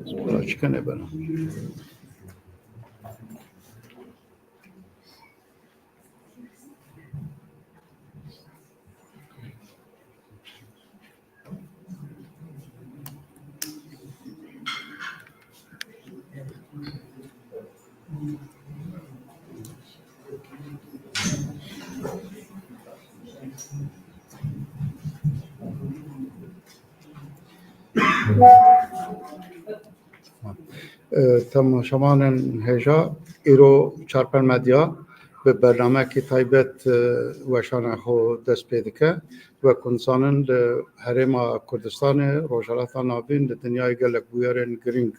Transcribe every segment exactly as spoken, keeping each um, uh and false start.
Spora çikene bena. E, temaşevanên hêja, îro Çarpel Medya bi bernameyekî taybet, e, weşana xwe dest pê dike. Wek hûn dizanin, li Herêma Kurdistanê, Rojhilata Navîn, li dinyayê gelek bûyerên girîng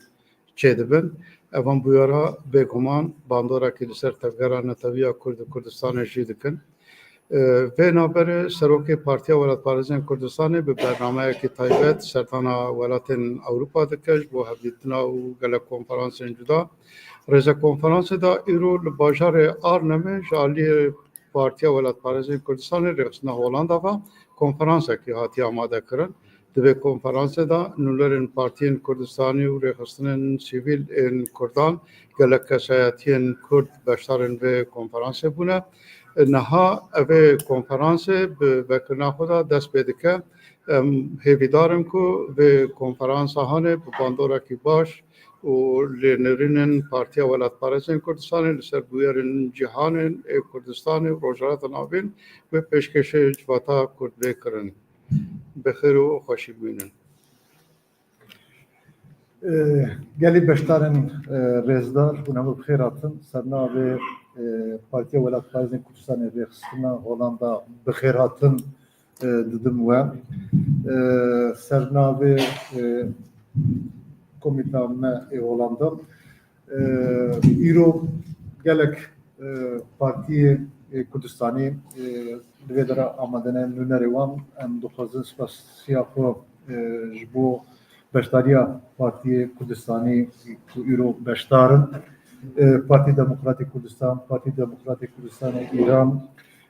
çêdibin. Evan bûyera bêguman bandorekî li ser tevgera netewî ya Kurd û Kurdistanê jî dikin. E, vê navberê Serokê Partiya Welatparêzên Kurdistanê bi bernameyekî taybet serdana welatên Ewropa dike ji bo hevdîtina û gelek konferansên cuda. Rêze konferansê de îro li bajarê Arnhemê ji aliyê Partiya Welatparêzên Kurdistanê rêxistina Holanda ve konferansekî hatiye amade kirin. Di vê konferansê de nûnerên partiyên Kurdistanî û rêxistinên sivîl ên Kurdan, gelek kesayetiyên Kurd beşdarên vê konferansê bûne. Niha ev ê konferansê bi vekirina xwe de dest pê dike. Em hêvîdar in ku vê konferansa hanê bi bandorekî baş û lênerînên Partiya Welatparêzên Kurdistanê li ser bûyerên cîhanê ê Kurdistanê û Rojhilata Navîn wê pêşkêşê civata Kurd bê kirin. Bi xêr û xweşî bimînin. E, gelî beşdarên, e, rêzdar, hûn hemû bi xêr hatin. Ser navê, e, Partiya Welatparêzên Kurdistanê rêxistina Holanda bi xêr hatin, e, didim we. E, ser navê, e, komîta me ê Holanda, e, îro gelek, e, partiyê, e, Kurdistanî, e, li vê dera amade ne, nûnerê wan. Em dixwazin spasiya xwe, e, ji bo beşdariya Partiyê Kurdistanî ku îro beşdar in, e, Partî Demokratîk Kurdistan, Partî Demokratîk Kurdistanê Îran,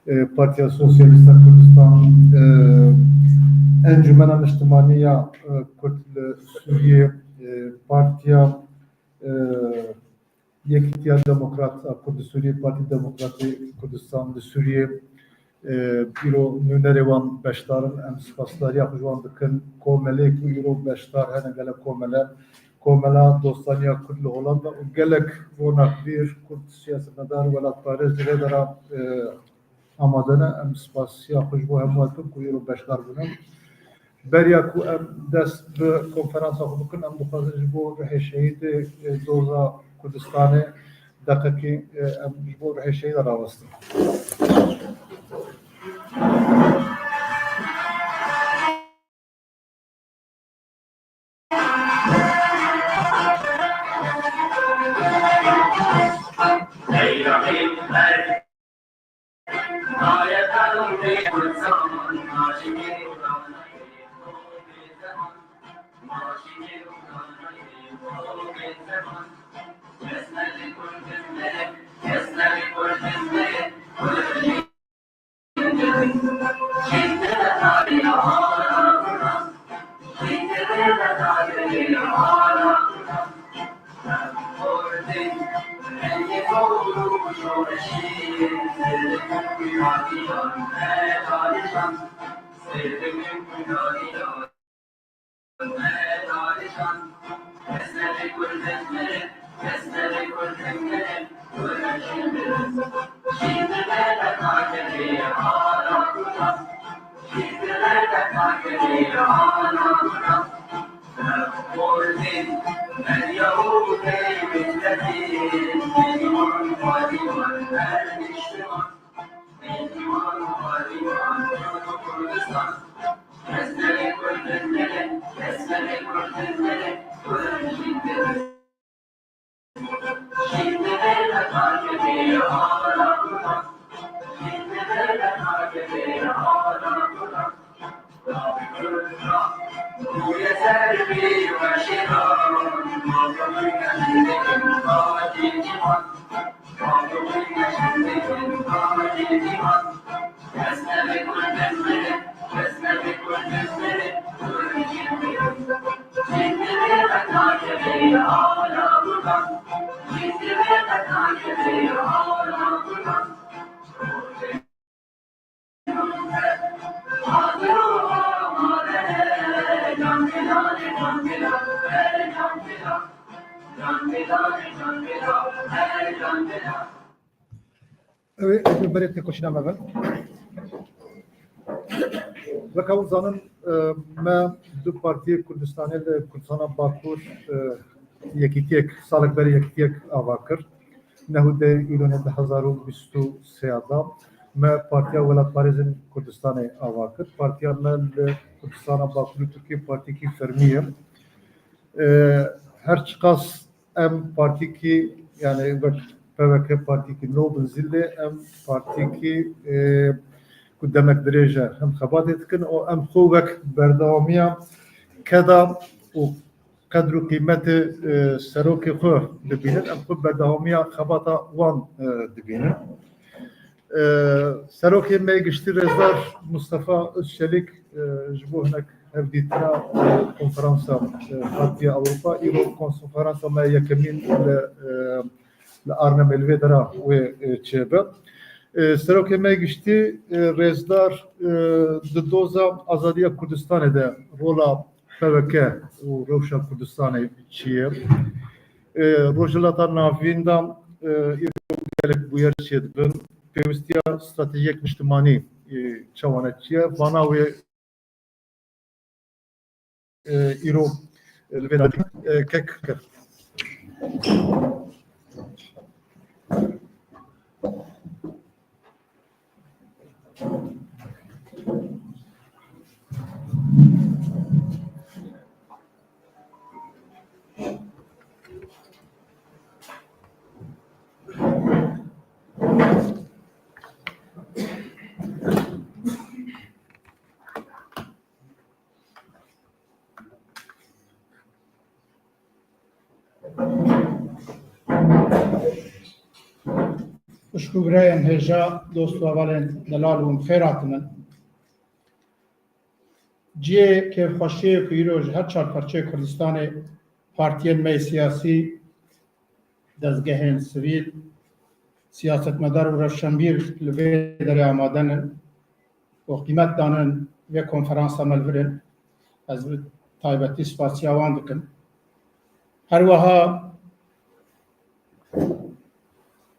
e, Partiya Sosyalîst a Kurdistan, e, Encumena Niştimanî ya, e, Kurd li Sûriyê, e, Partiya, e, Yekîtiya Demokrat a Kurd li Sûriyê, Partî Demokratî Kurdistan li Sûriyê, e, îro nûnerê wan beşdar in. Em spasdariya xwe ji wan dikin. Komelê ku îro beşdar hene, gelek komele, Komela Dostaniya Kurd li Holanda û gelek ronakbîr, Kurd siyasetmedar, welatparêz li vê dera, e, amade ne. Em spasiya xwe ji bo hemû dikin ku îro beşdar bûne. Beriya ku em dest bi konferansa xwe bikin, em dixwazin ji bo ruhê şehîdê, e, doza Kurdistanê deqekî, e, em ji bo ruhê şehîda rawestin. Ew ê, ew ê berê têkoşîna me bin. Weke hûn zanin, e, me du partiyê Kurdistanê li Kurdistana Bakur, e, yekîtiyek, salek berê yekîtiyek ava kir. Nehûdê îlonê du hezar û bîst û sê da me Partiya Welatparêzên Kurdistanê ava kir. Partiya me li Kurdistana Bakur û Tirkiyê partiyekî fermî ye. E, her çiqas em partîkî, yani wek P W K partîkî nû bin zî lê em partîkî, e, ku demek dirêj e hem xebatê dikin û em xwe wek berdewamiya keda û qedr û qîmetê, e, serokê xwe dibînin, em xwe berdewamiya xebata wan, e, dibînin. E, Serokê me yê giştî Rêzdar Mustafa Özçelik, e, ji bo hinek hevdîtina, e, konferansa, e, Partiya Ewropa, îro konferansa me yekemîn li, e, li Arnamê li vê dera wê, e, çêbe. E, Serokê me yê giştî, e, Rêzdar, e, di doza azadiya Kurdistanê de rola P W K û rewşa Kurdistanê çi ye? E, Rojhilata Navîn de, e, îro gelek bûyer çêdibin. Pêwistiya stratejiyek niştimanî, e, çawa ne çi ye? Vana wê, e, îro, e, li vê de, e, kek, kek. Xwişk û birayên hêja, dost û hevalên delal û xêr hatinin. Cihê kêfxweşiyê ku îro ji her çar parçeyê Kurdistanê partiyên me yê siyasî, dezgehên sivîl, siyasetmedar û rewşenbîr li vê derê amade ne û qîmet danin vê konferansa me li vir in. Ez bi taybetî spasiya wan dikim. Her wiha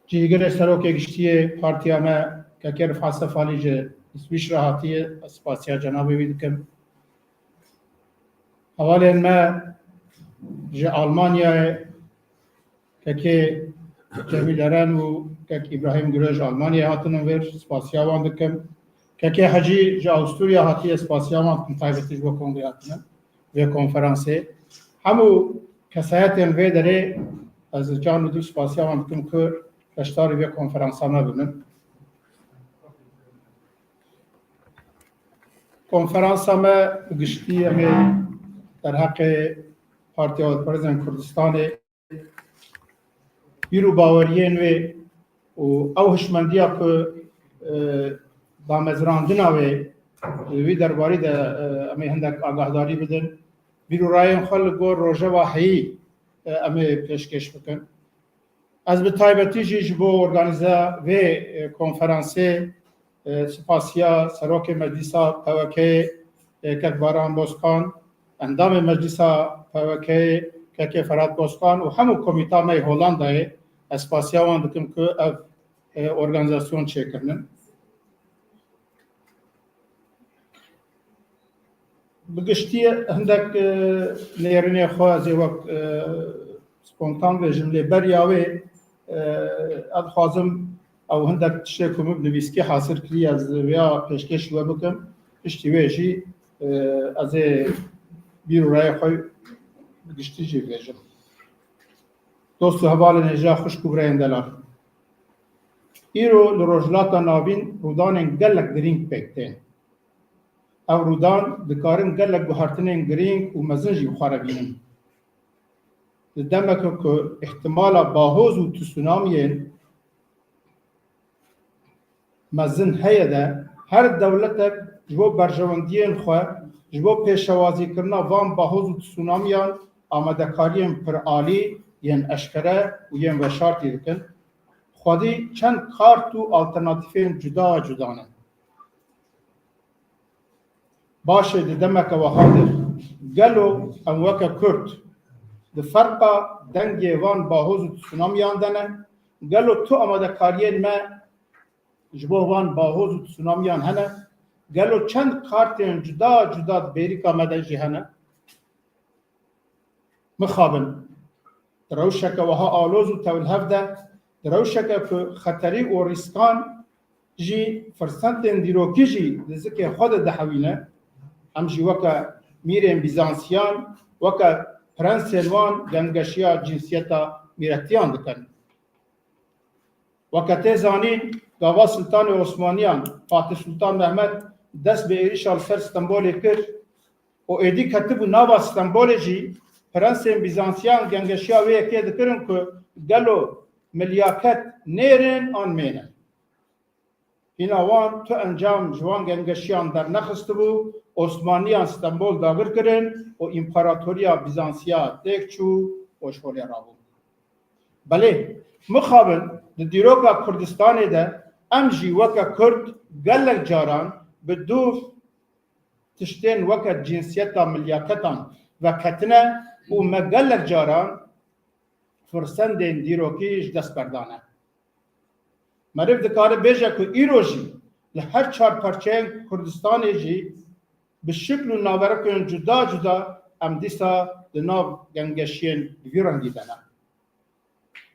cîgirê serokê giştî yê partiya me, Kekê Rifat Sefalî ji Îswîçre hatiye, ez spasiya cenabê wî dikim. Hevalên me ji Almanyayê, Kekê Cemîl Eren û Kek Îbrahîm Giro ji Almanyayê hatinin vir, spasiya wan dikim. Kekê Hecî ji Awusturya hatiye, spasiya wan dikim, taybetî ji bo kongrê hatine, vê konferansê. Hemû kesayetên vê derê ez can û dil spasiya wan dikim ku beşdarî vê konferansa me bibin. Konferansa me bi giştî em ê derheqê Partiya Welatparêzên Kurdistanê, bîr û baweriyên wê û ew hişmendiya ku, e, damezrandina wê, e, wî derbarî de, e, em ê hindek agahdarî bidin. Bîr û rayên xwe li gor rojeva heyî, e, em ê pêşkêş bikin. Ez bi taybetî jî ji bo organîze vê, e, konferansê, e, spasiya Serokê Meclîsa P Y K'ê, e, kek Baran Bozkan, endamê Meclîsa P Y K'ê kekê Ferhat Bozkan û hemû komîta me yê Holandayê, ez spasiya wan dikim ku ev, e, organîzasyon çêkirinin. Bi giştî hindek, e, nêrînê xwe ez ê wek, e, spontan bêjim, lê beriya wê, e, ez dixwazim ew hindek tiştê ku min bi nivîskî hasil kirî, ez vêya pêşkêşî we bikim. Piştî wê jî, e, ez ê bîr û rayê xwe bi giştî jî bibêjim. Dost û hevalên hêja, xwişk û birayên delal. Îro li Rojhilata Navîn rûdanên gelek girîng pêk tên. Ev rûdan dikarin gelek guhertinên girîng û mezin jî bi xwe re bînin. Di demeke ku îhtimala bahoz û tsunamiyên mezin heye de, her dewletek ji bo berjewendiyên xwe, ji bo pêşewazîkirina van bahoz û tsunamiyan amadekariyên piralî yên eşkere û yên veşartî dikin. Xwedî çend kart û alternatîfên cuda cuda ne. Baş e, di demeke wiha de gelo em weke Kurd di ferqa dengê van bahoz û tsunamiyan de ne? Gelo tu amadekariyên me ji bo van bahoz û tsunamiyan hene? Gelo çend kartên cuda cuda di bêrîka me de jî hene? Mixabin. Di rewşeke wiha aloz û tewlihev de, di rewşeke ku xeterî û rîskan jî firsendên dîrokî jî di zikê xwe de dihewîne, em jî weke mîrên Bîzansiyan, weke prensên wan gengeşiya cinsiyeta mîretiyan dikin. Weke tê zanîn, gava Sultanê Osmaniyan, Fatih Sultan Mehmet, dest bi êrîşa li ser Stenbolê kir û êdî ketibû nava Stenbolê jî, prensên Bîzansiyan gengeşiya wê yekê dikirin ku gelo milyaket nêrin an mêne. Hîna wan tu encam ji wan gengeşiyan dernexistibû, Osmaniyan Stenbol dagir kirin û împaratoriya Bîzansiya têk çû û ji holê rabû. Belê, mixabin di dîroka Kurdistanê de em jî weke Kurd gelek caran bi dûv tiştên weke cinsiyeta milyaketan veketine û me gelek caran firsendên dîrokî ji dest berdane. Meriv dikare bêje ku îro jî li her çar perçeyên Kurdistanê jî bi şikl û naverekên cuda cuda em dîsa di nav gengeşiyên bi vî rengî de ne.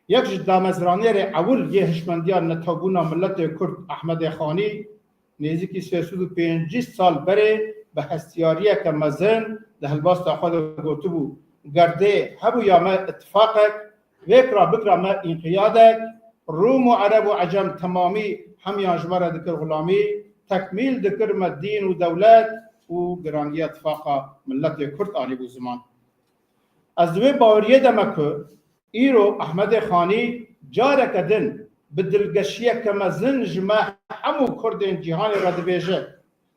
Yek ji damezranêrê ewil yê hişmendiya netewbûna miletê Kurd Ehmedê Xanî nêzîkî sê sed û pêncî sal berê bi hestiyariyeke mezin di helbesta xwe de gotibû, Ger dê hebûya me îtifaqek, vêkra bikra me înqiyadek, Rûm û Ereb û Ecem temamî hemiyan ji me re dikir xulamî, tekmîl dikir me dîn û dewlet û girangiya tifaqa miletê Kurd anîbû ziman. Ez di wê baweriyê de me ku îro Ehmedê Xanî careke din bi dilgeşiyeke mezin ji me hemû Kurdên cîhanê re dibêje,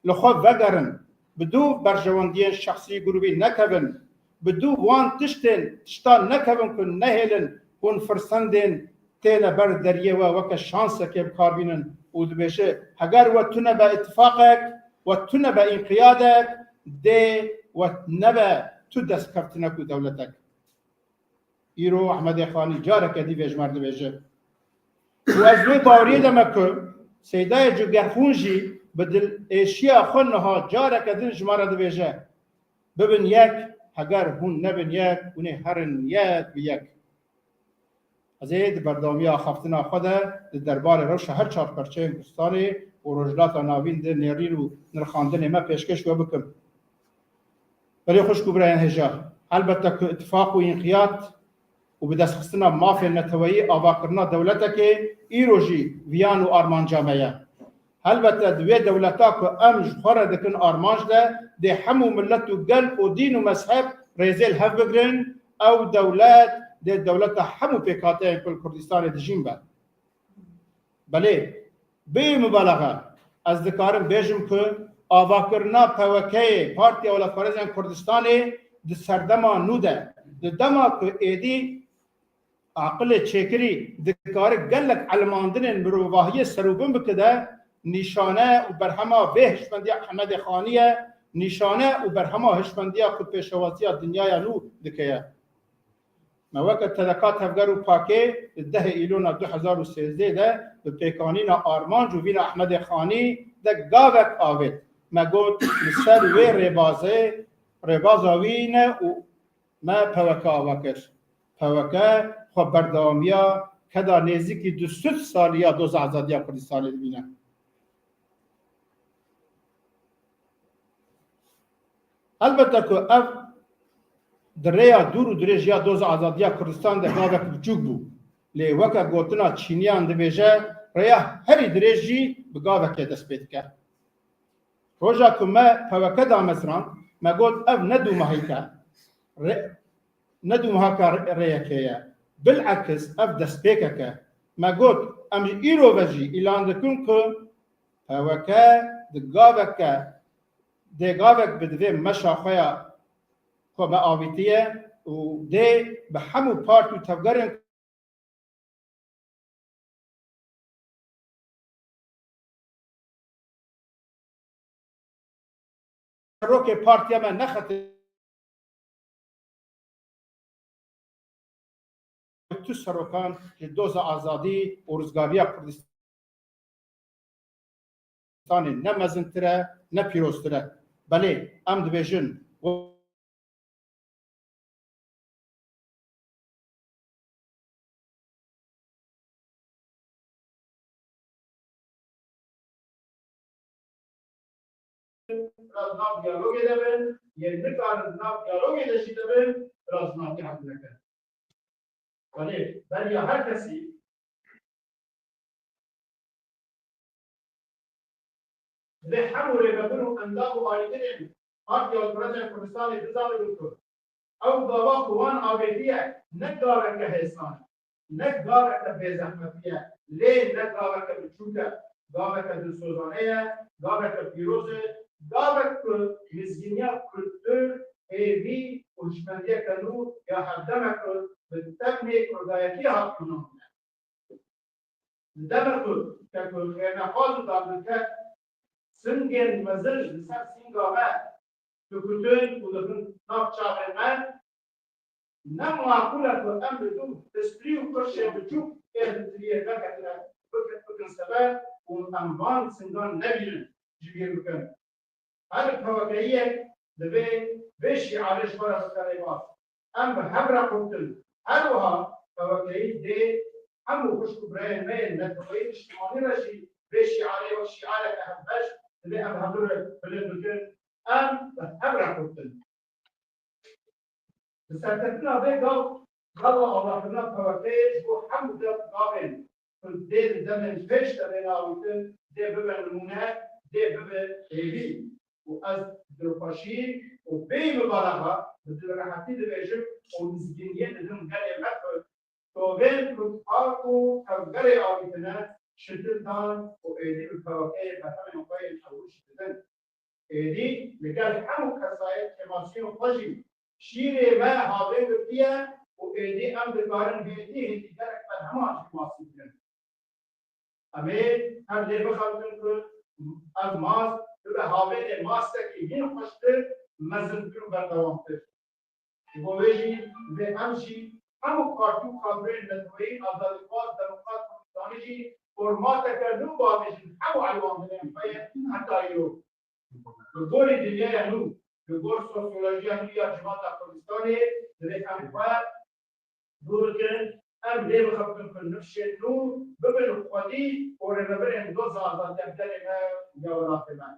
li xwe vegerin, bi dû berjewendiyên şexsî grûbî nekevin, bi dû wan tiştên tiştan nekevin ku nehêlin hûn firsendên têne ber deriyê we weke şansekê bi kar bînin û dibêje, heger we tune be îtifaqek, we tune be înqiyadek, dê we nebe tu destkeftinek û dewletek. Îro Ehmedê Xanî careke dî vê ji me re dibêje. Û ez wê baweriyê de me ku Seydayê Cugerxûn jî bi dilêşiya xwe niha careke din ji me re dibêje, bibin yek, heger hûn nebin yek, hûn ê herin yek bi yek. Ez ê di berdewamiya axaftina xwe de di derbarê rewşa her çar perçeyên Kurdistanê û Rojhilata Navîn de nêrîn û nirxandinê me pêşkêş we bikim. Belê xwişk û birayên hêja, helbete ku îtifaq û înqiyat û bi destxistina mafên neteweyî avakirina dewletekê îro jî viyan û armanca me ye. Helbete di wê dewleta ku em ji xwe re dikin armanc de, dê hemû milet û gel û dîn û mezheb rêzê li hev bigrin, ew dewlet dê dewleta hemû pêkhateyên ku li Kurdistanê dijîn be. Belê, bê mubalaxe, ez dikarim bêjim ku avakirina P Y K'ê, Partiya Welatparêzên Kurdistanê, di serdema nû de, di dema ku êdî aqilê çêkirî dikare gelek elimandinên mirovahiyê serûbin bike de nîşane û berhema vê hişmendiya Ehmedê Xanî ye, nîşane û berhema hişmendiya ku pêşewaziya dinyaya nû dike ye. Me weke T D K Tevger û Pakê di dehê Îlona du hezar û sêzdeh de bi pêkanîna armanc û vîna Ehmedê Xanî de gavek avêt. Me got, li ser wê rêbazê, rêbaza wî ne û me P W K ava kir. P W K xwe berdewamiya keda nêzîkî du sed saliya doza azadiya Kurdistanê dibîne. Elbette ku ev di rêya dûr û dirêj ya doza azadiya Kurdistan de gavek biçûk bû. Lê weke gotina Çîniyan dibêje, rêya herî dirêj jî bi gavekê dest pê dike. Roja ku me P W K damezrand, me got ev ne dûmahîk e. Rê-, ne dûmahaka rê-, rêyekê ye. Bilekis ev destpêkek e. Me got, em ji îro ve jî îlan dikin ku P W K di gaveke, dê gavek bi divê meşa xwe ya ku me avîtiye û dê bi hemû part û tevgerên Serokê partiya me nexete tu serokan ji doza azadî û rizgariya Kurdistanê ne mezintir e, ne pîroztir e. Belê, em dibêjin, Biraz nav diyalogê de bin, yên nikarin nav diyalogê de jî de bin, biraz nav diyalogê de bin. Belê, beriya her kesî Divê hemû rêvebir û endam û alîgirên Partiya Kurd ên Kurdistanê bizanibin ku ew gava ku wan avêtiye ne gaveke hêsan e, ne gaveke bêzehmetî ye, lê ne gaveke biçûk e, gaveke dilsozane ye, gaveke pîroz e, gavek ku mizgîniya kultur, hêvî û hişmendiyeke nû ya hevdeme ku bi tevnê kurdayetî hat nûnandine. Li demek ku xêrnexwaz û darbike singên mezin li ser sînga me dikutin û dixin nav çavê me, ne maqûl e ku em bi du pistrî û qirşê biçûk ê li tiriyê veketine bikin, bikin seber û em van singan nebînin, ji bîr bikin. Her PWKyek divê vê şîarê ji xwe re bike rêbaz. Em bi hev re qutin. Her wiha PWKyî dê hemû xwişk û birayên me yên neteweyî niştimanî re jî vê şîarê wek şîareke hevbeş divê em hev re bilind bikin. Em bi hev re qutin. Bi serkeftina vê gav, gava avakirina PWKyê ji bo hemû dev gavên ku dê di demên pêş de bên awîtin, dê bibe nimûne, dê bibe hêvî. Û ez dilxweşî û bêyî mibalaxa bi dilrehetî dibêjim û mizgîniyê didim gelê me ku tovên ku park û tevgerê avîtine şitil dan û êdî bi PWKyê berhemên xwe yên ewil jî didin. Êdî li gel hemû kesayet kêmasiyên xwe jî şîrê me havê girtiye û êdî em dikarin hêdî hêdî gelek berheman jî masî bikin. Em ê her lê bixebin ku ev mas bibe havênê masekî hîn xweştir, mezintir û berdewamtir. Ji bo wê jî divê em jî hemû partî û kadroyên neteweyî, azadîxwaz, demokrat, kurdistanî jî formateke nû bavêjin hemû elwandinên xwe ye heta îro. Li gorî dinyaya nû, li gor sosyolojiya nû ya civata Kurdistanê divê em xwe dûr bikin, em lê bixebin ku nifşên nû bibin xwedî û rêvebirên doza azadiya gelê me ya welatê me.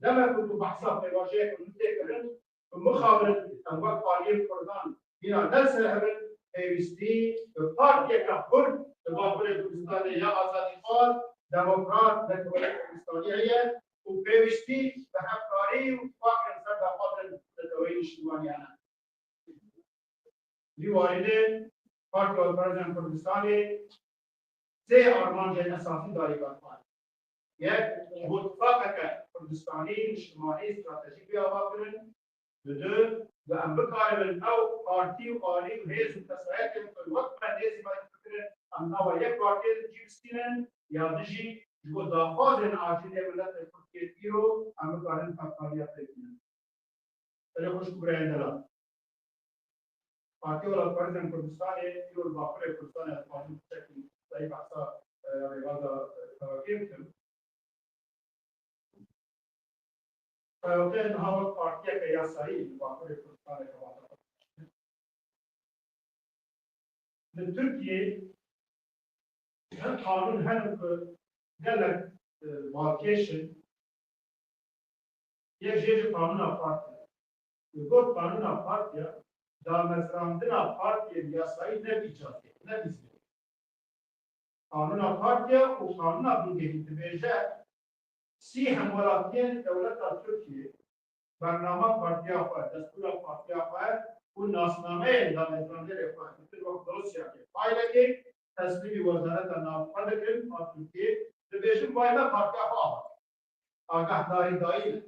Demek ku tu behsa pêvajoyeke nû tê kirin, tu mixabin em wek aliyên Kurdan hîna ne li ser hev in, pêwîstî bi partiyeke xurt li Bakurê Kurdistanê ya azadîxwaz, demokrat, neteweyê Kurdistanî heye û pêwîstî bi hevkarî û tifaqên ser daxwazên neteweyî niştimanî hene. Vî warî de Partiya Kurdan Kurdistanê sê armancên esasî darî berxwe. Yek, ji bo tifaqeke Kurdistanî, niştimanî, stratejîk bê avakirin. Bi du, bi em bikarin ew partî û alî û hêz û kesayetên ku wek me nêzî me difikirin, em nava yek partiyê de cî bistînin, ya du jî ji bo daxwazên acîlê miletê Tirkiyê îro em bikarin feqaliya pê bînin. Belê xwişk û birayên delal. Partiya Welatparêzên Kurdistanê îro li Bakurê Kurdistanê ez dixwazim piçekî zayîf behsa, e, rêbaza, e, P Y K'ê bikim. P Y K niha wek partiyeke yasayî li Bakurê Kurdistanê xebata xwe dikişîne. Li Tirkiyê her qanûn hene ku gelek, e, balkêş in. Yek jê jî qanûna partiya. Li gor qanûna partiya, damezrandina partiyên yasayî ne bi îcazê, ne bi îznê. Qanûna partiya û qanûna bingehîn dibêje, sî hemwelatiyên dewleta Tirkiyê bernama partiya xwe, destûra partiya xwe û nasnameyên damezrandinê xwe dikin wek dosyayê, faylekê teslîmî Wezareta Navxwe dikin a Tirkiyê, dibêjin vay me partiya xwe ava. Agahdarî dayî ne.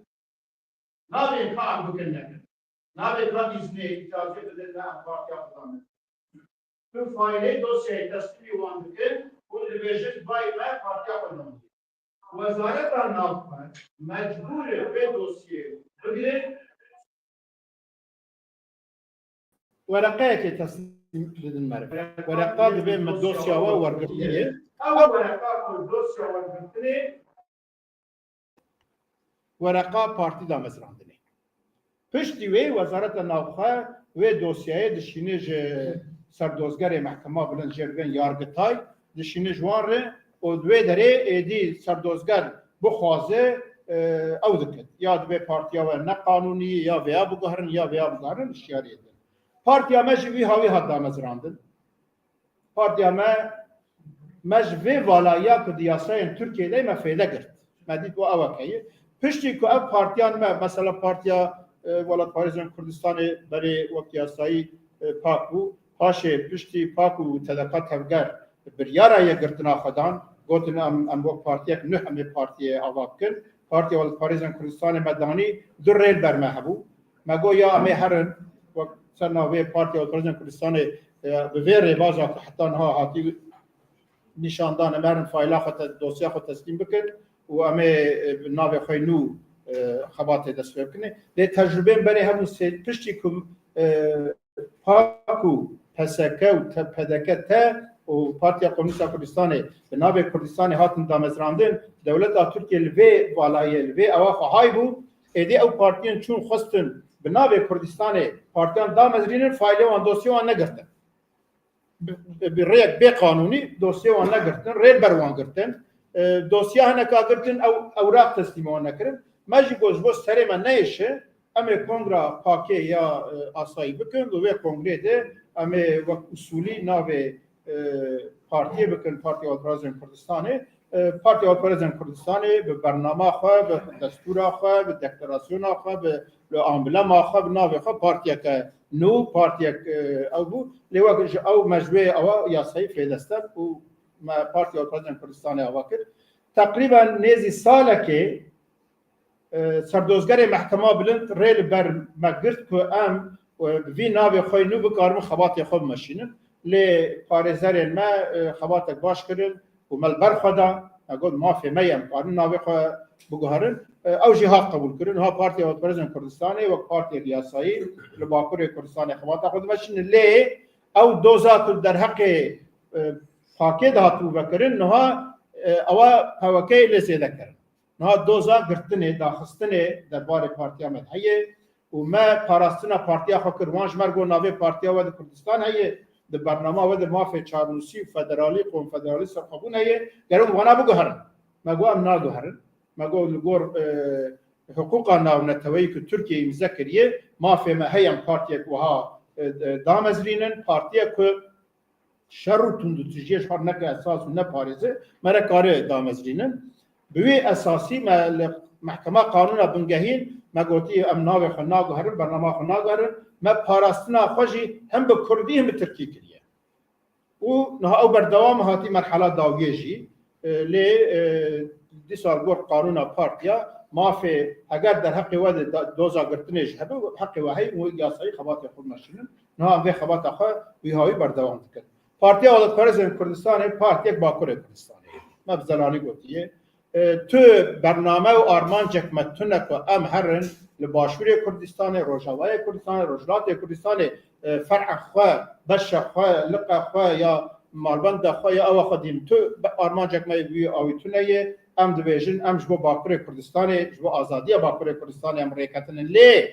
Navê ka em bikin nekin. Navê ka îznê îcazê bidin me em partiya xwe danin. Tu faylê dosyayê teslîmî wan dikin û dibêjin vay me partiya xwe danin. Wezareta Navxwe mecbûr e vê dosyê bigire. Wereqeyekê teslîm didin meriv. Wereqa dibê me dosya we wergirtiye. Ew wereqa ku dosya wergirtinê. Wereqa partî damezrandinê. Piştî wê Wezareta Navxwe wê dosyayê dişîne ji serdozgerê Mehkema Bilind jê dibên Yargıtay, dişîne ji wan re û di wê derê êdî serdozger bixwaze, e, ew dikin. Ya dibê partiya we neqanûnî ye, ya vêya biguherin, ya vêya biguherin, hişyariyê din. Partiya me jî wî hawî hat damezrandin. Partiya me, me ji vê valayiya ku di yasayên Tirkiyê de me fêde girt. Me dît û ew heye. Piştî ku ev partiyan me, mesela Partiya, e, Welatparêzên Kurdistanê berê wek yasayî, e, pak bû. Paşê piştî pak û T D K Tevger biryara yekgirtina xwe dan, gotin em, em wek partiyek nuh em ê partiyê ava bikin. Partiya Welatparêzên Kurdistanê me danî du rêlber me hebû. Me got ya em ê herin, wek ser navê Partiya Welatparêzên Kurdistanê, e, bi vê rêbaza ku heta niha hatî nîşandan, em herin fayla xwe te, dosya xwe teslîm bikin û em ê, e, bi navê xwe nû, e, xebatê dest pê bikin. Lê tecrûbeyên berê hebûn sê piştî ku, e, pak û P S K û te-, P D K T û Partiya Komûnîst a Kurdistanê bi navê Kurdistanê hatin damezrandin, dewleta Tirkiye li vê valayê, li vê ewa xwe hay bû, êdî ew partiyên çûn xwestin bi navê Kurdistanê partiyan damezrînin, faylê wan, dosyê wan negirtin. Bi, bi rêyek bê qanûnî dosyê wan negirtin, rê li ber wan girtin. E, dosya hineka girtin, ew ewraq teslîma wan nekirin. Me jî got, ji bo serê me neyêşe, em ê kongra pakê ya, e, asayî bikin. Li wê kongrê de em ê wek usulî navê, e, partiyê bikin, Partiya Welatparêzên Kurdistanê. E, Partiya Welatparêzên Kurdistanê bi bernama xwe, bi destûra xwe, bi deklarasyona xwe, bi, bi amblema xwe, bi navê xwe partiyeke nû, partiyek, e, ew bû. Lê wek ji ew me ji wê ewa yasayî fêdeste û me Partiya Welatparêzên Kurdistanê ava kir. Teqrîben nêzî salekê, e, serdozgerê Mehkema Bilind rê li ber me girt ku em, e, bi vî navê xwe nû bikarin xebatê xwe bimeşînin. Lê parêzerên me, e, xebatek baş kirin û me li ber xwe da. Me got, mafê me ye, em karin navê xwe biguherin. E, ew jî hat qebûlkirin. Ha Partiya Welatparêzên Kurdistanê wek partiyek yasayî li Bakurê Kurdistanê xebata xwe dimeşînin. Lê ew doza ku derheqê, e, pakê de hatibû vekirin, niha, e, ewa P Y K'yê lê zêde kirin. Niha doza girtinê, daxistinê derbarê partiya me de heye û me parastina partiya xwe kir. Wan ji me re got, navê partiya we di Kurdistan heye, di bernama we de mafê çarnûsî û federalî, konfederalî serxwebûn heye, gerek wana biguherin. Me got, em naguherin. Me got, li gor, e, hiqûqa navneteweyî ku Tirkiye îmze kiriye, mafê me heye em partiyek wiha, e, e, damezrînin, partiyek ku şer û tundûtijiyê ji xwe neke esas û neparêze, me re kare damezrînin. Bi wê esasî me li Mehkema Qanûna Bingehîn me gotî, em navê xwe naguherin, bernama xwe naguherin, me parastina xwe jî hem bi kurdî hem bi tirkî kiriye. Û niha ew berdewam hatî merhala dawiyê jî, e, lê, e, dîsa gor qanûna partiya mafê, eger derheqê we de da-, doza girtinê jî hebe, heqê we heye, wê yasayî xebatê xwe bimeşînin. Niha em vê xebata xwe wî hawî berdewam dikin. Partiya Welatparêzên Kurdistanê partiyek Bakurê Kurdistanê ye. Me bi zelalî gotiye. E, tu bername û armancek me tune ku em herin li Başûrê Kurdistanê, Rojavayê Kurdistanê, Rojhilatê Kurdistanê, e, fer'a xwe, beşa xwe, liqa xwe ya malbenda xwe ya ewa xwe dîn. Tu be-, armancek me wî awî tune ye. Em dibêjin, em ji bo Bakurê Kurdistanê, ji bo azadiya Bakurê Kurdistanê em rêketinin. Lê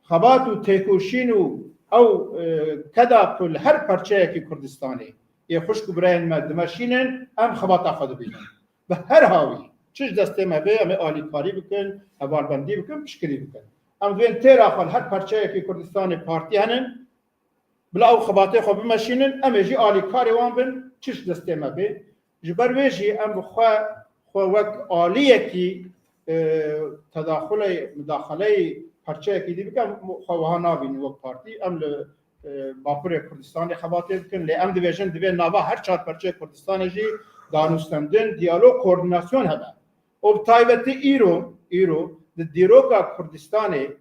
xebat û têkoşîn û ew, e, keda ku li her parçeyekî Kurdistanê yê xwişk û birayên me dimeşînin, em xebata xwe dibînin. Bi her hawî, çi ji destê me bê, em ê alîkarî bikin, hevalbendî bikin, piştgirî bikin. Em divên têra xwe li her parçeyekî Kurdistanê partî henin, bila ew xebatê xwe bimeşînin, em ê jî alîkarê wan bin, çi ji destê me bê. Ji ber wê jî em bi xwe, xwe wek aliyekî, e, tedaxulê, mudaxaleyê parçeyekî dî bikin, em xwe wiha nabînin wek partî. Em li, e, Bakurê Kurdistanê xebatê dikin, lê em dibêjin divê nava her çar parçeyê Kurdistanê jî danûstendin, diyalog, koordinasyon hebe. Û bi taybetî îro, îro di dîroka Kurdistanê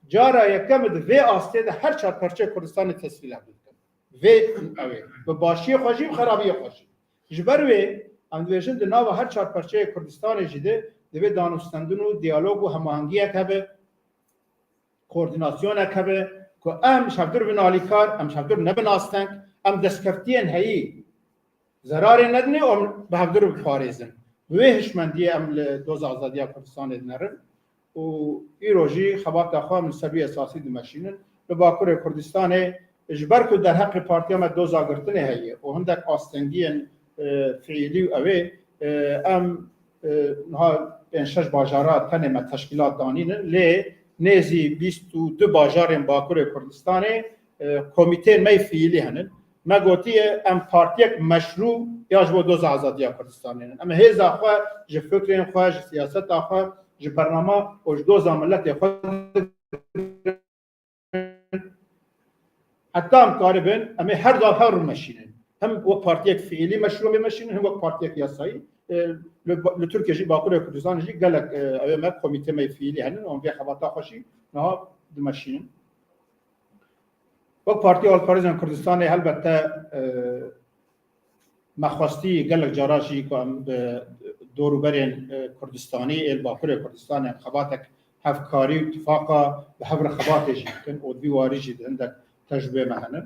cara yekem di vê astê de her çar parçeyê Kurdistanê tesvîr hev dikin. Vê ew ê. Bi başiyê xwe jî, bi xerabiyê xwe jî. Ji ber wê, em dibêjin di nava her çar parçeyê Kurdistanê jî de divê danûstendin û diyalog û hemahengiyek hebe, koordinasyonek hebe ku em ji hevdûr bin alîkar, em ji hevdûr nebin asteng, em destkeftiyên heyî zerarê nedinê û em bi hevdûr biparêzin. Bi wê hişmendiyê em li doza azadiya Kurdistanê dinerin û îro jî xebata xwe em li ser wî esasî dimeşînin. Li Bakurê Kurdistanê ji ber ku derheqê partiya me doza girtinê heye û hindek astengiyên, e, fiîlî û ew ê, e, em, e, niha pênc şeş bajara tenê me teşkîlat danînin, lê nêzî bîst û du bajarên Bakurê Kurdistanê, e, komîteyên me yê fiîlî henin. Me gotiye em partiyek meşrû ya ji bo doza azadiya Kurdistanê ne. Em hêza xwe ji fikrên xwe, ji siyaseta xwe, ji bernama û ji doza miletê xwe heta em karibin, em ê her dav her rû meşînin. Hem wek partiyek fiîlî meşrû em ê meşînin, hem wek partiyek yasayî. E, li, li Tirkiye jî, Bakurê Kurdistanê jî gelek, e, ew ê me komîtê me yê fiîlî henin, em vê xebata xwe jî niha dimeşînin. Wek Partiya Welatparêzên Kurdistanê helbette, e, me xwestî gelek cara jî ku em bi dorûberên, e, Kurdistanî ê li Bakurê Kurdistanê em xebatek hevkarî û tifaqa bi hev re xebatê jî bikin û di vî warî jî di hindek tecrûbê me hene.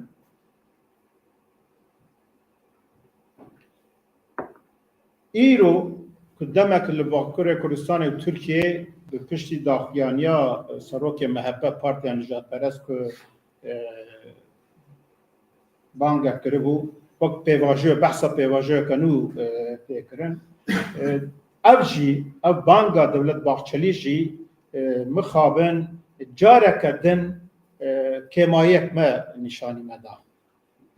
Îro ku demek li Bakurê Kurdistanê û Tirkiyeyê bi piştî daxuyaniya serokê M H P, Partiya Nijadperest, ku, e, bangek kiribû, wek pêvajoyê, behsa pêvajoyeke nû, e, tê kirin. E, ev jî, ev banga Dewlet Bahçelî jî, e, mixabin careke din, e, kêmayiyek me nîşanî me da.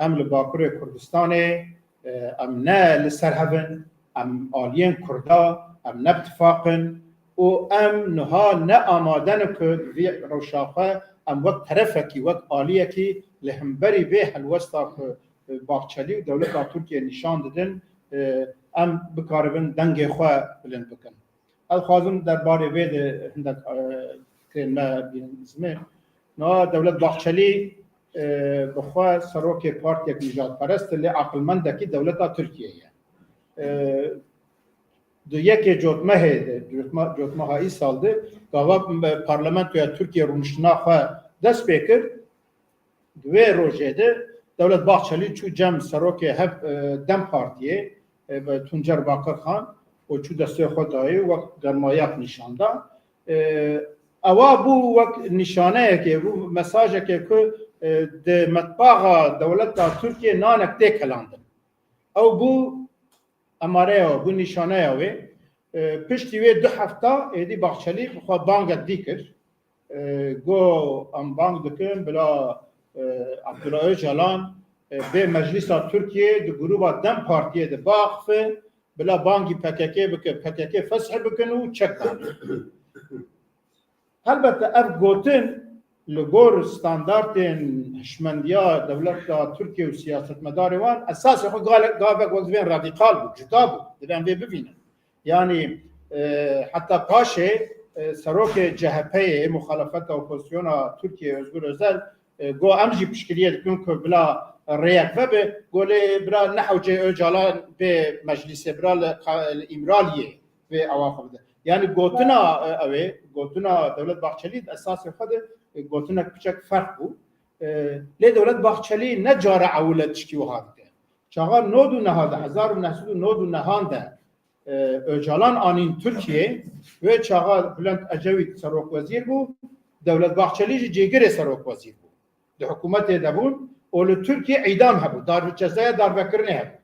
Em li Bakurê Kurdistanê, e, em ne li ser hev in, em aliyên Kurda, em ne bi tifaq in û em niha ne amade ne ku di vî rewşa xwe em wek terefekî, wek aliyekî li hemberî vê helwesta ku, e, Bahçelî û dewleta Tirkiye nîşan didin, e, em bikaribin dengê xwe bilind bikin. Ez dixwazim derbarê vê de hindek, e, fikrên me bînin zimê. Niha Dewlet Bahçelî, e, bi xwe serokê partiyek nijadperest e, lê aqilmendekî dewleta Tirkiyeyê ye. E, di yekê Cotmehê de, Cotme-, Cotmeha îsal de, gava parlamentoya Tirkiye rûniştina xwe dest pê kir, di wê rojê de Dewlet Bahçelî çû cem serokê hev, e, DEM Partiyê, e, bi Tuncer Bakirxan û çû destê xwe dayê wek germayak nîşan da. E, ewa bû wek nîşaneyekê, bû mesajekê ku, e, di metbaxa dewleta Tirkiye nanek tê kelandin. Ew bû emareya wê, bû nîşaneya wê. E, piştî wê du hefta êdî Bahçelî bi xwe bangek dî kir. E, got, em bang dikin bila, e, Abdullah Ocalan, e, bê Meclisa Tirkiyê di grûba DEM Partiyê de biaxife, bila bangî P K K bike, P K K fesh bikin û çek dane. Helbette ev gotin li gor standartên hişmendiya dewleta Tirkiye û siyasetmedarê wan esasê xwe gale-, gavek wek divên radîkal bû, cuda bû, divên vê bivînin. Yanî, E, heta paşê, e, serokê C H P'yê, muxalefeta opozisyona Tirkiyê, Özgür Özel, e, got, em jî piştgiriyê dikin ku bila rêyek vebe, got lê bila nehewce Ocalan bê meclîsê, bila li qa-, li Îmraliyê vê ewa xwe bide. Yani gotina, e, ew ê, gotina Dewlet Bahçelî di esasê xwe de, e, gotinek piçek ferq bû. E, lê Dewlet Bahçelî ne cara ewil e tiştî wiha dike. Çaxa nod û nehan de, hezar û neh sed û nod û nehan de, e, Ocalan anîn Tirkiyê, wê çaxa Bülent Ecevît serokwezîr bû, Dewlet Bahçelî jî cêgirê serokwezîr bû. Di hikûmetê de bûn û li Tirkiyê îdam hebû, darbe cezaya darvekirinê hebû.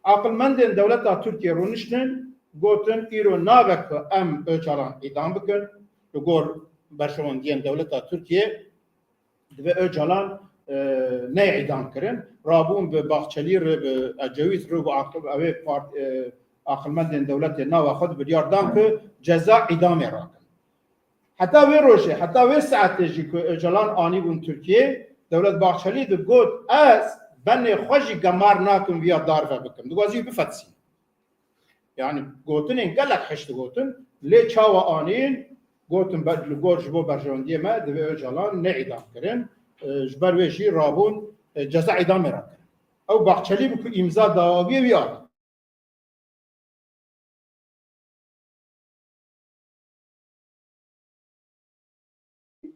Aqilmendên dewleta Tirkiyê rûniştin, gotin, îro nabe ku em Ocalan îdam bikin, li gor berjewendiyên dewleta Tirkiyê, divê Ocalan, e, neyê îdam kirin. Rabûn bi Bahçelî re, bi Ecewît re, bi aqil-, ew ê part-, e, aqilmendên dewletê nava xwe di biryar dan ku ceza îdamê rakin. Heta wê rojê, heta wê saetê jî ku Ocalan anîbûn Tirkiyê, Dewlet Bahçelî digot, ez benê xwe jî gemar nakim viya darve bikim. Dixwazî wî bifetisîne. Yani gotinên gelek hişt digotin, lê çawa anîn, gotin be-, li gor ji bo berjewendiyê me divê Ocalan ne îdam kirin. E, ji ber wê jî rabûn, e, ceza îdamê rakirin. Ew Bahçelî bû ku îmza dawiyê wî anî.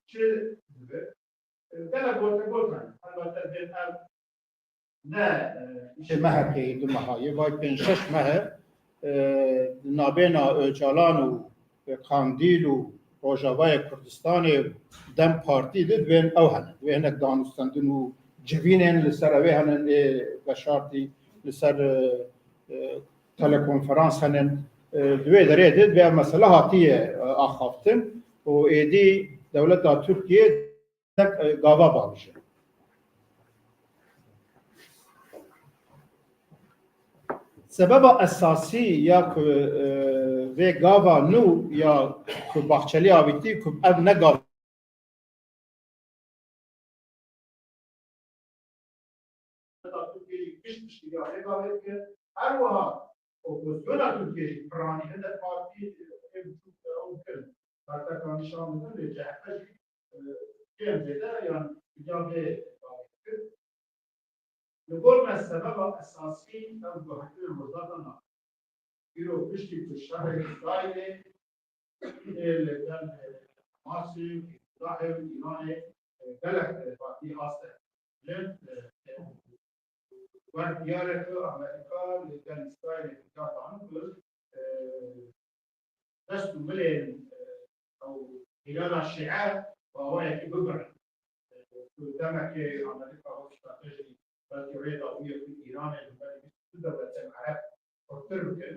Çi dibe? Gelek gotin gotin. Elbette vê ev ne, e, îşê MHP'yê du meha ye, vay pênc şeş meh e, e, nabêna Ocalan û Qandîl û Rojavayê Kurdistanê û DEM Partî de divên ew hene. Divê hinek danûstendin û civînên li ser ew ê henin, ê veşartî li ser, e, e, telekonferans henin. E, di wê derê de divê ev mesele hatiye, e, axaftin û êdî dewleta Tirkiyê tek, e, gava bavêje. Sebeba esasî ya ku, e, vê gava nû ya ku Bahçelî avîtî ku ev ne gava Tirkiyeyê pişt piştgiriya vê gavê dike. Her wiha opozisyona Tirkiyeyê jî piranî hinde partî ê biçûk ew dikin. Berteka nîşan didin lê C H P jî, e, kêm zêde yan ya vê gavê dikir. Li gor me sebeba esasî ew guhertinên Rojhilata Navîn. Îro piştî ku şerê Îsraîlê ê li gel Hamasê û Hizbulahê û Îranê, e, gelek, e, partî haste kirin, e, e, wek diyar e ku Amerîka li gel Îsraîlê dikar dano ku, e, dest û milên, e, ew hîlala şîe bi awayekî bibirin. E, ku demekê Amerîka wek stratejî belkî rê dabûye ku Îranê li ber bîst û du dewletên Ereb xurttir bike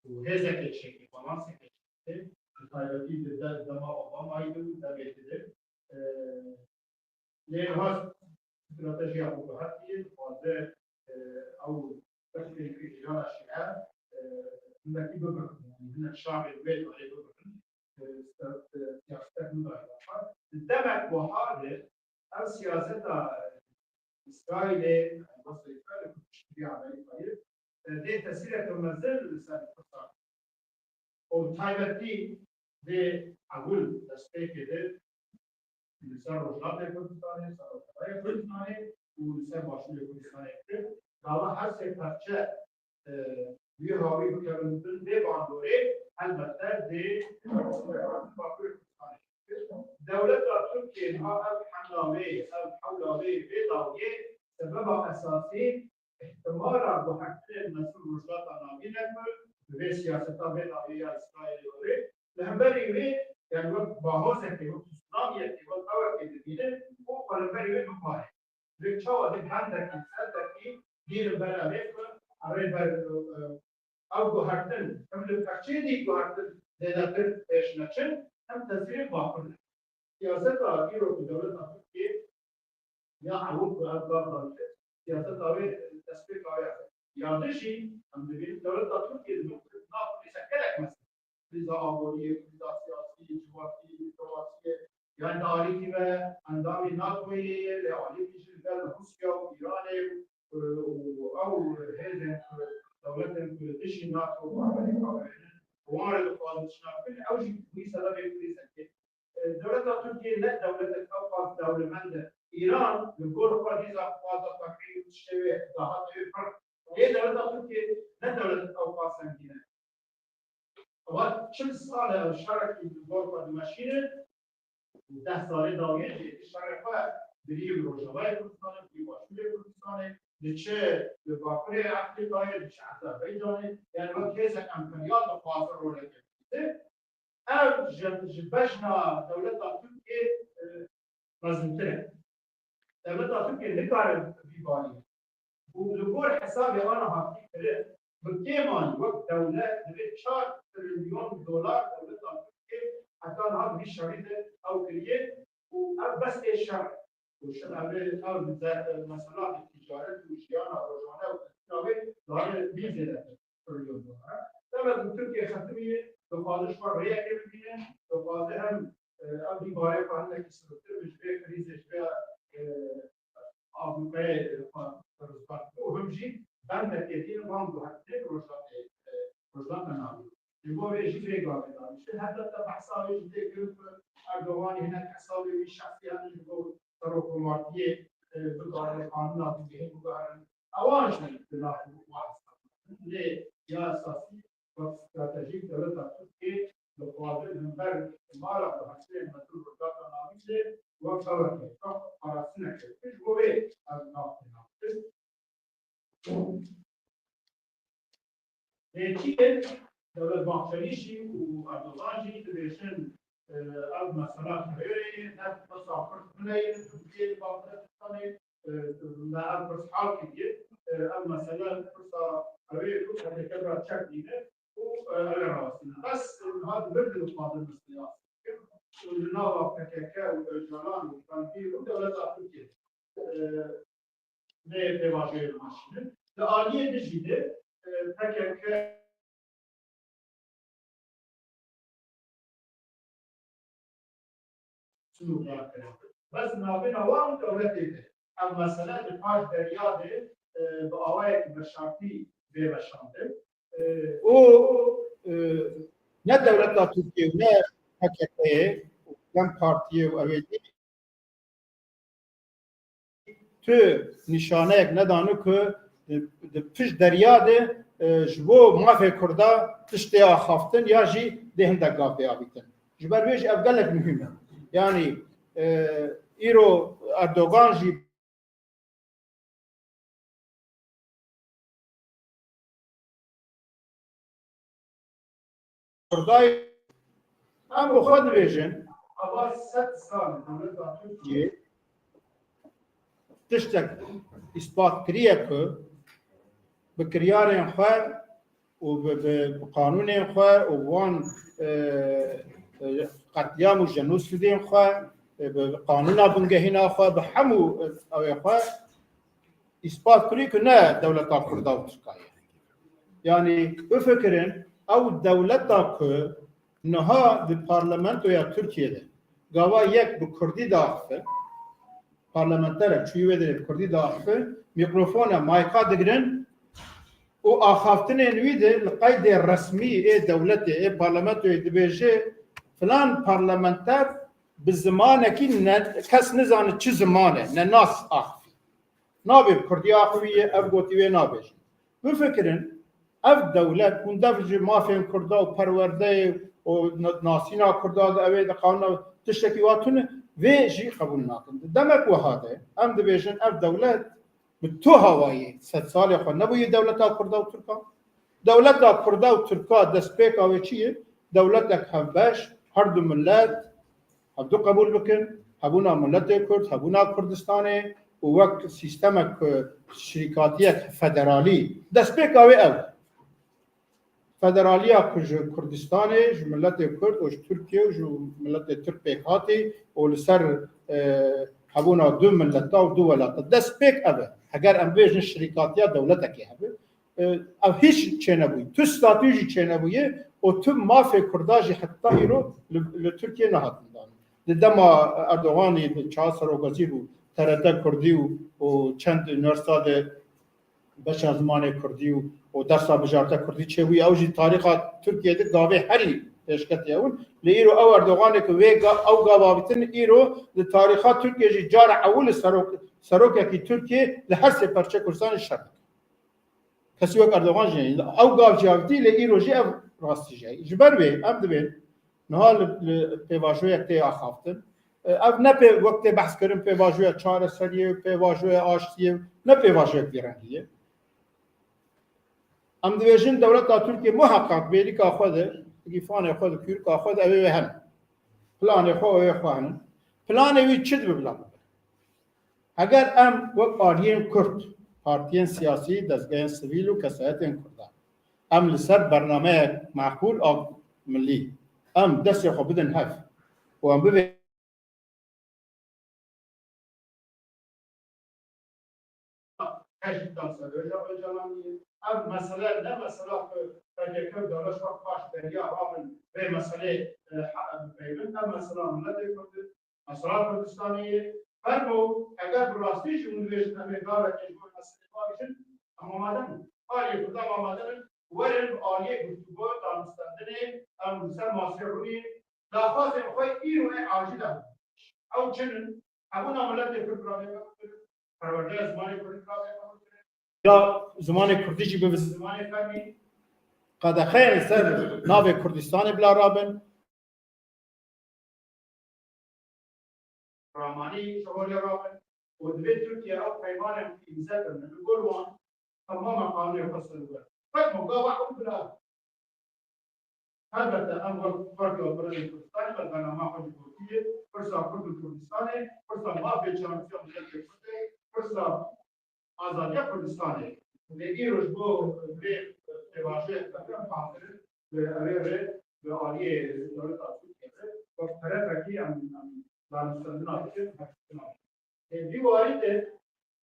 û hêzeke çêke, balanseke çêke, bi taybetî di de-, dema Obamayê de û demê di de, e, Lê niha stratejiya xwe guhertiye, dixwaze, e, ew beşê ku hîlala şîe, e, hindekî bibixin, yanî hinek şerê wê darê bibixin, e, sta-, e, siyasetek nidayê. Di demek wiha de ev siyaseta, e, Îsraîlê, helbesta Îsraîlê ku piştgiriya Amerîkayê, e, dê tesîreke mezin li ser Kurdan. Û taybetî vê ewil destpêkê de li ser Rojhilatê Kurdistanê, li ser Rojavayê Kurdistanê û li ser Başûrê Kurdistanê dikir. Gava her sê perçe, e, wî hawî bikevin bin vê bandorê, helbette dê Bakurê Kurdistanê dikir. Dewleta Tirkiyê niha ev hemla wê, ev hewla wê, vê dawiyê sebeba esasî îhtimala guhertinên mezin Rojhilata Navîn e ku bi vê siyaseta vê dawiyê ya Îsraîlê were. Li hemberî wê, yani wek bahozekê, wek tsunamiyekê, wek ewekê dibînin û xwe li hemberî wê bipare. Lê çawa dê hendekî, sendekî bînin ber evê ku erê ber, e, ew guhertin, em li perçeyê dî guhertin zêdetir pêş neçin, em tesîrê Bakur ne. Siyaseta îro ku dewleta Tirkiyê ya ewil ku ev gav danîne, siyaseta wê destpêka wê ye. Ya din jî em dibînin dewleta Tirkiyê di bin nav krîzek gelek mezin. Krîza aboriyê, krîza siyasî, civakî, dîplomasiyê, yani di alîkî ve endamî NATOyê ye, lê alîkî jî li gel Rûsya û Îranê û, û ew hêzên ku dewletên ku li dijî NATO û Amerîka wê ne. wan re dixwazin şina bikin, ew jî bûyî sebebê krîzekê. E, dewleta Tirkiyê ne dewletek ew qas dewlemend e. Îran li gor xwe rîza xwaza teqîn û tiştê wê dahatê wê pir. Ê dewleta Tirkiyê ne dewletek ew qas zengîn e. Ewa çil sal e ew şerekî li gor xwe dimeşînin. Deh salê dawiyê jî êdî şerê xwe dirî li Rojavayê Kurdistanê, dirî Başûrê Kurdistanê, diçe li Bakurê Efrîkayê, diçe Azerbaycanê, yani wek hêzek emperyal dixwaze roleke bigire. Ev ji, ji bejna dewleta Tirkiyê, e, mezintir e. Dewleta Tirkiyê nikare vî barî. Û li gor hesabê ana hatî kirin, bi kêmanî wek dewlet divê çar trilyon dolar dewleta Tirkiyê heta niha bi vî şerî de ew kiriye û ev bes ê şer e. Û şer ev ê, ev ze-, mesela ticaret û jiyana rojane û kutîna wê dane bî zêdetir trilyon dolar. Dewlet û Tirkiye xetimiye, dixwaze ji xwe rêyekê bibîne, dixwaze hem, e, ev bîbarê xwe hinekî sivîtir bi ji vê krîzê, ji vê, e, ablûqeyê, e, xwe rizgar û him jî bendekê tînin van guhertinê Rojda-, e, e, Rojda Navî. Ji bo vê jî vê gavê daniştin. Heta te behsa wê jî tê kirin ku Erdoganî hinek hesabê wî şexsî hene ji bo serokkomartiyê, e, bikare qanûna bigihîn, biguherin. Ewan jî di nav wan hesabê ne. Lê ya esasî wek stratejîk dewleta Tirkiyê dixwaze li hember mala guhertinên mezin Rojhilata Navîn de wek eweke, wek parastineke, ji bo vê ev nav tê navkirin. Lê çi ye? Dewlet Bahçelî jî û Erdogan jî dibêjin, e, ev mesela terorê ye, ne pirsa Kurd bine ye, li Tirkiyê li Bakurê Kurdistanê, e, me ev pirs hal kiriye. E, ev mesele pirsa ew ê ku P K K bira çek dîne û, e, ew ê rawestîne. Bes, e, niha di vir de dixwazin bi siyasî bikin. Û li nava P K K û Ocalan û Fendî û dewleta Tirkiyê, e, vê pêvajoyê bimeşînin. Li aliyê din jî de, e, P K K sînordakirin. Bes navbêna wan û dewletê de ev mesele di paş derya de, e, bi awayek veşartî bê veşandin. E, û, e, ne dewleta Tirkiyê û ne P K K'yê û DEM Partiyê û ew ê dî tu nîşaneyek nedane ku di, di pişt derya de, e, ji bo mafê Kurda tiştê axaftin ya jî dê hindek gav bê avîtin. Ji ber vê jî ev gelek muhîm e. Yanî, e, îro Erdogan jî Kurdayê em bi xwe dibêjin, ava sed sal dewleta Tirkiyê tiştek îspat kiriye ku bi kiryarên xwe û bi, bi, bi qanûnên xwe û wan, e, e, qetlîam û jenosîdên xwe, e, bi qanûna bingehîna xwe, bi hemû, e, ewê xwe îspat kirî ku ne dewleta Kurda û Tirka ye. Yanî bifikirin, ew dewleta ku niha di parlamentoya Tirkiyê de gava yek bi Kurdî diaxife, parlamenterek çûyî wê derê bi Kurdî diaxife, mîkrofona mayka digirin û axaftinên wî de li qeydê resmî ê dewletê, ê parlamentoyê dibêje, filan parlamenter bi zimanekî ne, kes nizane çi ziman e, nenas axifî. Nabê bi Kurdî axivî ye, ev gotî wê nabêjin. Bifikirin, ev dewlet, hûn dev ji mafên Kurda û perwerdeyê û na-, nasîna Kurda de ew ê di qanûna tiştekî wa tune, vê jî qebûl nakin. Di demek wiha de, em dibêjin, ev dewlet bi tu hawayê sed salê xwe nebûye dewleta Kurda û Tirka. Dewleta Kurda û Tirka destpêka wê çi ye? Dewletek hevbeş, her du milet, hevdu qebûl bikin, hebûna miletê Kurd, hebûna Kurdistanê û wek sîstemek, e, şirîkatiyek federalî. Destpêka wê ew. Federaliya ku ji Kurdistanê, ji miletê Kurd û ji Tirkiye û ji miletê Tirk pêk hatî û li ser, e, hebûna du mileta û du welata. Destpêk ev e. Heger em bêjin şirîkatiya dewletekê hebe, e, ev hîç çênebûyî. Tu statû jî çênebûye û tu mafê Kurda jî heta îro li, li Tirkiye nehatin dan. Di dema Erdoganî di çawa serokatî bû, T R T Kurdî û, û çend unîversîta de beşa zimanê kurdî û, û dersa bijarte kurdî çêbûye. Ew jî tarîxa Tirkiyê de gavê herî pêşketî ew in. Lê îro ew Erdoganê ku wê ga-, ew gav avîtin, îro li tarîxa Tirkiyê jî cara ewil li serok-, serokekî Tirkiyê li her sê perçe Kurdistanê şer dike. Kesî wek Erdogan jî heye. Ew gav jî avîtî, lê îro jî ev rastî jî heye. Ji ber wê em dibên niha li, li pêvajoyek tê axaftin. Ev ne pê, wek tê behs kirin, pêvajoya çareseriyê, pêvajoya aştiyê, ne pêvajoyek vî rengî ye. Em dibêjin dewleta Tirkiye muheqeq bêrîka xwe de, gîfanê xwe de, kûrika xwe de ew ê hene. Planê xwe, ew ê xwe hene. Planê wî çi dibe bila bibe? Heger em wek aliyên Kurd, partiyên siyasî, dezgehên sivîl û kesayetên Kurdan, em li ser bernameyek meqûl a milî, em destê xwe bidin hev û em bivê Ev mesele ne mesela ku P K K û DAIŞ wek paş beriya rabin vê meselê, e, ha-, bipeyvin. Ev mesela miletê Kurd e, mesela Kurdistanê ye. Fermo, eger bi rastî jî hûn dibêjin em ê gavekê ji bo meselê bavêjin, em amade ne. Aliyê Kurdan amade ne. Werin bi aliyê guftûgo, danûstendinê, em li ser masê rûnê, daxwazên xwe îro ê acîl e. Ew çi ne? Hebûna miletê Kurd bi revê me bikirin, perwerdeya zimanê Kurdî bi revê me bikirin. Ya zimanê Kurdî jî bibe zimanê fermî. Qedexeyên li ser navê Kurdistanê bila rabin. Ramanî ji holê rabin û divê Tirkiye ew peymanên îmze kirin li gor wan temamen qanûnê xwe serûber. Fermo gava ew bila. Helbete em wek Partiya Opozîsyonê Kurdistanê me bernama xwe jî gotiye, pirsa Kurd û Kurdistanê, pirsa mafê çaresiya miletê Kurd e, pirsa azadiya Kurdistanê. Lê îro ji bo vê pêvajoyek em hazir in, bi evê rê, bi aliyê dewleta Tirkiye re, wek terefekî em, em danûstendina bikin, hevdîtina bikin. Ê vî warî de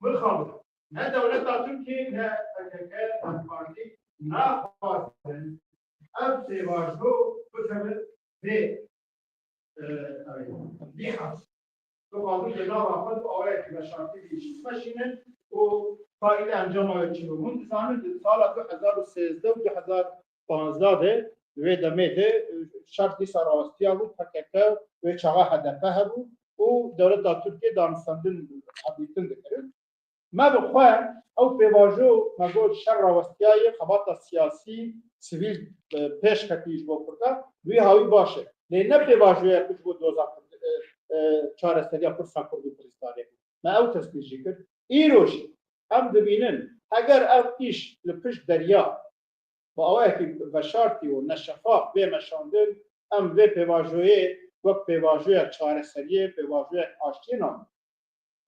min xwe ne dewleta Tirkiyê ne P K K, ne Partî naxwazin ev pêvajo bikeve vê, e, ew ê, vî hevs. Dixwazin di nava xwe de awayekî veşartî vî îşî meşînin û faîde encama wê çi be. Hûn dizanin di sala du hezar û sêzdeh û du hezar panzdeh de, di wê demê de, e, şer dîsa rawestiya bû, P K K, wê çaxa H D P hebû û dewleta Tirkiyê danûstendin, hevdîtin dikirin. Me bi xwe ew pêvajo me got şer rawestiyaye, xebata siyasî, sivîl, e, pêş ketî ji bo Kurda, wî hawî baş e. Lê ne pêvajoyek ji bo doza Kurd, e, e, çareseriya pirsa Kurd û Kurdistanê bû. Me ew tespît jî kir. Îro jî em dibînin, heger ev îş li pişt derya bi awayekî veşartî û neşefaf bê meşandin, em vê pêvajoyê wek pêvajoyek çareseriyê, pêvajoyek aştiyê namin.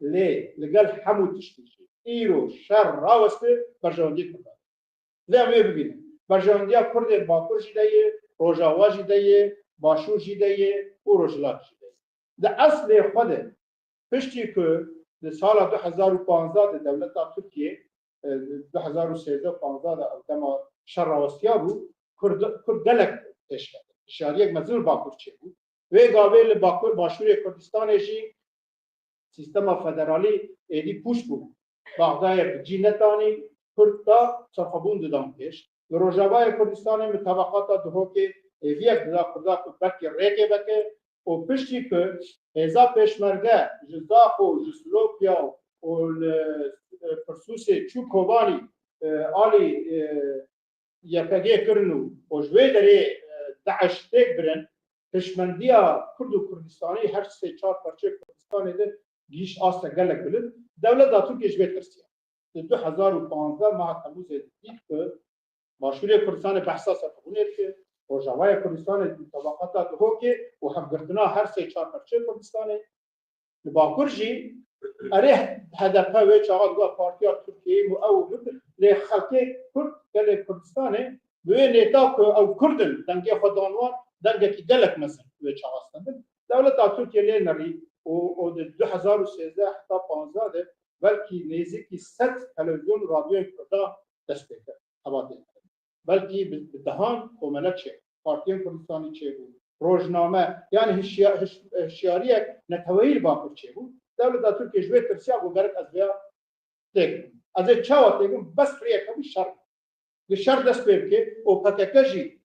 Lê li gel hemû tiştî jî îro şer raweste berjewendiyê Kurdan. Lê em wê bibînin. Berjewendiya Kurdên Bakur jî de ye, Rojava jî de ye, Başûr jî de ye û Rojhilat jî de ye. Di eslê xwe de piştî ku di sala du hezar û panzdeh de dewleta Tirkiyê, e, du hezar û sêzdeh panzdeh de ew dema şer rawestiya bû, Kurd, Kurd gelek pêş ketin. Hişyariyek mezin li Bakur çêbû. Wê gavê li Bakur, Başûrê Kurdistanê jî sîstema federalî êdî pûç bû. Baxdayê bi cî netanî Kurd da serxwebûn didan pêş. Li Rojavayê Kurdistanê mitebaqata Duhokê hêviyek dida Kurda ku belkî rêkê veke û piştî ku hêza pêşmerge ji Zaxo, ji Silopya û li, e, Pirsûsê çû Kobanî, e, alî, e, Y P G kirin û, û ji wê derê, e, DAIŞ têk birin, hişmendiya Kurd û Kurdistanî her sê çar parçeyê Kurdistanê de gihîşt asta gelek bilind. Dewleta Tirkiyê ji vê tirsiya. Di du hezar û panzdeh meha Temmûzê dît ku Başûrê Kurdistanê behsa serxwebûnê dike, Rojavaya Kurdistanê di tabaqata Duhokê û hevgirtina her sê çar parçeyê Kurdistanê. Li Bakur jî erê H D P wê çaxa digot partiya Tirkiyeyê bû ew bibin, lê xelkê Kurd, gelê Kurdistanê bi wê nêta ku ew Kurd in, dengê xwe dan wan, dengekî gelek mezin wê çaxa stendin. Dewleta Tirkiye lê nerî û, û di du hezar û sêzdeh heta panzdeh de belkî nêzîkî sed televîzyon û radyoyên Kurda dest pê kir. Xebatê. Belkî bi, bi dehan komele çêbû. Partiyên Kurdistanî çêbû. Rojname, yani hişya-, hiş-, hişyariyek neteweyî li Bakur çêbû. Dewleta Tirkiye ji wê tirsiya ku gerek ez vêya têk bim. Ez ê çawa têbim, bes rêyeke wî şer. Di şer dest pê bike û P K K jî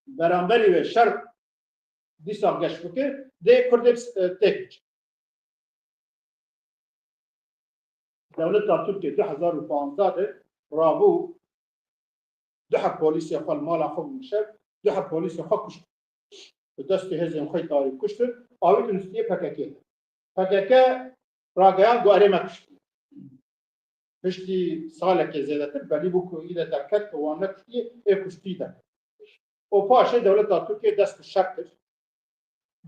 beramberî wê şer dîsa geş bike, dê Kurdê têk biçe. Dewleta Tirkiyê du hezar û panzdeh de rabû du heb polîsê xwe li mala xwe bûn şev, du heb polîsê xwe kuştin. Bi destê hêzên xwe tarî kuştin, awîtin stiyê P K K de. P K K rageyan got erê me kuştiye. Piştî salekê zêdetir belî bû ku î de derket ku wan nekuştiye, ê kuştî de. Û paşê dewleta Tirkiyê dest bi şer kir.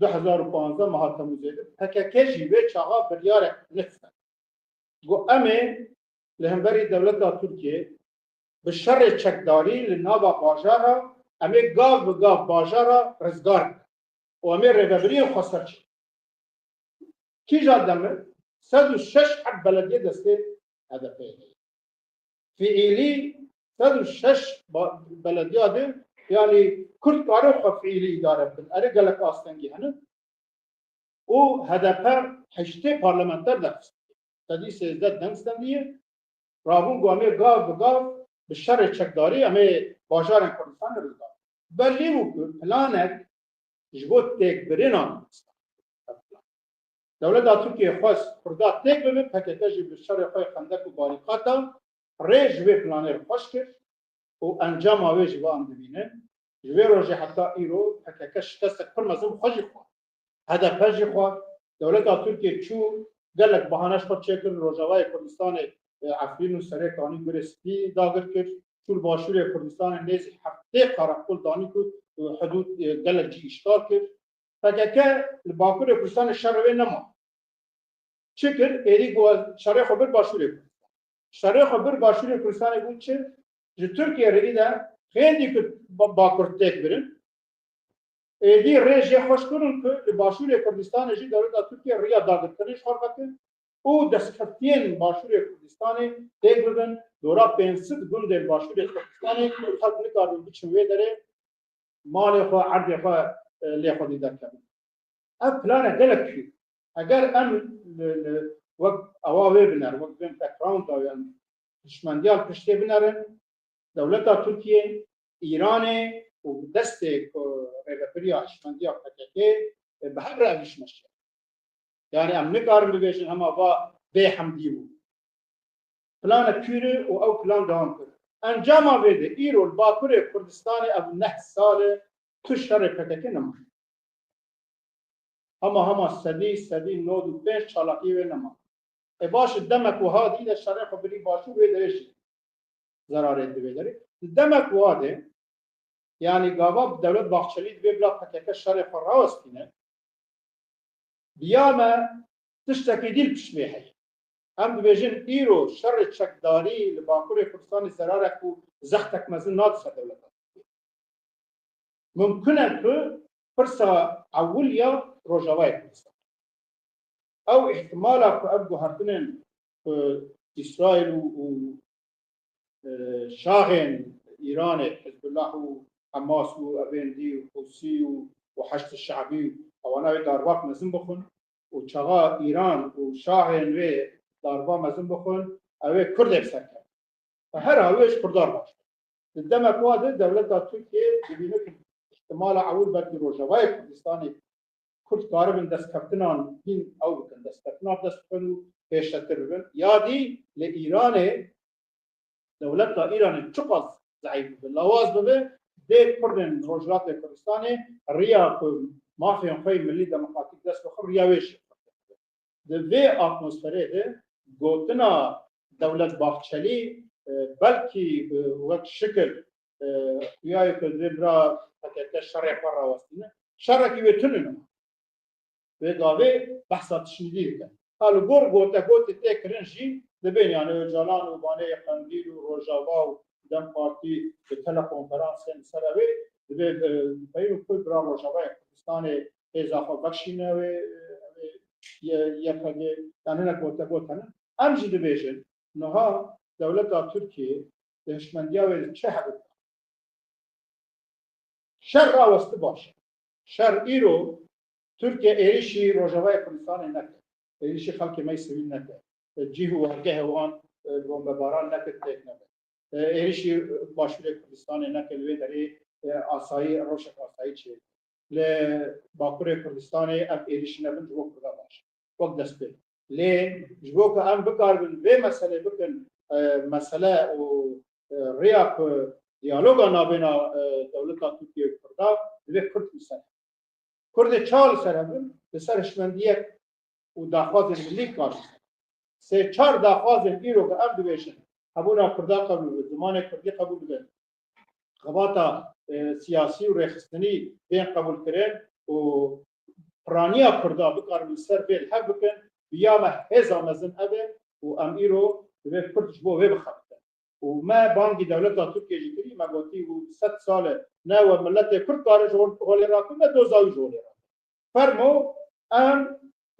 Du hezar û panzdeh meha Temûzê de P K K jî vê çaxa biryarek nexist. Got, em ê li hemberî dewleta Tirkiyê bi şerê çekdarî li nava bajara, em ê gav bi gav bajara rizgar bikin û em ê rêvebiriyên xweser çêkin. Kîja demir sed û şeş heb belediyê destê H D P'ê ye. Fiîlî sed û şeş ba-, belediya de, yanî Kurd karin xwe fiîlî îdare bikin. Erê gelek astengî hene. Û H D P heştê parlamenter derxist. Sedî sêzdeh deng stendiye. Rabûn got em ê gav bi gav bi şerê çekdarî em ê bajarên Kurdistanê rizgar. Belî bû ku planek ji bo têkbirina Kurdistanê. Dewleta Tirkiyê xwest Kurda têk bibin, P K K jî bi şerê xwe xendek û barîkata rê ji vê planê re xweş kir û encama wê jî va em dibînin. Ji vê rojê heta îro P K K şikestek pir mezin bi xwe jî xwar. H D P jî xwar. Dewleta Tirkiyê çû gelek bahane ji xwe çêkirin, Rojavayê Kurdistanê, e, Efrîn û Serê Kanî gurê spî dagir kir. Çû li Başûrê Kurdistanê nêzî heftê qereqol danî ku, e, hidûd, e, gelek cî îşgal kir. P K K li Bakurê Kurdistanê şerê wê nema. Çi kir? Êdî got şerê xwe bir Başûrê Kurdistanê. Şerê xwe bir Başûrê Kurdistanê bû çi? Ji Tirkiye re î de xêndî ku ba-, Bakur têk birin. Êdî rê jê xweş kirin ku li Başûrê Kurdistanê jî dewleta Tirkiye riya dagirkirin ji xwe veke û destkeftiyên Başûrê Kurdistanê têk bibin, dora pênc sed gundên Başûrê Kurdistanê ku xelk nikarin biçin wê derê, malê xwe, erdê xwe, e, lê xwedî derkevin. Ev planek gelek pîr. Eger em li, li, wek ewa wê biner, wek bên background-a yan hişmendiya li piştê binerin, dewleta Tirkiyê, Îranê û destê ku rêvebiriya hişmendiya P K K, e, bi hev re ev iş meşe. Yani em nikarin bibêjin hema va bê hemdî bû. Planek pîr e û ew plan dewam kir. Encama vê de îro li Bakurê Kurdistanê ev neh sal e tu şerê P K K nema. Hema hema sedî, sedî nod û pênc çalakî wê nema. E baş e, demek wiha dî de şerê xwe birî Başûr wê derê jî zerarê di vê derê. Di demek wiha de, yanî gava Dewlet Bahçelî divê bila P K K şerê xwe rawestîne, diya me tiştekî dî li pişt vê heye. Em dibêjin îro şerê çekdarî li Bakurê Kurdistanê zerarek û zextek mezin nade ser dewleta Tirkiyê. Mimkun e ku pirsa ewil ya Rojavayê Kurdistan. Ew îhtimala ku ev guhertinên ku Îsraîl û, û, e, şaxên Îranê, Hizbullah û Hamas û evên dî û Hûsî û, û Heşd Şebî û ewana wê darvak mezin bixwin û çaxa Îran û şaxên wê darva mezin bixwin, ew ê Kurdê bi ser kevin. Her awê ji Kurdan baş. Di demek wa de dewleta Tirkiyê dibîne ku îhtimala ewil belkî Rojavayê Kurdistanê Kurd karibin destkeftinan hîn ew bikin, destkeftinan bi dest bixin û pêşetir bibin. Ya dî li Îranê, dewleta Îranê çiqas zeîf bibe, lawaz bibe, dê Kurdên Rojhilatê Kurdistanê riya ku mafên xwe yê milî demokratîk dest bixin, riya wê jî. Di vê atmosferê de gotina Dewlet Bahçelî, e, belkî, e, wek şikil, e, xuya ye ku divê bira P K K şerê xwe rawestîne. Şerekî wê tune nema. Vê gavê behsa tiştî dî dike. Ha li gor gotegotê tê kirin jî dibên, yani Ocalan û Banê Qendîl û Rojava û DEM Partî bi telekonferansên ser ev ê dibê, e, peyv û pir bira Rojavayê Kurdistanê hêza xwe vekşîne wê, e, Y P G, yan hinek gotegot hene. Em jî dibêjin, niha dewleta Tirkiyê di hişmendiya wê de çi hebû? Şer rawesti baş e. Şer îro Tirkiye êrişî Rojavayê Kurdistanê neke. Êrişî xelkê me yê sivîl neke. Cih û wargehê wan e, bombebaran nekir têk nebin. E, êrişî Başûrê Kurdistanê nekir, li wê derê, e, asayî, rewşek asayî çêbû. Li Bakurê Kurdistanê ev êrişî nebin ji bo Kurda baş. Wek destpê. Lê ji bo ku em bikaribin vê meselê bikin, e, mesele û, e, rêya ku diyaloga navêna, e, dewleta Tirkiye û Kurda, divê Kurd li ser. Kurdê çawa li ser hebin? Li ser hişmendiyek û daxwazên milî kar. Sê çar daxwazên îro ku em dibêjin, hebûna Kurda qebûl bibin, zimanê Kurdî qebûl bibin, xebata, e, siyasî û rêxistinî bên qebûlkirin û piraniya Kurda bikarin li ser vê li hev bikin, bi ya me hêza mezin ev e û em îro divê Kurd ji bo vê bixebitin. Û me bangî dewleta Tirkiyê jî kirî, me gotî û sed sal e ne we miletê Kurd kare ji hol-, holê rakin, ne doza wî ji holê rakin. Fermo em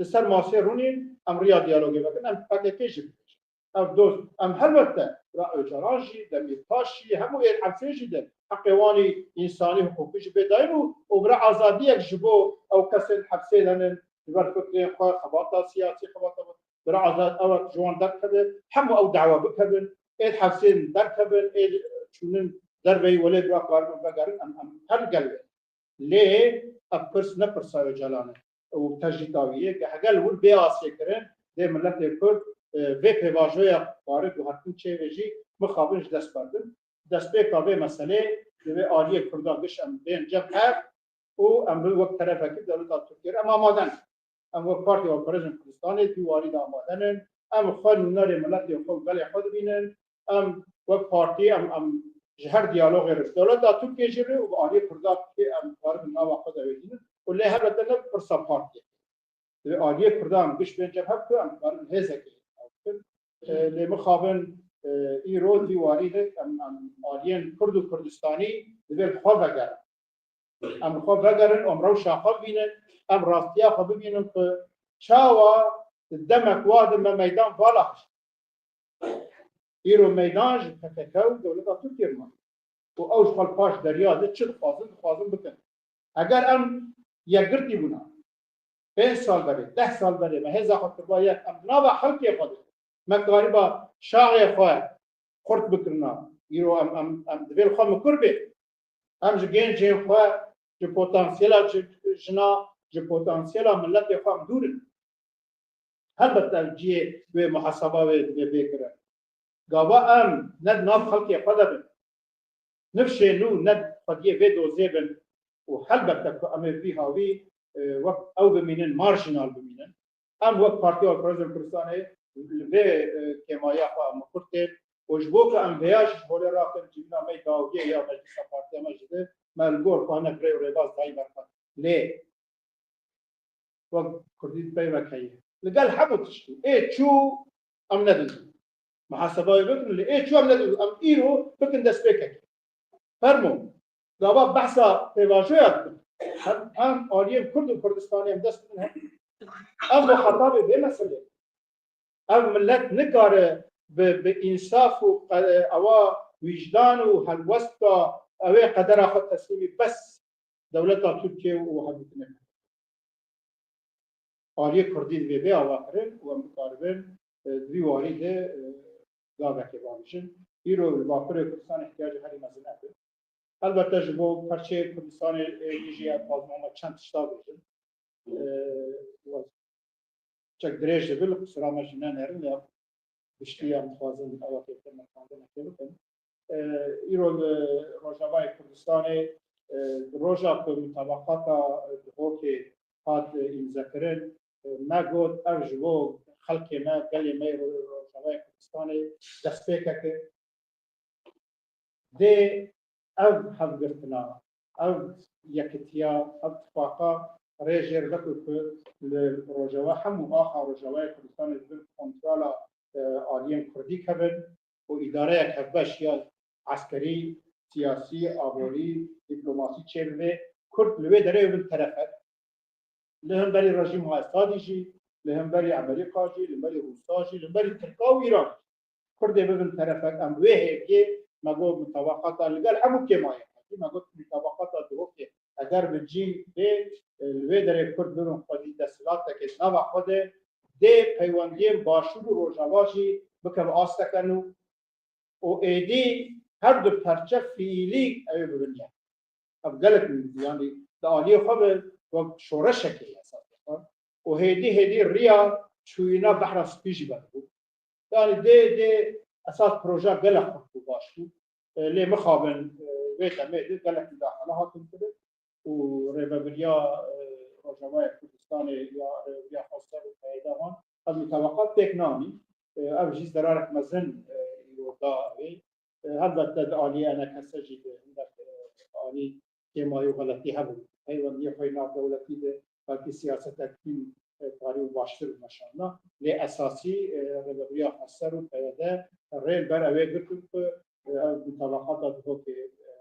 li ser masê rûnîn, em riya diyalogê vekin, em P K K jî bibêjin. Ev doz, em helbette bira Ocalan jî, Demîrtaş jî, hemû ê hepsê jî de heqê wan î însanî, hiqûqî jî bê dayîn û, û bira azadiyek ji bo ew kesên hepsê henin, ji ber fikrên xwe, xebata siyasî, xebata bira azad, ew ji wan derkeve, hemû ew dawa bikevin, ê hevsên derkevin, ê çûnin derveyî welê bira karin vegerin, em, em her gel wê. Lê ev pirs ne pirsa Ocalan e û tecrîta wî ye, ku heger li wir bê asê kirin, dê miletê Kurd, e, vê pêvajoya kare guhertin çêvê jî mixabin ji dest berdin. Destpêka vê meselê divê aliyê Kurdan giş em bên cem hev û em bi wek terefekî dewleta Tirkiyê re em amade ne. Em wek Partiya Opozîsyonê Kurdistanê di warî de amade ne. Em xwe nûnerê miletê xwe û gelê xwe dibînin. Em wek partî em, em ji her diyalogê re ji dewleta Tirkiyê jî re û bi aliyê Kurda Tirkiyê em karin nava xwe de wêjînin. Û lê helbete ne pirsa partiyê. Divê aliyê Kurdan giş bên cem hev ku em dikarin hêzekê ew bikin. E, lê mixabin, e, îro di warî de em, em aliyên Kurd û Kurdistanî divê li xwe vegerin. Em li xwe vegerin, em rewşa xwe bibînin, em rastiya xwe bibînin ku çawa di demek wa de me meydan vala hişt. Îro meydan ji P K K û dewleta Tirkiyê re ma. Û ew ji xwe li paş derya de çi dixwazin, dixwazin bikin. Eger em yekgirtî bûna, pênc sal berê, deh sal berê me hêza xwe kiriba yek, em di nava xelkê xwe de, me kariba şaxê xwe xurt bikirina. Îro em, em, em divê li xwe mikur bê. Em ji gencên xwe, ji potansiyela ji-, jina, ji potansiyela miletê xwe em dûr in. Helbet ev cihê wê muhaseba wê divê bê kirin. Gava em ne di nav xelkê xwe de bin. Nifşê nû ne xwediyê vê dozê bin û helbette ku em ê vî hawî, e, wek ew bimînin, marjinal bimînin. Em wek Partiya Opozîsyonê Kurdistanê li vê, e, kêmaya xwe em kurtên û ji bo ku em vêya jî ji holê rakin civîna me dawiyê ya meclisa partiya me jî de me li gor xwe hinek rê û rêbaz dayî berxwe. Lê wek Kurdî peyvek heye. Li gel hemû tiştî. Ê çû em nedin. Muhaseba wê bikin, lê ê çû em nedin. Em îro bikin destpêkek. Fermo. Gava behsa pêvajoya dikin. Hem, hem aliyên Kurd û Kurdistanê em dest bidin hem. Em bi xetabê vê meselê. Ev milet nikare bi, bi însaf û qe-, ewa wîjdan û helwestka ew ê qedera xwe teslîmî bes dewleta Tirkiye û hevdîtinê. Aliyê Kurdî divê bê avakirin û em bikaribin, e, di vî warî de, e, gavekê bavêjin. Îro li Bakurê Kurdistanê ihtiyacê herî mezin ev e. Helbette ji bo perçeyê Kurdistanê, e, yê jî ez dixwazim çend tişta bêjim. E, çek dirêj dibe, li qisira me jî nenerin, ya giştî em dixwazin ewa têkil merkandinekê bikin. E, îro li Rojavayê Kurdistanê, e, di roja ku mutabaqata Duhokê hat, e, îmzekirin, e, me got, ev ji bo xelkê me, gelê me yê Ro-, Rojavayê Kurdistanê destpêkek e. Dê ev hevgirtina, ev yekitiya, ev tifaqa rê jêr veke ku li Rojava hemû axa Rojavayê Kurdistanê di bin kontrola, e, aliyên Kurdî kevin û îdareyek hevbeş ya eskerî, siyasî, aborî, dîplomasî çêbibe. Kurd li wê derê bin terefek. Li hemberî rejîma Esadî jî, li hemberî Amerîka jî, li hemberî Rûsa jî, li hemberî Tirka û Îran jî. Kurdê bibin terefek, em wê hêviyê me got mutabaqata li gel hemû kêmayên xwe jî, me got mutabaqata Duhokê eger bi cî bê, e, li wê derê Kurd bibin xwedî desthilateke di nava xwe de, dê peywendiyên Başûr û Rojava jî bike bi asteke nû û êdî her du perçe fiîlî ew ê bibin yek. Ev gelek, yanî di aliyê xwe ve wek şoreşekê ye esasê xwe. Û hêdî hêdî riya çûyîna Behra Spî jî vedibû. Yanî dê, dê esas proje gelek xurt bû, baş bû. E, lê mixabin, e, vê demê de gelek mudaxele hatin kirin û rêvebiriya, e, Rojavayê Kurdistanê ya rêvebiriya Xweser û P Y D wan ev mutabakat pêk nanî. E, ev jî zerarek mezin, e, îro da wê. E, helbette di aliyê E N K S jî de hindek, e, alî kêmayî û xeletî hebû. Peywendiyê xwe yê navdewletî de belkî siyasetek hîn, e, karî û baştir meşandina. Lê esasî, e, rêvebiriya Xweser û P Y D rê li ber ew ê girtin ku, e, ev mutabaqata Duhokê, e,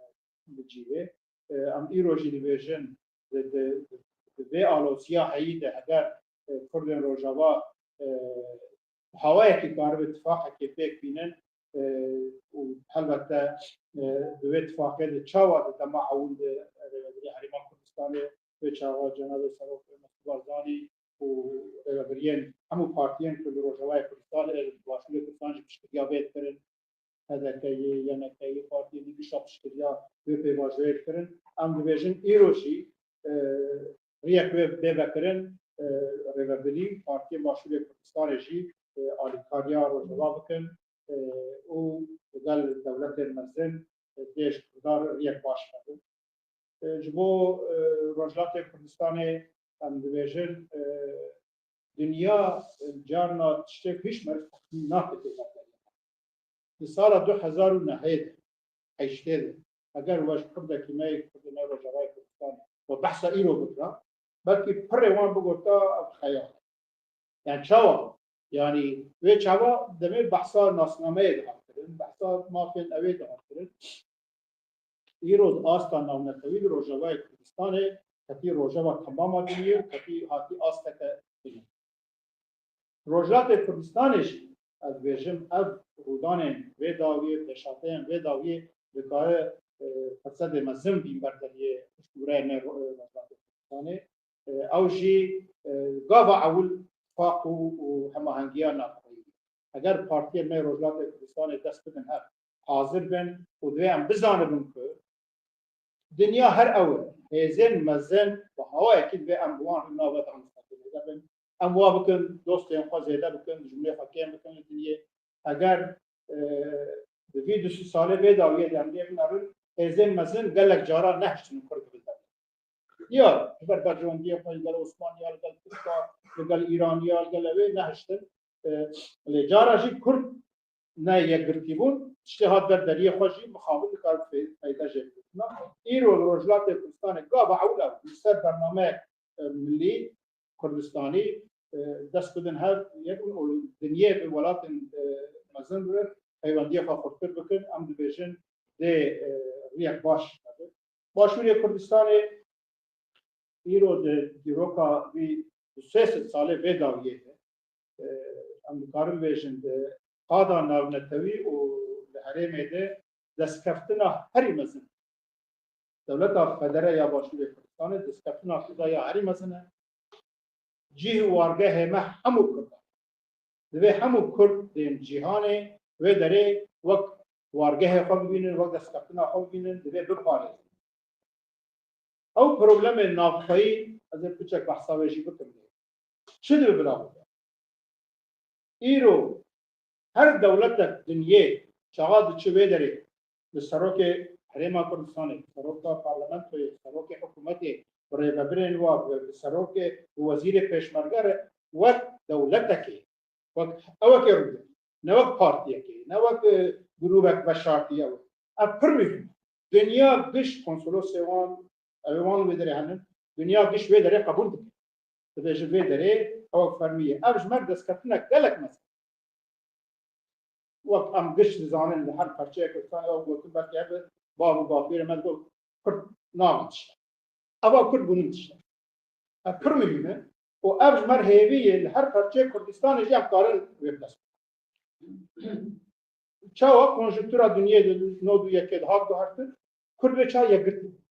bicî wê. E, em îro jî dibêjin di, di, di vê aloziya heyî de heger, e, Kurdên Rojava, e, hawayekî karibe tifaqekê pêk bînin, e, û helbette, e, di wê tifaqê de çawa di dema ewil de rêvebirî Herêma Kurdistanê, wê çawa Cenabê Serok Mesûd Barzanî û rêvebiriyên hemû partiyên ku li Rojavayê Kurdistanê, li Başûrê Kurdistan jî piştgiriya vê dikirin, H D K'yê, Y N K'yê, partiyên din gişa piştgiriya wê pêvajoyê dikirin. Em dibêjin îro jî, e, riyek wê bê vekirin, e, rêvebirî, partiyên Başûrê Kurdistanê jî, e, alîkariya Rojava bikin, e, û digel dewletên mezin, e, dê ji Kurdan riyek baş hebin. E, ji bo, e, Rojhilatê Kurdistanê em dibêjin, e, dinya, e, carna tiştê ku hîç meriv texmîn nake tê vekirî. Di sala du hezar û nehê de, heştê de, eger we ji Kurdekî me yê Kurdê me Rojavayê Kurdistanê we behsa îro bikira, belkî pirê wan bigota ev xeyal e. Yani çawa? Yani wê çawa demê behsa nasnameyê dihat kirin, behsa mafên ew ê dihat kirin. Îro di asta navnetewî di Rojavayê Kurdistanê ketî rojeva temama dinyê û ketî hatî asteke din. Rojhilatê Kurdistanê jî, ez dibêjim, ev rûdanên vê dawiyê, pêşhateyên vê dawiyê dikare, e, fesedê mezin bîn ber deriyê piştgûreyê me ro-, e, Rojhilatê Kurdistanê. E, ew jî, e, gava ewil tifaq û, û hemahengiya navxweyî. Eger partiyên me Rojhilatê Kurdistanê dest bidin hev, hazir bin û divê em bizanibin ku dinya her ew e. Hêzên mezin bi hawayekî divê em bi wan re navbet em zêde bin. Em wa bikin, dostên xwe zêde bikin, dijminê xwe kêm bikin li dinyê. Eger, e, di vî du sê salê vê dawiyê de em lê binerin, hêzên mezin gelek caran nehiştin Kurd bibin dewlet. Ya, ji ber berjewendiyê xwe li gel Osmaniya, li gel Tirka, li gel Îraniya, li gel ew ê nehiştin. E, lê cara jî Kurd ne yekgirtî bûn, tiştê hat ber deriyê xwe jî mixabin dikare fê-, feyde jê bigirtina. Îro li Rojhilatê Kurdistanê gava ewil ew li ser bernameyek, e, milî Kurdistanî, e, dest bidin hev yek û dinyê bi welatên, e, mezin re peywendiyê xwe xurttir bikin. Em dibêjin dê, e, riyek baş hebe. Başûrê Kurdistanê îro di dîroka vî du sê sed salê vê dawiyê de, e, em dikarin bêjin di qada navnetewî û li herêmê de destkeftina herî mezin. Dewleta Federe ya Başûrê Kurdistanê destkeftina xwe da ya herî mezin e. Cih û wargehê me hemû Kurd e. Divê hemû Kurd yên cîhanê wê derê wek wargehê xwe bibînin, wek destkeftina xwe bibînin, divê biparêzin. Ew problemê navxweyî, ez ê piçek behsa wê jî bikim. Çi dibe bila bibe? Îro her dewletek dinyê çaxa diçe wê derê, bi serokê Herêma Kurdistanê, bi seroka parlamentoyê, bi serokê hikûmetê, bi rêvebirên wa, bi, bi serokê, bi wezîrê pêşmerge re wek dewletekê, wek ewekê rûdin, ne wek partiyekê, ne wek, e, grûbek veşartî ew. Ev pir muhîm e. Dinya giş konsolosê wan, ew ê wan wê derê henin, dinya giş wê derê qebûl dike. Dibêje vê derê ew fermî ye. Ev ji me re destkeftinek gelek mezin. Wek em giş dizanin li her perçeyek Kurdistanê ew gotin belkî hebe bav û bapêrê me digot Kurd nabin tiştek. Eva Kurd bûnin tiştek. Ev pir muhîm e û ev ji me re hêvî ye li her perçeyek Kurdistanê jî em karin wê bi dest bixin. Çawa konjunktura dinyê di nod û yekê de hat guhertin, Kurd vê çawa yekgirtin.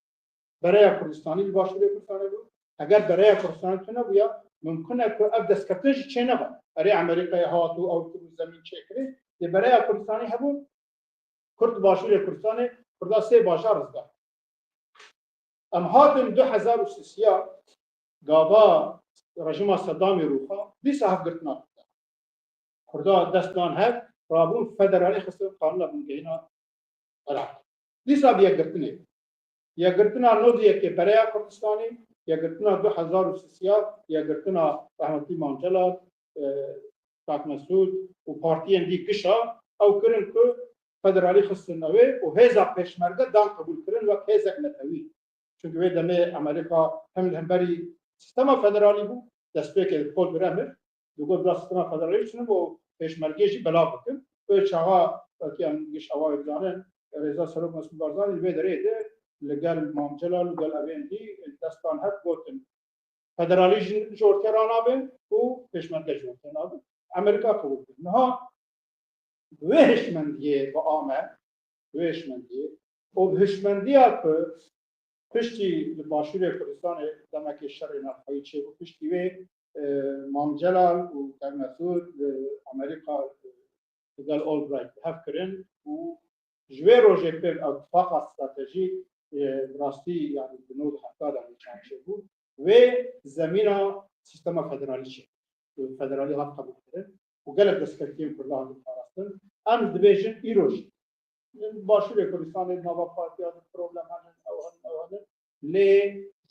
Bereya Kurdistanî li Başûrê Kurdistanê bû. Eger bereya Kurdistanê tune bûya, mimkun e ku ev destkeftin jî çêneba. Erê Amerîkayê hat û ew kir û zemîn çêkirê, Lê bereya Kurdistanê hebûn, Kurd li Başûrê Kurdistanê, Kurda sê bajar rizgar. Em hatin du hezar û sisiya, gava rejîma Sedamê rûxa, dîsa hevgirtina Kurda. Kurda dest dan hev, rabûn federalî xistin qanûna bingehîna Iraq. Dîsa bi yekgirtinê. Yekgirtina nod û yekê Bereya Kurdistanê, yekgirtina du hezar û sisiya, yekgirtina rehmetî Mam Celal, e, Kak Mesûd û partiyên dî gişa ew kirin ku federalî xistin ew ê û hêza pêşmerge dan qebûl kirin wek hêzek netewî. Çunke wê demê Amerîka hem li hemberî sîstema federalî bû, destpêkê Paul Bremer digot bila sîstema federalî çûn û pêşmergê jî belav bikin. Wê çaxa belkî em giş ewa wê bizanin, rêza Serok Mesûd Barzanî li vê derê de li gel Mam Celal û gel evên dî dest dan hev gotin. Federalî jî ji ortê ranabe û pêşmerge ji ortê nabe. Amerîka qebûl kir. Niha bi wê hişmendiyê bi a me, bi wê hişmendiyê û bi hişmendiya ku piştî li Başûrê Kurdistanê demekê şerê navxweyî çêbû, piştî wê, e, Mam Celal û Kak Mesûd li Amerîka, e, li gel Albright hev kirin û ji wê rojê pir ew tifaqa stratejîk, e, bi rastî, yani, di nod û hefta de nîşan çêbû. Wê zemîna sîstema federalî çêbû. Federalî hat qebûlkirin û gelek destkeftiyên Kurdan hatin parastin. Em dibêjin îro jî. Li Başûrê Kurdistanê nava partiya din problem hene, ew hene, ew hene. Lê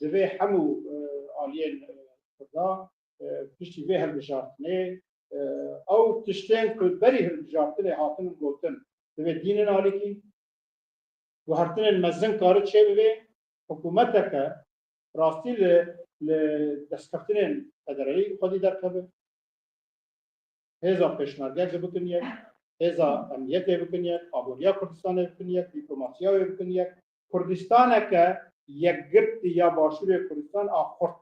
divê hemû, e, aliyên, e, Kurda, e, piştî vê hilbijartinê, e, ew tiştên ku berî hilbijartinê hatin gotin, divê dînin alîkî, guhertinên mezin kari çêbibe, hikûmeteke rastî li, li destkeftinên federalî xwedî derkeve. Hêza pêşmerge bikin yek, hêza emniyetê bikin yek, aboriya Kurdistanê bikin yek, diplomasiya wê bikin yek. Kurdistaneke yekgirtî ya Başûrê Kurdistan a xurt.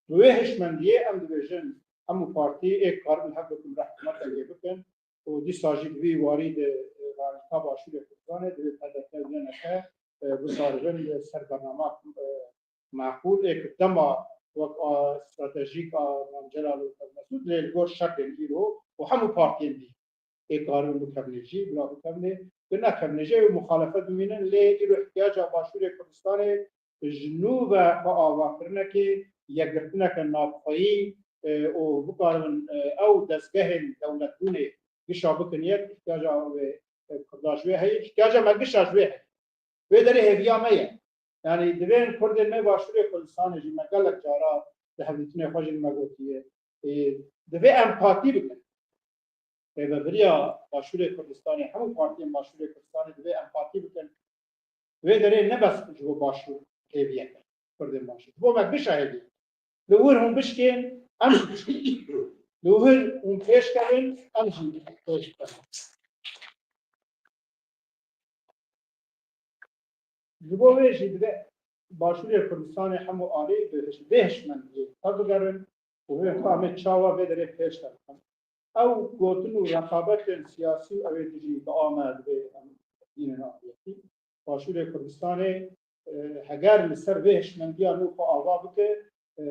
Bi wê hişmendiyê em dibêjin, hemû partî ê karin hev bikin, rehkumetekê bikin û dîsa jî di vî warî de, e, rayîka Başûrê Kurdistanê divê P D K û Y N K, e, bikaribin li ser bernama, e, meqûl ê ku dema wek a stratejîk a Mam Celal û Kak Mesûd lê li gor şertên îro û hemû partiyên dî ê karibin bikevnê jî, bila bikevnê, tu nekevnê jî ew muxalefet bimînin, lê îro ihtiyaca Başûrê Kurdistanê ji nû ve xwe avakirinekê, yekgirtineke navxweyî, e, û bikaribin, e, ew dezgehên dewletbûnê gişa bikin yek, ihtiyaca wê, e, Kurda ji wê heye, ihtiyaca me gişa ji wê heye. Wê derê hêviya me ye. Yanî divê Kurdên me Başûrê Kurdistanê jî me gelek cara di hevdîtinê xwe jî me gotiye. Ê, divê empatî bikin. Rêvebiriya Başûrê Kurdistanê, hemû partiyên Başûrê Kurdistanê divê empatî bikin. Wê derê ne bes ji bo Başûr hêviye ke, Kurdên Başûr. Ji bo me gişa hêviye. Li wir hûn bişkên, em jî bişkên. Li wir hûn pêş kevin, em jî pêş kevin. Ji bo vê jî divê Başûrê Kurdistanê hemû alî bi hiş-, vê hişmendiyê tevbigerin û vê xwe em ê çawa vê derê pêş de bikin. Ew gotin û reqabetên siyasî û ew ê dijî bi a me divê em bînin aliyetî. Başûrê Kurdistanê, e, heger li ser vê hişmendiya nû xwe ava bike, e,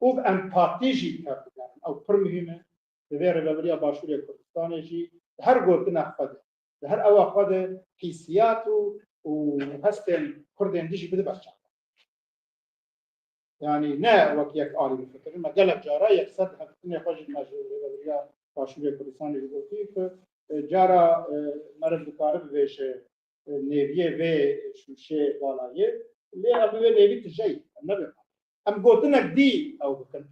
û bi empatî jî tevbigerin. Ew pir muhîm e. Divê Rêvebiriya Başûrê Kurdistanê jî di her gotina xwe de, di her ewa xwe de hîsiyat û, û hestên Kurdên dijî bide berçav. Yanî ne wek yek alî bifikirin. Me gelek cara yekser di hevdîtinê xwe jî me ji Rêvebiriya Başûrê Kurdistanê jî gotî ku, e, cara, e, meriv dikare bivêje, e, nêviyê vê şûşê balayê. Lê em bi vê nêvî tije yî. Em nebê. Em gotinek dî ew bikin.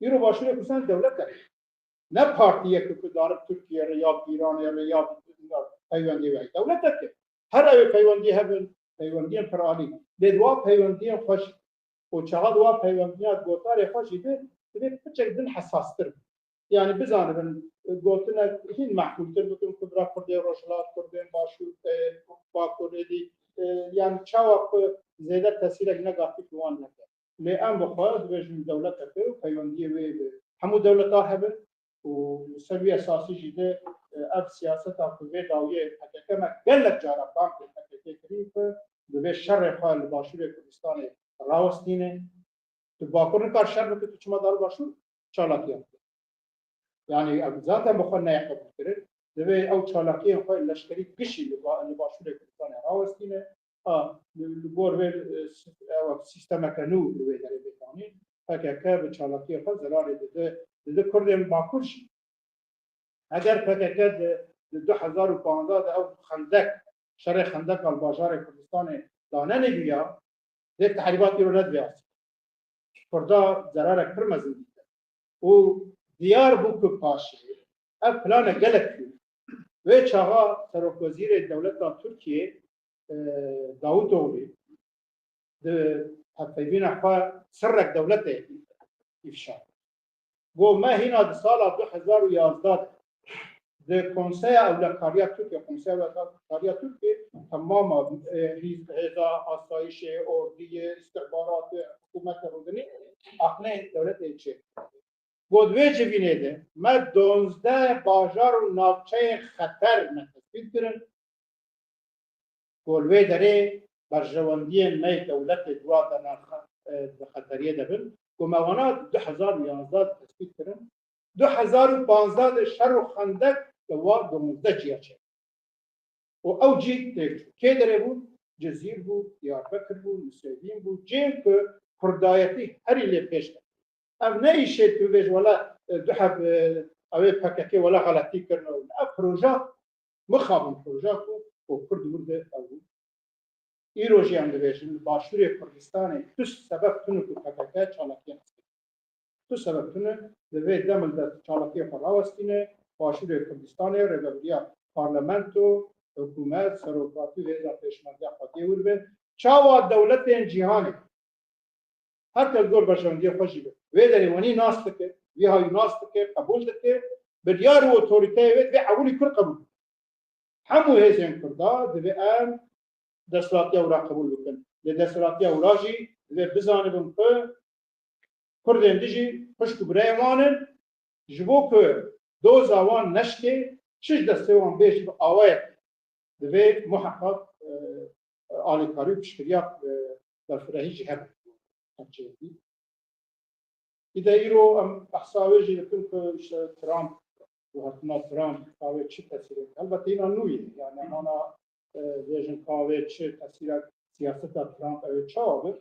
Îro Başûrê Kurdistan dewletek e. Ne partiyek ku darib Tirkiye re ya bi Îranê re ya bi peywendê wê heye. Dewletek e. Her ew ê peywendiyê hebin, peywendiyên piralî. Lê di wan peywendiyên xwe jî û çaxa di wan peywendiya gotarê xwe jî de divê piçek din hesastir bin. Yanî bizanibin, gotinek hîn meqûltir bikin ku bira Kurdê Rojhilat, Kurdên Başûr, e, Bakur êdî, e, yanî çawa ku zêde tesîrek negatîf li wan neke. Lê em bi xwe dibêjin dewletek e û peywendiyê wê bi hemû dewletan hebin û li ser wî esasî jî de, e, ev siyaseta ku vê dawiyê P K K me gelek cara bang li P K K kirî ku divê şerê xwe li Başûrê Kurdistanê rawestîne. Tu Bakur nikar şer bike, tu çima dar Başûr çalakiya bike? Yanî ev zaten bi xwe neye qebûlkirin. divê ew çalakiyên xwe leşkerî gişî li ba-, li Başûrê Kurdistanê rawestîne. A, li, li gor vê, e, s-, ew sîstemeke nû li wê derê bê danîn. P K K bi çalakiyê xwe zerarê dide, dide Kurdên Bakur jî. Eger P K K di, di du hezar û panzdeh de ew xendek, şerê xendek li bajarê Kurdistanê danenêbûya, vê tehrîbat îro ne divê astê. Kurda zerarek pir mezin dîtin. Û diyar bû ku paşê ev planek gelek tune. Wê çaxa serokwezîrê dewleta Tirkiyê, e, Davutoğlu, di hevpeyvîna xwe sirrek dewletê îfşa kir. Got, me hîna di sala du hezar û yazdeh de di Konseya Ewlekariya Tirkiyê, Konseya Ewlekariya Tirkiyê temama, e, hîz-, hêza asayişê, ordiyê, îstihbaratê, hikûmetê rûdinî, aqilê dewletê çê. Got, vê civînê de me duwazdeh bajar û navçeyên xeter me tespît kirin. Ku li wê derê berjewendiyên me yê dewletê di wa de ne-, e, di xeteriyê de bin, ku me wana du hezar û yazdeh de tespît kirin. Du hezar û panzdeh de şer û xendek li wa duwazdeh ciya çêbû. Û ew cî têk çû. Kê derê bû? Cizîr bû, Diyarbekir bû, Nisêbîn bû. Cihên ku kurdayetî herî lê pêş de. Ev ne îşê tu bêj wela, e, du heb, e, ew ê P K K wela xeletî kirine. Ev proje mixabin proje ku, ku Kurd wir de ew bû. Îro jî em dibêjin, li Başûrê Kurdistanê tu sebeb tune ku P K K çalakiyên askeriya. Tu sebeb tune, di vê demil de çalakiyê xwe rawestîne, Başûrê Kurdistanê rêvebiriya parlamento, hikûmet, serokatî û hêza pêşmerge xwe dê wir be. Çawa dewletên cîhanê, her kes gor berjewendiyê xwe jî be, wê derê wenî nas dike, wî hayî nas dike, qebûl dike, biryar û otorîteyê wê divê ewilî Kurd qebûl bike. Hemû hêzên Kurda divê em desthilatiya wira qebûl bikin. Lê desthilatiya wira jî divê bizanibin ku Kurdên dijî xwişk û birayên wan in, ji bo ku doza wan neşkê, çi ji destê wan bê jî bi awayek divê muheqeq, e, alîkarî û piştgiriya, e, berfirehî jî hebe. Îde îro em behsa wê jî dikin ku işte Trump, guhertina Trump, ka wê çi tesîrek? Helbet hîna nû ye. Yani ana, e, bêjin ka wê çi tesîrek siyaseta Trump ew ê çawa bir.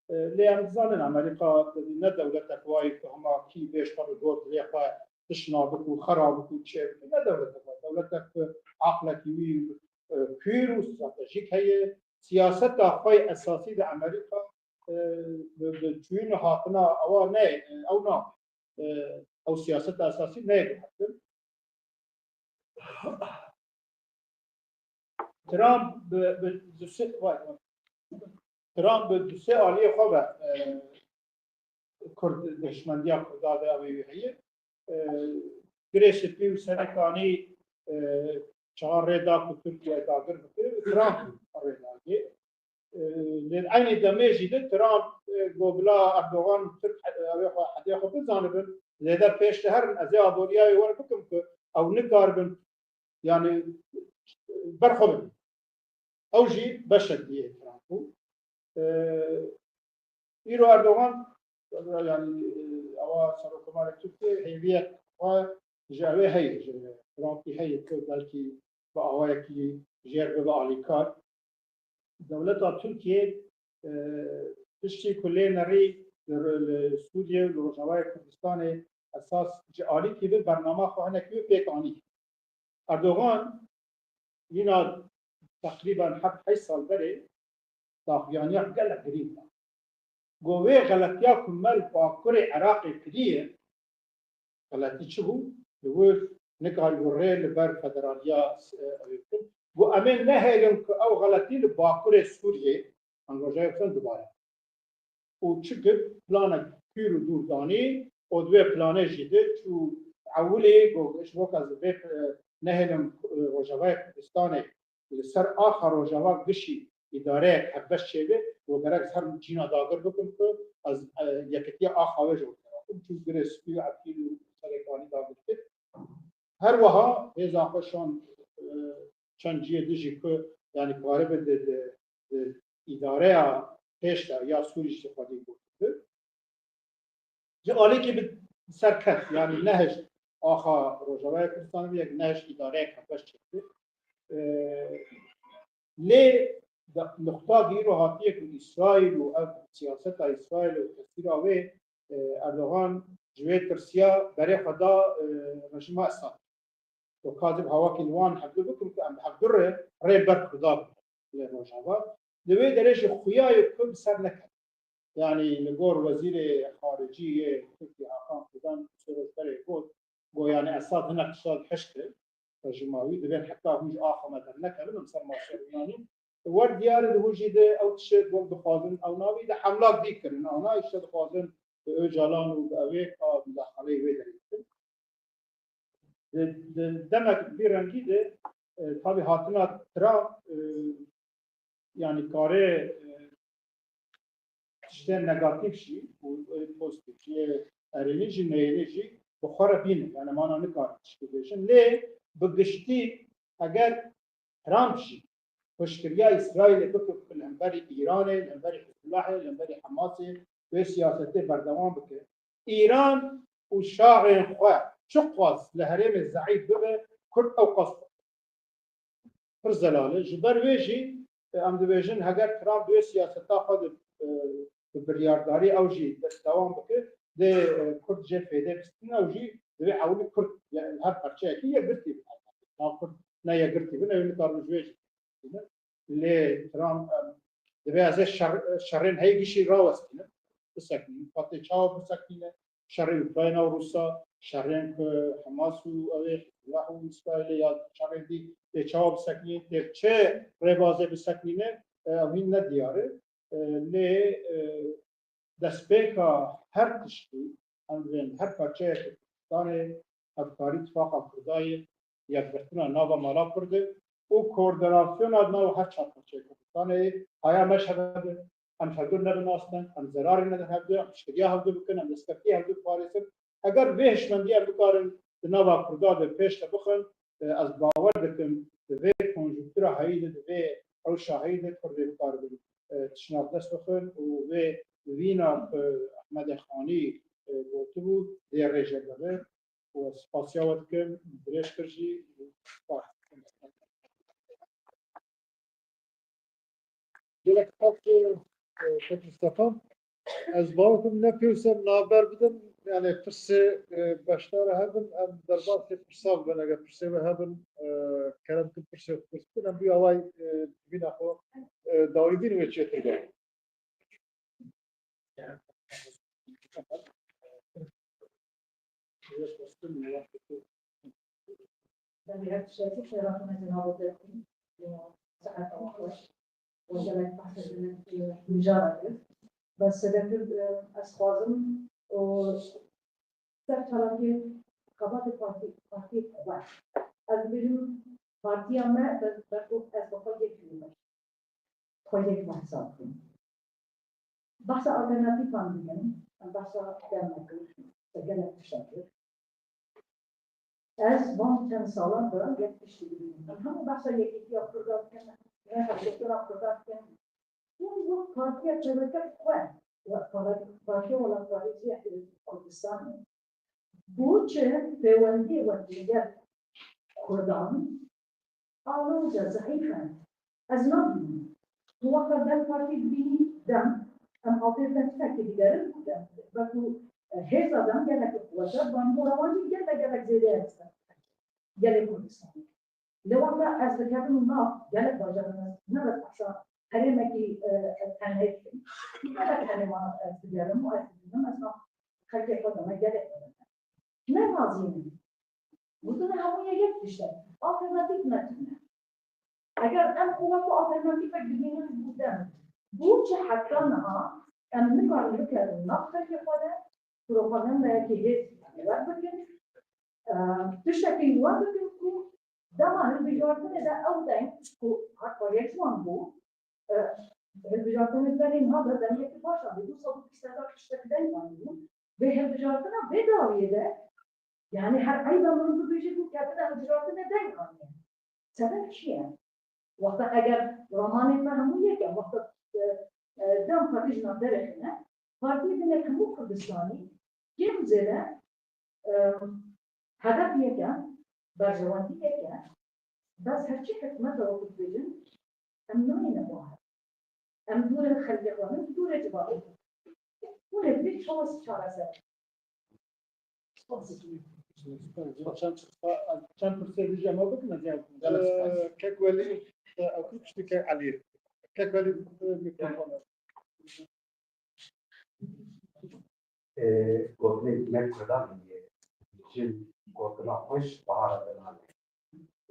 E, lê em dizanin Amerîka ne dewletek wayî ku hema kî bêj xwe bi gor dilê xwe tişna bik û xera bik û çê bik. Ne dewletek wayî. Dewletek ku aqlekî wî, e, pîr û stratejîk heye. Siyaseta xwe yê esasî di Amerîka, e, bi, bi çûyîn û hatina ewa ne, e, ew na, e, ew siyaseta esasî neyê guhertin. Trump bi, bi du sê, vay, vay. Trump bi du sê aliyê xwe ve, e, Kurd, hişmendiya Kurda de ew ê wî heye. E, Girê Spî û Senê Kanî, e, çawa rê da ku Tirkiye dagir bike, Trump rê dagê. E, lê di eynî demê jî de Trump, e, got bila Erdogan Tirk, e, ew ê xwe, hedê xwe bizanibin, zêde pêş de herin, ez ê aboriya wê wer bikim ku ew nikaribin, yani, ber xwe bidin. Ew jî beşek diyê Trump bû. E, îro Erdogan, yani, e, ewa Serokkomarê Tirkiyê hêviyek xwe ji ew ê heye, ji Trumpî heye ku belkî bi awayekî jêr bibe alîkar. Dewleta Tirkiyê, e, piştî ku lê nerî li, li Sûriyê û li Rojavayê Kurdistanê esas ji alîkî bi bernama xwe hinekî wê pêk anî. Erdogan yîna teqrîben heft heşt sal berê daxuyaniya gelek girîng da. Got, wê xeletiya ku me li Bakurê Iraqê kiriye, xeletî çi bû? Li wir nikarîbû rê li ber federaliya, e, ew bikin. Got, em ê nehêlin ku ew xeletî li Bakurê Sûriyê, em rojevê bikin dubare. Û çi kir? Planek pîr û dûr danî û di wê planê jî de çû ewilê got, ji bo ku ez vê, e, nehêlim, e, Rojavayê Kurdistanê li ser axa Rojava gişî îdareyek hevbeş çêbe, û gerek ez her cîna dagir bikim ku ez, e, yekitiya axa wê ji ortê rakim. Çû Girê Spî û Efrîn û Serê Kanî dagir kir. Her wiha hêza xwe şand, e, çend cihê dijî ku, yani, karibe di, di, di îdareya pêş de ya Sûrî jî xwedî gotin. Ji alîkî bi ser ket, yani nehişt axa Rojavayê Kurdistanê bû, yek ne ji îdareyek hevbeş çêkir. E, lê da-, nuqta ki îro hatiye ku Îsraîl û ev siyaseta Îsraîl û tesîra wê, e, Erdogan ji wê tirsiya berê xwe da, e, rejîma Esad. Û ka dib hawakî li wan hevdu bikim ku em bi hevdu re rê ber Kurda bikin lê Rojava. Li wê derê jî xuya ye ku bi ser nekeve. Yanî li gor Wezîrê Xaricî yê Tirkiyê Hakan Fidan sê roj berê got, got, yanî Esad hinek tişta dihişke, rejîma wî, divê heta hûn ji axa me dernekevin, em ser masê rûnanîn. Wer diyar e, di hûn jî de ew tişt got dixwazin, ew navî de hemlak dî kirin. Ana îşte dixwazin bi Ocalan û bi ewê ka mudaxaleyê wê derê bikin. Di, di demek bi vî rengî de, e, tabî hatina Trump, e, yanî kare, e, tiştê negatîf jî û, e, pozîtîf jî, yê erênî jî, neyênî jî bi xwe re bînin. Yanî mana nikarin tiştê bêjin. Lê bi giştî eger Trump jî piştgiriya Îsraîlê bike li hemberî Îranê, li hemberî Hizbullahê, li hemberî Hamasê, wê siyasetê berdewam bike. Îran û şaxên xwe çiqas li herêmê zeîf bibe, Kurd ew qas pir zelal e. Ji ber wê jî, e, em dibêjin, heger Trump wê siyaseta xwe di, e, bi biryardarî ew jî de-, dewam bike, dê, e, Kurd jê fêde bistîne, ew jî divê ewilî Kurd, yani her parçeyekî yekgirtî bin. Ta Kurd ne yekgirtî bin, ew nikarin ji wê jî. Lê Trump, em, divê ez ê şer-, şerên hey gişî rawestînim, bisekînim. Fatê çawa bisekîne? Şerê Ukrayna û Rûsa, şerên ku Hamas û ew ê Hizbullah û Îsraîlê ya şerê dî tê çawa bisekînin, tê çi rêbazê bisekînin, e, ew hîn ne diyar e. E, lê, e, destpêka her tiştî, em divên her parçeyeke Kurdistanê hevkarî tifaqa Kurda ye, yekgirtina nava mala Kurd e û koordînasyona nava her çar parçeyê Kurdistanê ye. Haya me ji hev be, em hevdu nebinastin, em zerarê nedin hevdu, em piştgiriya hevdu bikin, em destkeftî hevdu biparêzin. Eger vê hişmendiyê em bikarin di nava Kurda de pêş de bixin, e, ez bawer dikim di vê konjuktura heyî de, di vê rewşa heyî de Kurdê bikaribin, e, tiştna bi dest bixin û vê vîna ku Ehmedê Xanî, e, gotibû, dê rêje bibe. Û spasiya we dikim, dirêj kir jî. Spas. Gelek spas, e, Kek Mustafa. Ez bawetim ne pirsê navber bidim, yani pirsê, e, beşdar hebin, em derbasê pirsa bibin, eger pirsê we hebin, e, kerem kin pirsê xwe pirs bikin, em bi away, e, bîna xwe, e, dawî bîn wê çêtir be. Belê, her tiştekî xêra xwe ne cenabê te. Saeta xweş. Û gelek behsê gelek, e, mijara kir. Bes sedefî, e, ez xwazim û ser çalakiyê xebatê partî, partiyê xwe. Ez dibêjim partiya me, ber, ber ku ez bi xwe yek kilometre. Xwe yek behsa bikin. Behsa alternatîfan dikin, em behsa dem nekir, te gelek tişta kir. Ez van çend salan de yek tiştî dibînim. Em hemû behsa yekîtiya Kurda dikin, rêxistina Kurda dikin. Hûn wek partiya çevreker xwe, wek para-, Partiya Welatparêziya Kurdistanê, bo çi pêwendiyê we digel Kurdan aloz e, zehîf e. Ez nabînim. Tu wexta dem partî dibînî, dem, em alternatîfekê digerin û dem, wekû, e, hêza dem gelek xweş e, bandora wan jî gelek, gelek zêde ye li ser gelê Kurdistanê. Lê wexta ez dikevim nav gelek bajaran, ez ne bes behsa herêmekî, e, tenê dikim. Gelek herêma ez digerim û ez dibînim, ez nav xelkê xwe de me, gelek xwe de me. Ne razî ne. Gotine hemû yê yek tişt e. Alternatîf ne tune. Eger em xwe wekî alternatîfek dibînin ji bo dem, bo çi heta niha em nikarin bikevin nav xelkê xwe de, propagandayekî hêz wer bikin? Em, tiştekî wer bikin ku dema hilbijartinê de ew deng ku heta yek ji wan bû, e, hilbijartinê berê niha de dengekî baş e, du sed û bîst hezar tiştekî deng anîbû. Vê hilbijartina vê dawiyê de, yani her eyb e min bibêje ku ketine hilbijartinê deng aniye. Sebeb çi ye? Wexta eger ramanê me hemû yek e, wexta, e, e, dem partî ji nav derêxine, partiyê din hemû Kurdistanî kêm zêde, e, Hedef yek e, berjewendî yek e, bes her çi hikmet e wekî dibêjin, em nayêne ba hev. Em dûr in xelkê xwe, em dûr in civakê xwe. Hûn ê vê çawa çareser bikin? Çend, çend pirsê dî jî em bikin, ez ê Gelek spas. Ee, Kek Welî, e, ew kek Elî. Kek Welî, e, mikrofon. Ê, gotinê me Kurdan heye, jin gotina xweş bahara te nane.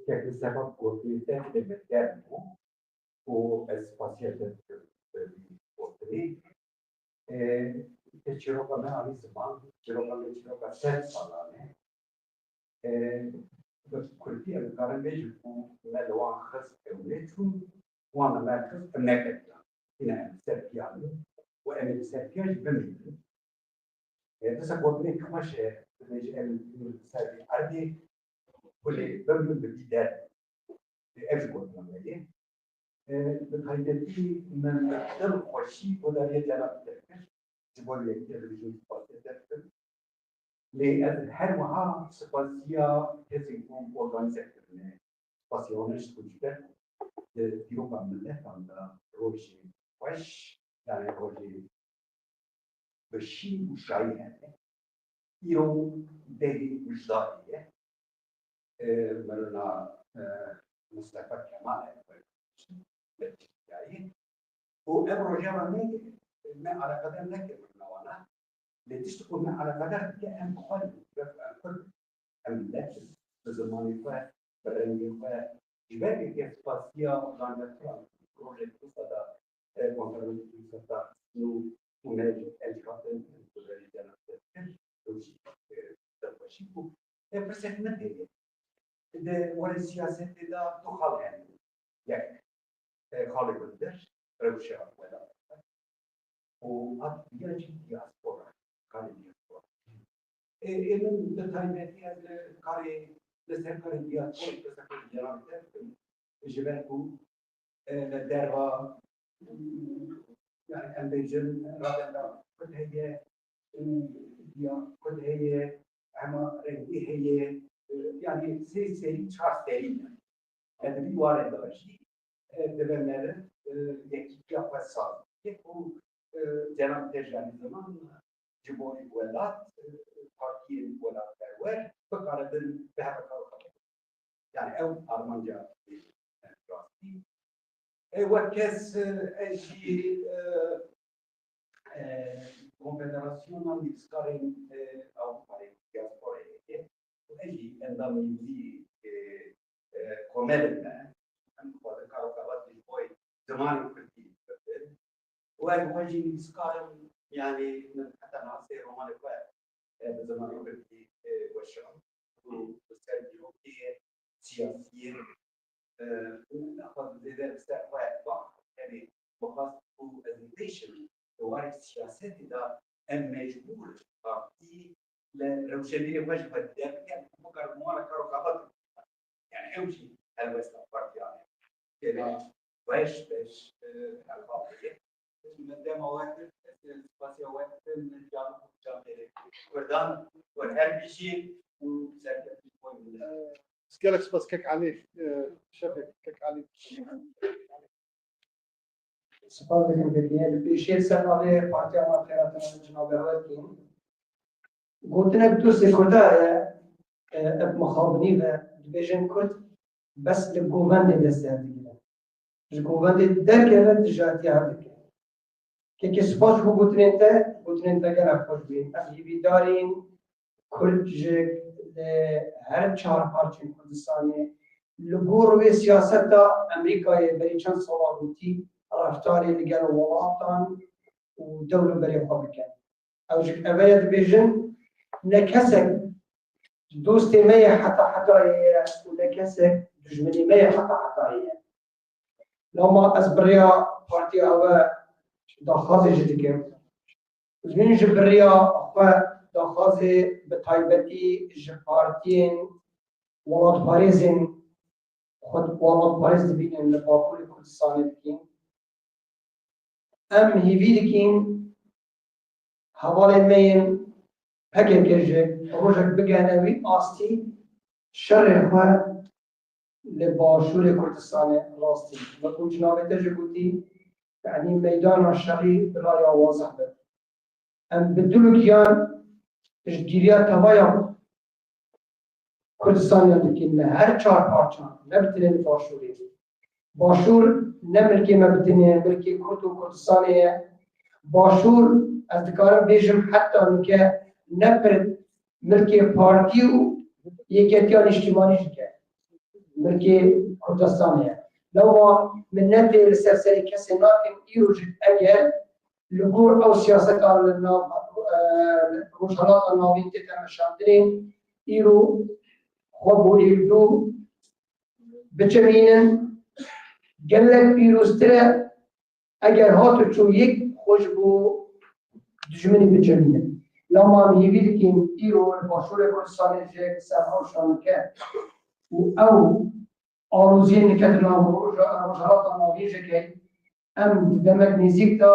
Kek Mistefa gotinê te dê min germ bû û ez spasiya te dikim bi vî gotinê. Ê, te çîroka me anî ziman, çîroka me çîroka sed salan e. Ê, bi kurtî em dikarin bêjin ku me li wan xist ew neçûn, wan li me xist em neketiyan. Yine em li ser piya ne û em ê li ser piya jî bimînin. Ê, disa gotinekî xweş e, dibêje em li ser vî erdê kulê bimînin bi vî derdê. Ê, ev jî gotina me ye. Ê, bi taybetî min bi dil xweşî guhdariya cenabê te kir. Ji bo vê yekê ez jî spasiya te dikim. Lê ez her wiha spasiya kesên ku organîze kirine, spasiya wan ji ku ji ber di dîroka miletan de rojê xweş, yani rojê bi şîn û şayî hene. Îro dehê Wijdarê ye. E, mirina, e, Mustafa Kemal e, Tirkiyeyê. Û ev rojeva me, me eleqedar nekir mirina wana. Lê tiştê ku me eleqedar dike, em bi xwe re, em Kurd, em milet in, bi zimanê xwe, bi rengê xwe. Ji ber vê spasiya danetran rojek wisa da, e, konferansa da nû û me encî hatin, em bi berî cenabê te kir, ew jî, e, dilxweşî bû. E, pirsek min heye. Di warê siyasetê de du xal hene. Yek, e, xalê hundir, rewşa welatê xwe. Û a diya jî diaspora, karê diaspora. Ê, ê min bi taybetî ez li karê, li ser karê diaspora, li ser karê cenabê te bikim. Ji ber ku, e, li derva, yani em bêjin, ravenda Kurd heye, û diya Kurd heye, hema rengî heye, e, yani sê serî, çar serî ne. E, di vî warê de jî, e, dibe meriv, e, yekîtiya xwe saz bike ku, e, cenabê te jî anî ziman ji bo welat, e, partiyên welatperwer bikaribin bi hev re kar û xebat bikin. Yani ew armanca rastî. E, wek kes, e, ez jî, e, e, Konfederasyona Nivîskarên, e, Ewropayê, Diasporayê heye. Û ez jî endamê wî, e, e, komelê me. Em dixwazin kar û xebatê ji bo zimanê kurdî bikin. Û ez wan jî nivîskar im, yani min heta niha sê romanê xwe, e, bi zimanê kurdî, e, weşand û li ser dîrokê siyasiyê, e, û daxwaz zêde li ser xwe bax, yani bi xwast û ez ê bêjim, di warê siyasetê de em mecbûr partî li rewşenbîrê xwe ji xwe derbikin, ku bikarin wan re kar û xebat bikin. Yani ew jî helwesta partiyan e. Têna weş beş, e, helbestê ye. Min dema we kir, ez spasiya we dikim, min diyalog û camêrê Kurdan, we her bijî û serkeftin ji bo milet. Gelek spas kek Elî, e, şefek kek Elî. Spas dikim pêdiviyê. Li pêşiyê ser navê Partiya Mafya Hatina Cinabê Hawetîn. Gotinek dostê Kurda ye, e, ev mixabinî ve dibêjin Kurd bes li govendê dest hev digire. Ji govendê derkeve dijatiya hev dike. Kekê spas ji bo gotinên te, gotinên te gelek xweş bûn. Em hîvîdar in Kurd ji li her çar parçeyên Kurdistanê li gor wê siyaseta Amerîkayê berî çend sala gotî reftarê li gel welatan û dewleberê xwe bikin. Ew ji eveye dibêjin, ne kesek dostê me yê heta hetayê ye û ne kesek dijminê me yê heta hetayê ye. Loma ez bi rêya partiya we daxwazê jî dikim. Hûn jî bi rêya xwe daxwazê bi taybetî ji partiyên welatparêzên xwe welatparêz dibînin li Bakurê Kurdistanê dikin. Em hîvî dikin hevalên me yên P K K ji rojek bigihine wî astî, şerê xwe li Başûrê Kurdistanê rastî. Wekû cinabê te jî gotî, yanî meydana şerî bi raya wazih be. Em bi dil û giyan piştgiriya tevaya Kurdistanê dikîn li her çar parçan, ne bi tenê li Başûrê. Başûr ne milkê me bi tenê ye, milkê Kurd û Kurdistanê ye. Başûr, ez dikarim bêjim, heta nûke ne pir milkê partî û yeketiya niştimanî jî ke milkê Kurdistanê ye. Lewma min ne tê li ser serê kesê nakin, îro jî eger li gor ew siyaseta li nav, e, Rojhilata Navîn tête meşandinê, îro xwe bo êk du biçemînin, gelek pîroztir e, eger hat û çû yek xwe ji bo dijminî biçemînin. Lewma em hêvî dikin îro li Başûrê Kurdistanê jî ser rewşa nûke û ew aloziyên nûke di nav Roj-, Rojhilata Navîn jî ke em di demek nêzîk de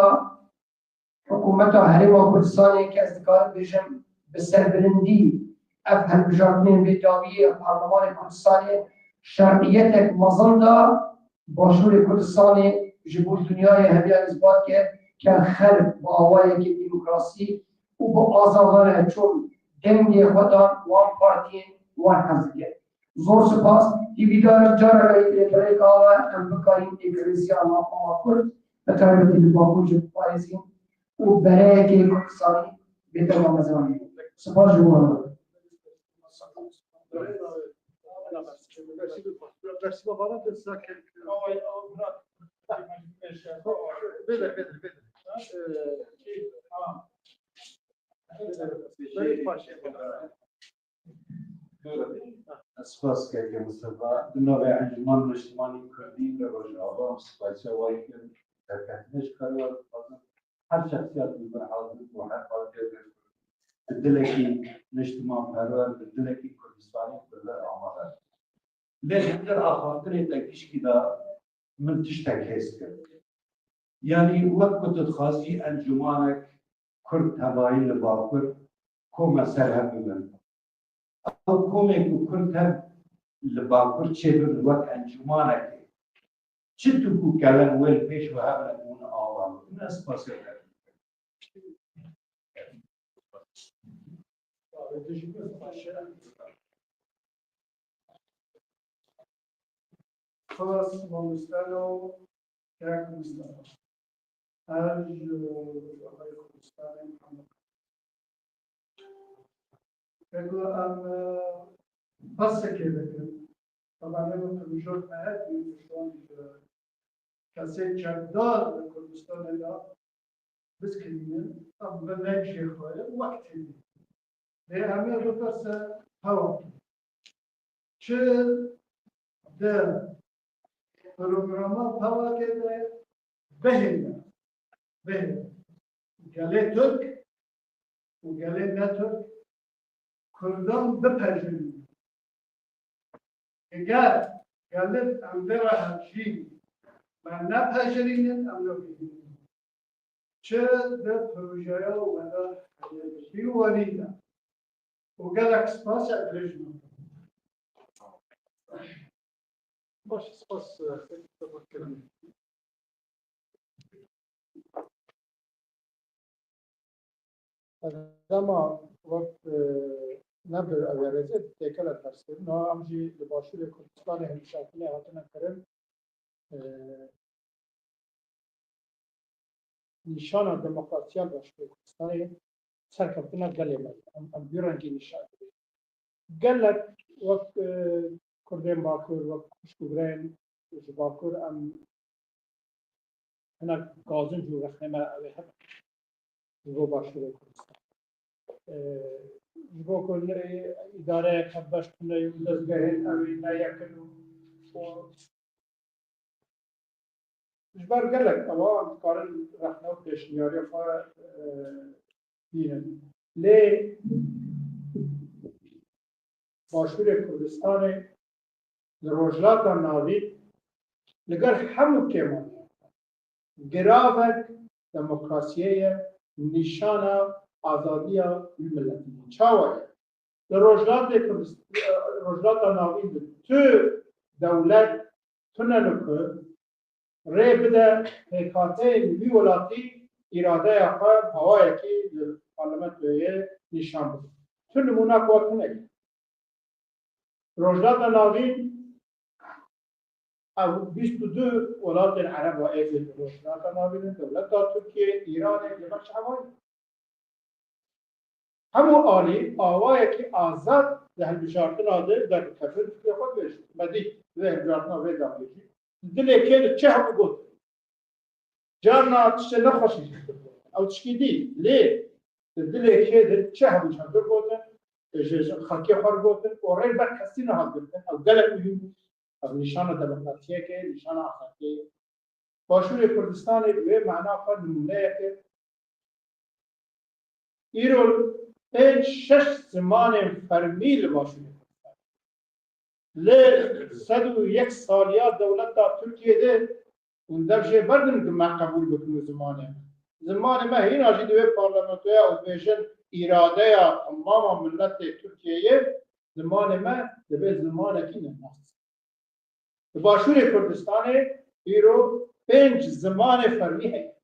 Hikûmeta Herêma Kurdistanê, ke ez dikarim bêjim, bi serbilindî ev hilbijartinên vê dawiyê ya Parlemanê Kurdistanê, şer'iyetek mezin da Başûrê Kurdistanê ji bo dinyayê hemiya îsbat kir ke xelk bi awayekî demokrasî û bi azadane çûn dengê xwe dan wan partiyên wan hez dike. Zor spas. Hîvîdar im careke yek lê birêka we em bikarîn êkirêziya navxwe Kurd, bi taybetî li Bakur jî biparêzîn û bereyekê Kurdistanî bête damezrandin. Spas ji wan re. Spas keke Mustafa. Di navê Encûman Niştimanî Kurdî li Rojava em spasiya we kir. Derketinê ji xwe re dixwazim. Her şexsiyat li vir hazir bû, her partiya bi dilekî niştimanperwer, bi dilekî Kurdistanî bi vir amade. Lê di vir axaftinê te gişkî de min tiştek hêz kir. Yanî wek ku tu dixwazî encûmanek Kurd tevayî li Bakur kome ser hev bibin. Ew komê ku Kurd hev li Bakur çêbibin wek encûmanekê, çi tu ku kelen wê li pêş we hebin ku hûn ava bikin? Ez spasiya te dikim. Spas mamoste û kek Mustafa. Her ji Rojavayê Kurdistanê Mihemed. Pêk em, e, basekê dikin. Taban ev provojek me heye, provojek ji kesê çekdar li Kurdistanê de biskirînin, em bi vengê xwe wek tê. Lê em ê bipirse hewa. Çi di programa PAWAKê de bihêle, bihêle gelê Tirk û gelê ne Tirk Kurdan bipejirînin. Eger gelê em vê re hevjîn me nepejirînin, em nebihînin. Çi di projeya weda heyetî werî de û gelek spas e dirêj nakim. Baş, spas, e, Sekiz Sefa Kerem. Dema wek, e, nebir ev rêzê têkele perskirina, em jî li Başûrê Kurdistanê hilbijartinê hatine kirin. E, nîşana demokrasiya Başûrê Kurdistanê serkeftina gelê me ye. Em, em vî rengî nîşan didin. Gelek wek, e, Kurdên Bakur, wek xwişk û birayên ji Bakur em hinek gazinc û rexnê me ew ê hebe ji bo Başûrê Kurdistan. E, ji bo ku ne îdareyek hevbeş tune û dezgehên ew ê ne yek in û, û Ji ber gelek ewa em dikarin rexne û pêşniyariya xwe, e, bînin. Lê Başûrê Kurdistanê li Rojhilata Navîn li gel hemû kêmaniyan giravek demokrasiyê ye, nîşana azadiya wî miletî ye. Çawa ye? Li Rojhilatê Kurdist-, Rojhilata Navîn de tu dewlet tune li ku rê bide pêkhateyên wî welatî îradeya xwe bi awayekî li parlamentoyê nîşan bide. Tu nimûna ku tune ye. Rojhilata Navîn, ew bîst û du welatên Ereba êdî li Rojhilata Navîn in, dewleta Tirkiyê, Îranê, li ber çi hevayî? Hemû alî awayekî azad di hilbijartina de derkevin, fikrê xwe dibêjin. Me dît, vê hilbijartina vê de bêjî. Di dilê kê de çi hebû got. Carna tiştê nexweşî jî digot. Ew tişkî dî. Lê di dilê kê de çi hebû jî digotin, ji, ji xelkê xwe digotin û rê ber kesî nehat girtin. Ew gelek muhîm bû. Ev nîşana demokrasiyeke, nîşana azadiyê. Başûrê Kurdistanê bi wê mana xwe nimûneyeke. Îro pênc şeş zimanên fermî li Başûrê Kurdistanê. Li sed û yek saliya dewleta Tirkiyê de hûn dev jê berdin ku me qebûl bikin û zimanê me. Zimanê me hîna jî di wê parlamentoya û dibêjin îradeya temama miletê Tirkiyeyê, zimanê me divê zimanekî ne nas. Li Başûrê Kurdistanê îro pênc zimanê fermî heye.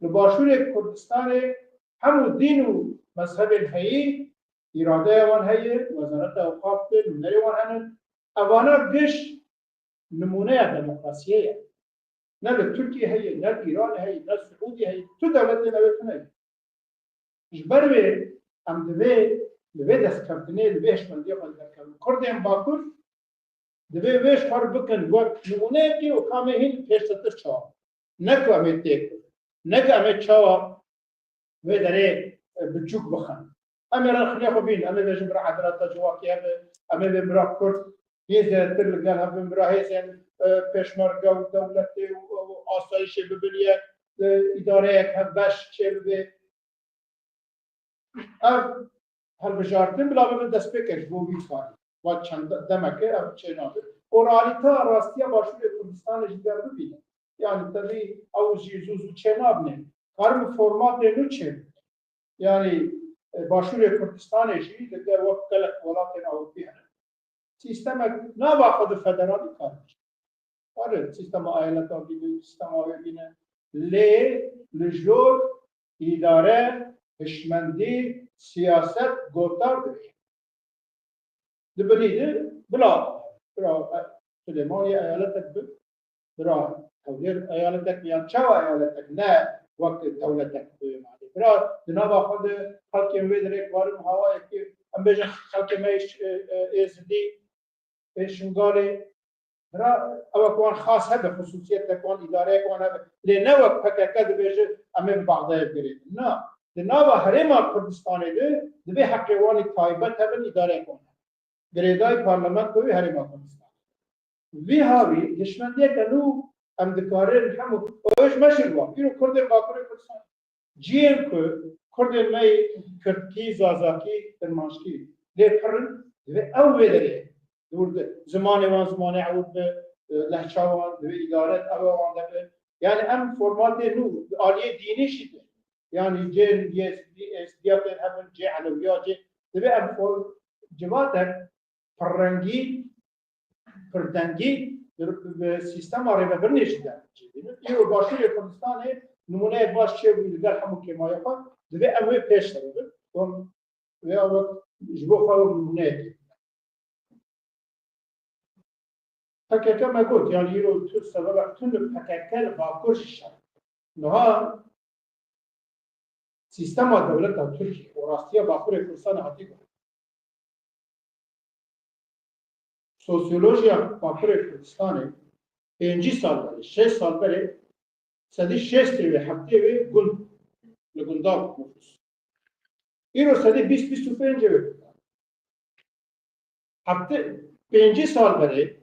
Li Başûrê Kurdistanê hemû dîn û mezhebên heyî, îradeya wan heye, wezareta ewqaf de nûnerê wan hene. Evana giş nimûneya demokrasiyê ye. Ne li Tirkiyê heye, ne li Îranê heye, ne li Siûdiyê heye. Tu dewletên ew ê tune ye. Ji ber wê em divê li vê destkeftinê, li vê hişmendiyê xwe derkevin. Kurdên Bakur divê vê ji xwe re bikin wek nimûneyekê û ka em ê hîn pêşzetir çawa. Ne ku em ê têk bibin. Ne ku em ê çawa vê derê, e, biçûk bixin. Em ê rexnê xwe bîn, em ê bêjin bira edaleta civakî hebe, em ê bê bira Kurd hê zêdetir li gel hebin, bira hêzên, e, pêşmerge û dewletê û, û asayişê bibin yek, e, îdareyek hevbeş çêbibe. Ev hilbijartin bila bibe destpêkek ji bo wî karî. Wa çend demeke ev çênabe. Û realîteya rastiya Başûrê Kurdistanê jî ger bibîne. Yanî tevî ew jî zû zû çênabine. Karin bi formatê nû çêbin. Yanî, e, Başûrê Kurdistanê jî li gel wek gelek welatên Ewropî hene. Sîstemek nava xwe di federalî kar dike. Erê, sîstema eyaleta bîne, sîstema wê bîne. Lê li jor îdare, hişmendî, siyaset gotar dibe. Di binî de bila, bila, e, Silêmaniyê eyaletek bi, bira Hewlêr eyaletek bi, yan çawa eyaletek, ne wek dewletek bi malê. Bira di nava xwe de xelkên wê dirêk warin hawayekî, em bêjin xelkê me yê, e, e, Êzidî, ê Şingalê, bira ew wek wan xas hebe, xisûsiyetek wan, îdareyek wan hebe. Lê ne wek P K K dibêje, em ê bi Bexdayê girêdin. Na, di nava herêma Kurdistanê de divê heqê wan ê taybet hebin, îdareyek wan hebe. Girêdayî parlamentoyê herêma Kurdistanê. Vî hawî hişmendiyeke nû em dikarin hemû, ew ji me jî li wan. Îro Kurdên Bakurê Kurdistan. Cihên ku Kurdên me yê Kirdkî, Zazakî, Kirmanckî lê pir in, divê ew wê derê dûr de zimanê wan zimanê ewil be, lehça wan divê îdaret ew wan de be. Yani em formatê nû di aliyê dînî jî de, yani cê Yezidî, Êzidiya tên hebin, cê Elewiya, cê, divê em for-, civatek pirrengî, pirdengî bi, bi sîstema rêvebirinê jî de cî bînin. Îro Başûrê Kurdistanê nimûneyek baş çêbû li gel hemû kêmaya xwe, divê em wê pêş de bibin. Hûn vêya wek ji bo xwe wek nimûneyekê. P K K me got, yani îro tu sebebek tune P K K li Bakur jî şer. Niha sîstema dewleta Tirkiyê û rastiya Bakurê Kurdistanê hatî guh. Sosyolojiya Bakurê Kurdistanê pêncî sal berê, şeş sal berê, sedî şêstê wê, heftê wê gund, li gunda bû nifûs. Îro sedî bîst, bîst û pêncê wê gunda. Heftê, pêncî sal berê,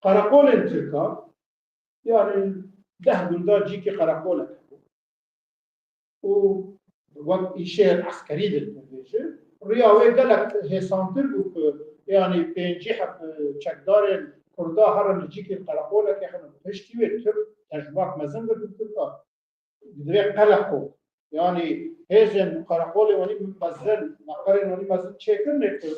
Qereqolên Tirka, yani deh gunda cîkî qereqolek hebû. Û wek îşehir eskerî de dibêje, riya wê gelek hêsantir bû ku, yani pêncî heb çekdarên Kurda herin li cîkê qereqolekê herin. Piştî wê Tirk tecrûbak mezin girtin Tirka. Divê qeleqo, Yanî hêzên qereqolê wanî mezin, meqerên wanî mezin çêkirine ku,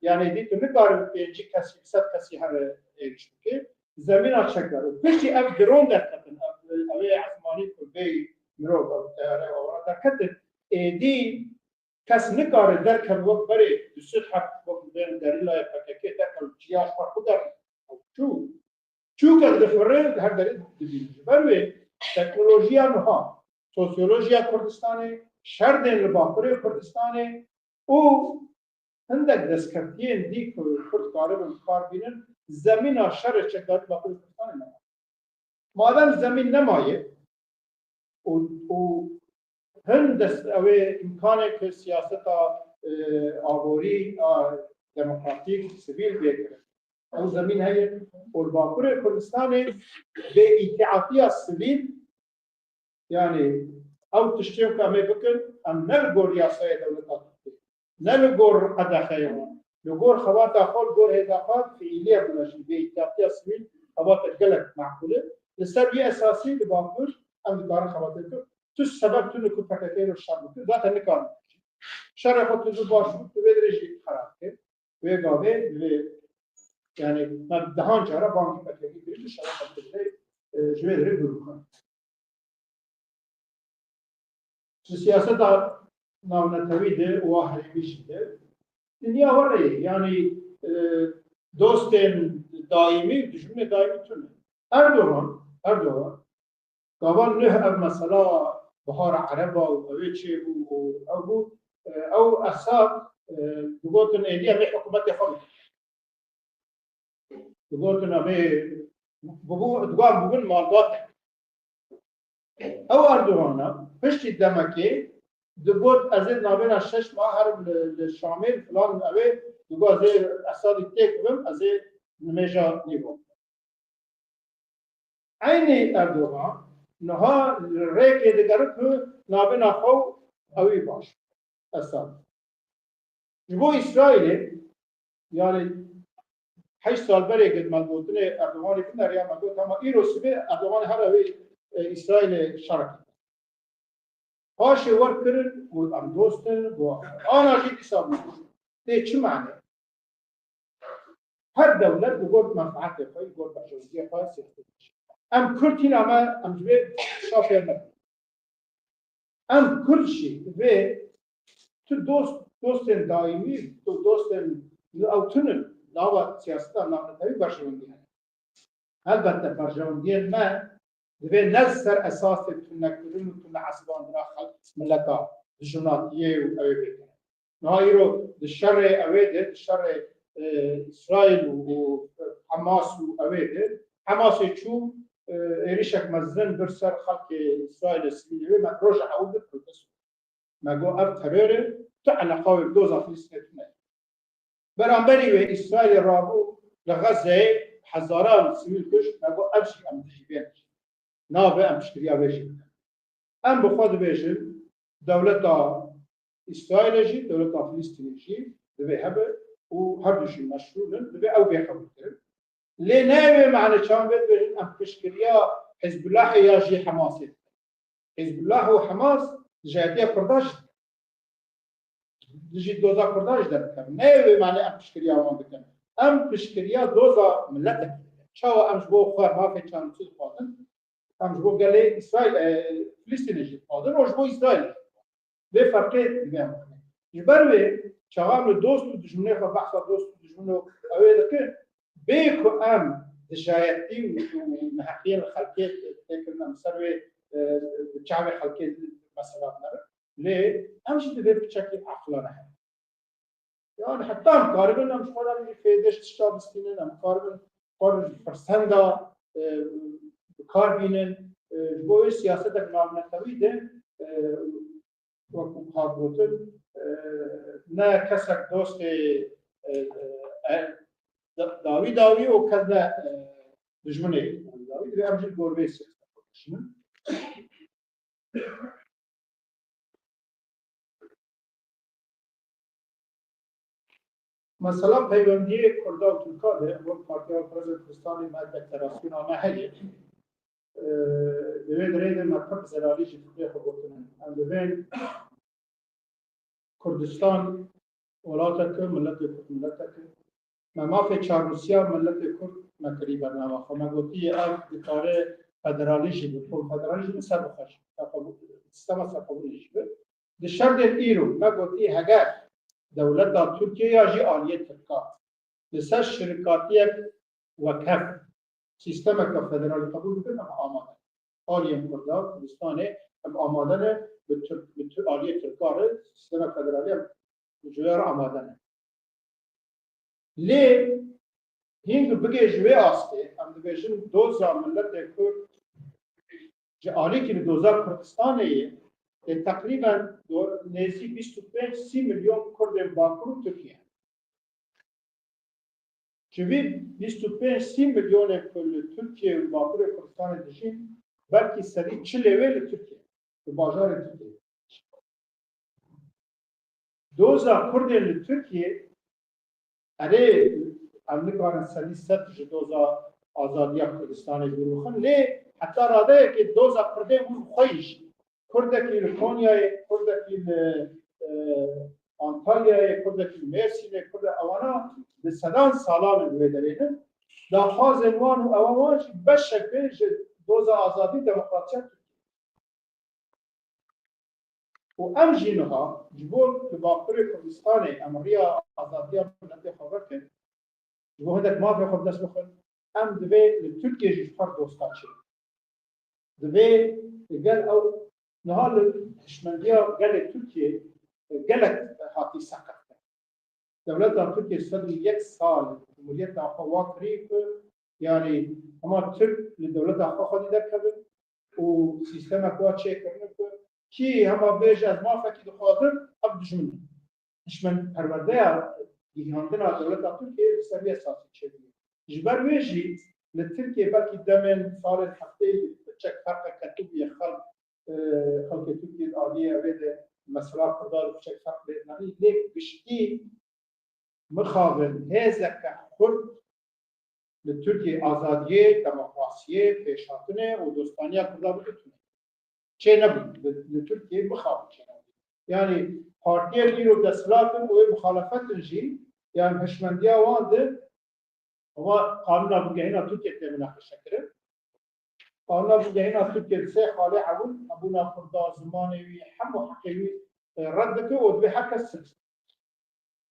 yanî dî tu nikarî bi pêncî kesî, bi sed kesî here êrîş bike. Zemîna çekdar. Û piştî ev dron derketin, ev, ev ê ezmanî ku bê mirov, ev teyare, ew derketin, êdî kes nikare derkeve wek berê du sed heb wek bên gerîlayê P K K derkeve ciya ji xwe xwe derkeve. Çû. Çûke difire, her derê dibîne. Ji ber wê teknolojiya niha, sosyolojiya Kurdistanê, şerdên li Bakurê Kurdistanê û hindek destkeftiyên dî ku Kurd karibin bi kar bînin, zemîna şerê çekdarî Bakurê Kurdistanê nema. Madem zemîn nemaye û, û hin dest, ew ê îmkaneke siyaseta, e, aborî a demokratîk, sivîl bê kirin. Ew zemîn heye û li Bakurê Kurdistanê bê îtîatiya sivîl, yanî ew tiştên ku em ê bikin, em ne li gor yasayê dewleta Tirkiyê, ne li gor qedexeyê wan, li gor xebata xwe, li gor hêza xwe fiîlî hebûne jî, bê îtîatiya sivîl xebata gelek meqûl e. Li ser vî esasî li Bakur em dikarin xebata bikin. Tu sebeb tune ku P K K îro şer bike, zaten nikarin. Şerê xwe tu zû baş bû, tu vê dirê jî xerab kir. Wê gavê, wê, yanî me dehan cara bangî P K K kir, tu şerê xwe tu vê, e, ji vê dirê dûr bikar. Di siyaseta navnetewî de û a herêmî jî de dinya were ye. Yanî, e, dostên daîmî û dijminê daîmî tune. Erdogan, Erdogan, gava nuh ev mesela Bihara Ereba û ew ê çêbû û ew bû, e, ew Esad, e, digotin êdî em ê hikûmetê xwe bikin. Digotin em ê, bibû, digotin bibin malbatek. Ew Erdogan e, piştî demekê digot, ez ê navêna şeş mah herim li, li Şamê, filan ew ê, digot, ez ê Esadî têk bim, ez ê nimêja nî bim. Eynî Erdogan niha li rêkê digere ku navêna xwe û ewî baş. Esad. Ji bo Îsraîlê, yanî heşt sal berê ku me gotinê Erdoganê bineriya, me got, hema îro sibê Erdoganê here wê, e, Îsraîlê şer kir. Paşê wer kirin, got, em dost in, got, ana jî dîsa bû. Tê çi mane? Her dewlet li gor menfaetê xwe, li gor berjewendiyê xwe siyaset dike. Em Kurd hîna me, em ji vê şafê nekin. Em Kurd jî divê tu dost, dostên daîmî, tu dostên li ew tune nava siyaseta navnetewî berjewendî hene. Helbette berjewendiyên me divê ne li ser esasê tunekirin û tuneesibandina xelk, mileta, dijminatiyê û ew ê bêkin. Niha îro di şerê ew ê de, di şerê, e, Îsraîl û, û Hamas û ew ê de, Hamasê çû, e, êrîşek mezin bir ser xelkê Îsraîlê sivîlê wê, me roja ewil de protesto. Me got, ev teror e, tu eleqa wê bi doza Filistînê tune. Beramberî wê Îsraîlê rabû li Xezeyê hezaran sivîl kuşt, me got, ev jî em dijî vê dijî. Nabe em piştgiriya vê jî bikin. Em bi xwe dibêjin, dewleta Îsraîlê jî, dewleta Filistînê jî divê hebe û her du jî meşrûl in, divê ew bê qebûlkirin. Lê ne ew ê mane çawan vê dibêjin, em piştgiriya Hizbullahê ya jî Hamasê dikin. Hizbullah û Hamas dijayetiya Kurdan jî dikin. Dijî doza Kurdan jî derdikevin. Ne ew ê mane em piştgiriya wan dikin. Em piştgiriya doza miletekî dikin. Çawa em ji bo xwe mafê çandî dixwazin? Em ji bo gelê Îsraîl, e, Filistînê jî dixwazin, û ji bo Îsraîlê jî dixwazin. Vê ferqê divê em bixwin. Ji ber wê çaxa em li dost û dijminê xwe behsa dost û dijmin û ew ê dikin, bê ku em dijayetî û, û neheqiyên li xelkê têkirin, em ser wê, e, bi çavê xelkê mesela binerin. Lê em jî divê piçekî aqilane herin. Yani heta em karibin em ji xwe re jî fêdê ji tişta bistînin, em karibin xwe re ji firsenda, e, bi kar bînin. E, ji bo wê siyasetek navnetewî de, e, wekî hat gotin, e, ne kesek dostê, e, e, e, da-, dawî dawî û kes ne, e, dijminê dawî dawî. Divê em jî li gor vê siyasetê biçînin. Mesela peywendiyê Kurda û Tirka de, wek Partiya Kurda Kurdistanê me deklarasyona me heye. e, di wê dirê de me pir zelalî ji fikrê xwe gotine. Em divên Kurdistan welatek e, miletê Kurd miletek e. Me mafê çarnûsiya miletê Kurd me kirî bernama xwe. Me gotiye ev dikare federalî jî bi, konfederalî jî bi, serbixwe jî bi. Serxwebû-, sîstema serxwebûnê jî bi. Di şerdên îro me gotiye heger dewleta Tirkiye ya jî aliyê Tirka li ser şirikatiyek wekhev sîstemeke federalî qebûl bikin, em amade ne. Aliyên Kurda, Kurdistanê, em amade ne bi Tirk, bi Tir-, aliyê Tirka re sîstema federalî em ji wê re amade ne. Lê hîn bigê ji wê astê, em dibêjin doza miletê Kurd ji alîkî li doza Kurdistanê ye, lê teqrîben do-, nêzî bîst û pênc sî milyon Kurdên Bakur û Tirkiye. Ji vî bîst û pênc sî milyonên ku li Tirkiye û Bakurê Kurdistanê dijîn, belkî sedî çilê wê li Tirkiye, li bajarê Tirkiye. Doza Kurdên li Tirkiye, erê, em nikarin sedî sed ji doza azadiya Kurdistanê dûr bixin, lê heta radeyekê doza Kurdên wir xwe yî jî. Kurdekî li Konyayê, Kurdekî li, e, Antalyayê, Kurdekî li Mêrsînê, Kurda ewana bi sedan salan li wê derê ne. Daxwazên wan û ewa wan jî beşeke ji doza azadî demokrasiya Tirkiye. Û em jî niha ji bo li Bakurê Kurdistanê em riya azadiya miletê xwe vekin, ji bo hindek mafê xwe bi dest bixin, em divê li Tirkiye jî ji xwe re dosta çê. Divê li gel ew niha li hişmendiya gelê Tirkiye gelek hatî seqef kirin. Dewleta Tirkiye sed û yek sal cumhuriyeta xwe wa kirî ku, yanî hema Tirk li dewleta xwe xwedî derkevin û sîstemek wa çêkirine ku kî hema bêje ez mafekî dixwazim, ev dijmin e. Hişmen perwerdeya gihandina dewleta Tirkiyeyê li ser vê esasî çêbûye. Ji ber wê jî li Tirkiyeyê belkî demên salên hefteyê piçek ferqek ketibûye xelk, e, xelkê Tirkiyeyê di aliyê wê de mesela Kurda de piçek ferq bê, yanî lê giştî mixabin hêzeke xurt li Tirkiyeyê azadiyê, demokrasiyê, pêşhatinê û dostaniya Kurda bigirtine. Çê nebûn. Li, li Tirkiyeyê mixabin çê nebûn. Yanî partiyên îro desthilat in û ê muxalefet in jî, yanî hişmendiya wan di, eva qanûna bingehîna Tirkiyê tê minaqeşekirin. Qanûna bingehîna Tirkiyê di sê xalê ewil, hebûna Kurda, zimanê wî, hemû heqê wî, e, red dike û divê her kes silî.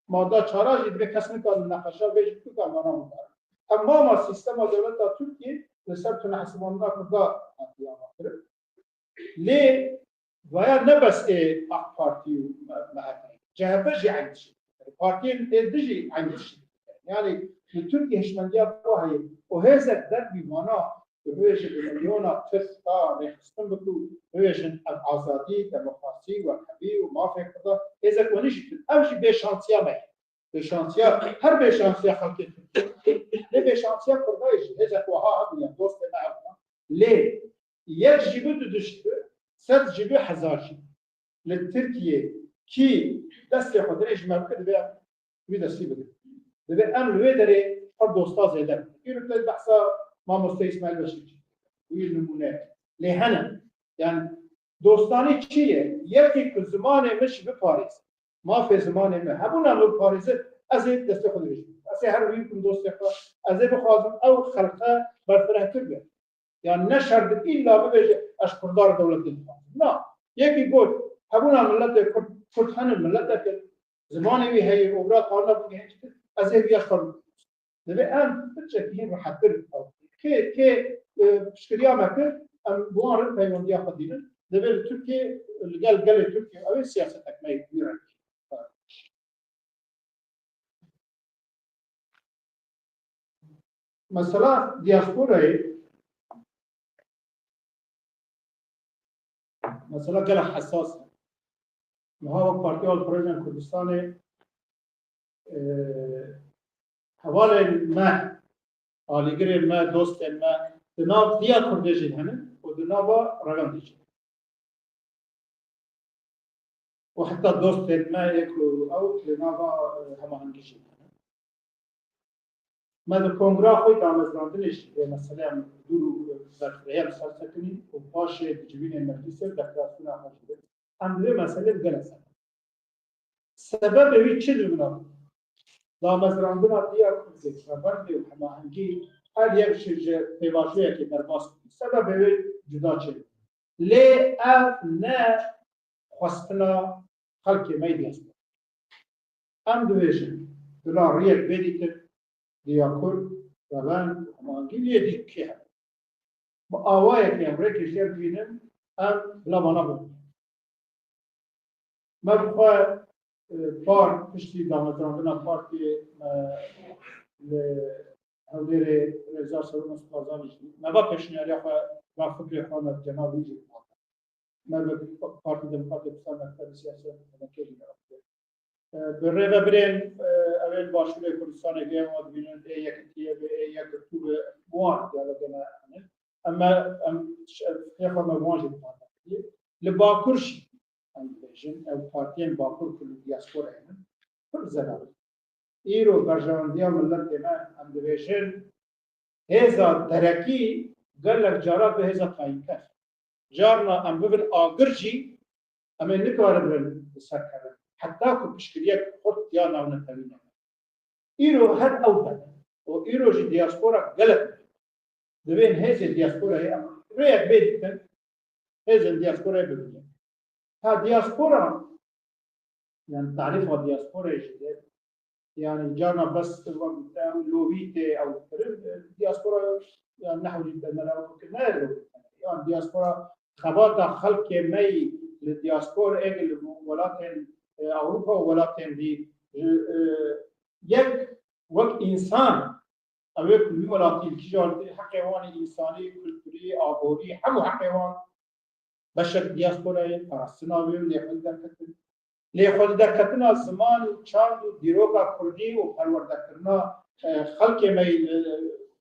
Madda çara jî divê kes nikare neqeşa vê jî bike, em vana bikarin. Temama sîstema dewleta Tirkiyê li ser tunehesibandina Kurda hatiye avakirin. Lê vaya ne bes ê AK Partî û M H P. C H P jî eynî tiştê dike. Partiyên ê din jî eynî tiştê dike. Yanî li Tirkiyê hişmendiya ku heye û hêzek dervî vana Divê ji bi milyona Tirk ta rêxistin bike û bibêjin, ev azadî, demokrasî, wekhevî û mafê Kurda, hêzek wenî jî tune. Ev jî bêşansiya me ye. Bêşansiya, her bêşansiya xelkê Tirkiyê. Lê bêşansiya Kurda ye jî. Hêzek wiha hebû, yan dostê me hebûna. Lê yek jî bi, du dişt bi, sed jî bi, hezar jî bi. Li Tirkiyê kî destê xwe dirêj me bike, divê wî destî bigrin. Divê em li wê derê xwe dosta zêde bikin. Îro tu behsa mamoste Îsmaîl Beşîr kir. Wî nimûne. Lê hene. Yani dostanî çi ye? Yekî ku zimanê min jî biparêze. Mafê zimanê min. Hebûna min biparêze, ez ê destê xwe dirêj bikim. Ez ê her wî bikim dostê xwe. Ez ê bixwazim ew xelqe berfirehtir be. Yani ne şert be îlla bibêje, ez Kurda re dewletê dixwazim. Na, yekî got, hebûna miletê Kurd, Kurd hene miletek in, zimanê wî heye, obra karna bigihîne, ez ê viya xwe bikim. Divê em piçekî hîn rehettir ew. Kê, kê, e, piştgiriya me kir, em bi wan re peywendiya xwe dînin. Divê li Tirkiyê, li gel gelê Tirkiyê, ew ê siyasetek me yê wî rengî. Mesela diasporayê, mesela gelek hesas e. Niha wek Partiya Projeya Kurdistanê, e, hevalên me, alîgirên me, dostên me di nav diya Kurdê jî hene û di nava revendê jî. Û heta dostên me yek û ew li nava, e, hemahengî jî hene. Me di kongra xwe damezrandinê jî vê meseleya dûr û berfirehê em ser sekinî û paşê di civînê meclîsê deklarasyona xwe jî did. Em di vê meselê digele ser. Sebebê wî çi li vîna bû? Damezrandina diya Kurdê, revendê û hemahengî her yek ji, ji pêvajoyekê derbas bû. Sebebê wê cuda çêbû. Lê ev ne xwestina xelkê me yê diaspora. Em dibêjin, bila riyek bê dîtin, diya Kurd, revend û hemahengî lê dî kê hebe. Bi awayekê em rêkê jê bibînin, em bila vana bibin. Me bi xwe, e, par, piştî damezrandina partiyê me li Hewlêrê Rêzdar Serok Mesûd Barzanî jî, me va pêşniyariya xwe, va fikrê xwe me bi cenabê wî jî bixwe. Me bi Partî Demokratê Kurdistan mektebê siyasî ya P D K jî bixwe. E, bi rêvebirên, e, ew ên Başûrê Kurdistanê heye wan dibînin, ê yekitiyê be, ê yekgirtû be, wan diyaloge me hene. Em, em, ş-, fikrê xwe me wan jî dixwaze. Li Bakur jî, em dibêjin, ew partiyên Bakur ku li diasporayê ne, pir zelal in. Îro berjewendiya miletê me, em dibêjin, hêza derekî gelek cara bi hêza tayînker. Carna em bibin agir jî, em ê nikaribin bi ser kevin. Heta ku piştgiriyek xurt ya navnetewî nebe. Îro her ew be. Û îro jî diaspora gelek divên hêzên diasporayê em rêyek bê dikin, hêzên diasporayê bibînin. Ha diaspora, yani tarîfa diasporayê jî de, yani carna bes wek te ew lobî tê ew kirin, diaspora yani nehewcî te mela wek ne lobî. Yani diaspora xebata xelkê me yî li diaspor êk li welatên, e, Ewropa û welatên dî, e, yek wek însan ew ê ku wî welatî li kîjan heqê wan ê însanî, kulturî, aborî, hemû heqê wan beşek diasporayê parastina wê û lê xwe derketin. Lê xwe derketina ziman û çand û dîroka kurdî û perwerdekirina, e, xelkê me yê, e,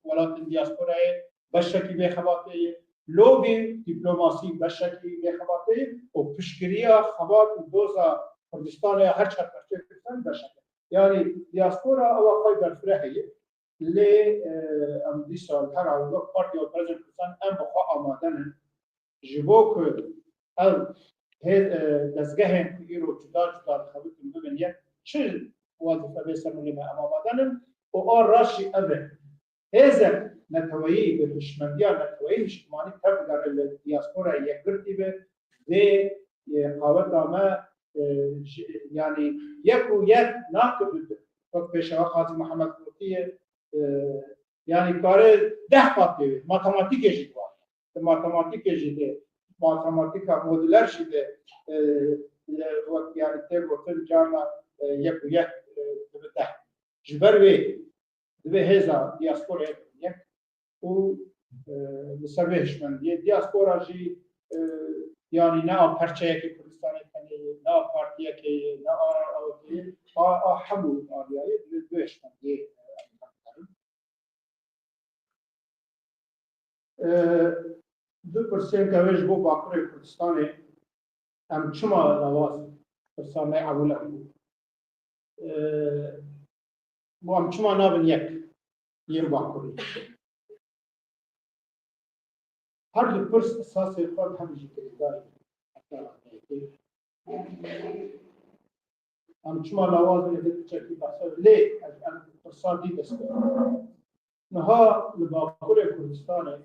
welatên diasporayê beşekî vê xebatê ye. Lobî, dîplomasî beşekî vê xebatê ye û piştgiriya xebat û doza Kurdistanê ya her çar parçeyê Kurdistan beşek e. Yani diaspora ewa xwe berfireh heye. Lê, e, em dîsa li her awayek Partiya Opozîsyonê Kurdistan em bi xwe amade ne. Ji bo ku ev hê, e, dezgehên ku îro cuda cuda dixebitin bibin yek, çi wezîfe bê ser milê me em amade ne. Û a raşî ev e. Hêzek neteweyî bi hişmendiya neteweyî niştimanî tevdigere li diasporayê yekgirtî be, vê, e, qaweta me, e, ji, yani yek û yek nakibe du. Wek pêşewa Qazî Mihemed gotiye, e, yani kare deh qat bê, matematîkê jî dibare. Di matematîkê jî de, matematîka modüler jî de, e, li wek yani tê gotin carna, e, yek û yek, e, dibe deh. Ji ber wê divê hêza diasporayê bin yek û, e, li ser vê hişmendiyê diaspora jî, e, yanî ne a perçeyekê Kurdistanê tenê ye, ne a partiyekê ye, ne a awekê ye, a, a hemû aliyayê divê vê hişmendiyê, e, em herin. E, du pirsên ke wê ji bo Bakurê Kurdistanê em çima lawaz pirsa me ewil em bû. E, bo em çima nabin yek yên Bakurê? Her du pirs esasê xwe bi hev jî girêdayî. Em çima lawaz in, êdî piçekî behsa lê ez em pirsa dî dest pê. Niha li Bakurê Kurdistanê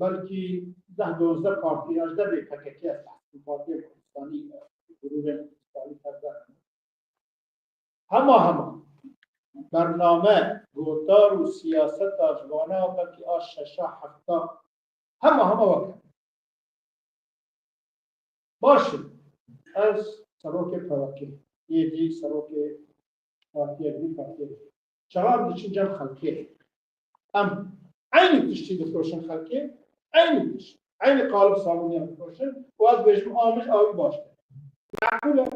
belkî deh dozdeh partî, ez dervê P K K ez behs dikim, partiyên Kurdistanî, grûbên Kurdistanî tevger in. Hema hema bername, gotar û siyaseta ji vana belkî a şeşa hefta hema hema wek e. Baş e. Ez serokê P K K, yê dî serokê partiyek dî, partiyek dî. Çawa em diçin cem xelkê. Em eynî tiştî difroşin xelkê, eynî tişt, eynî qalib sabûniyan difroşin û ez dibêjim a min ji a wî baş e. Meqûl e,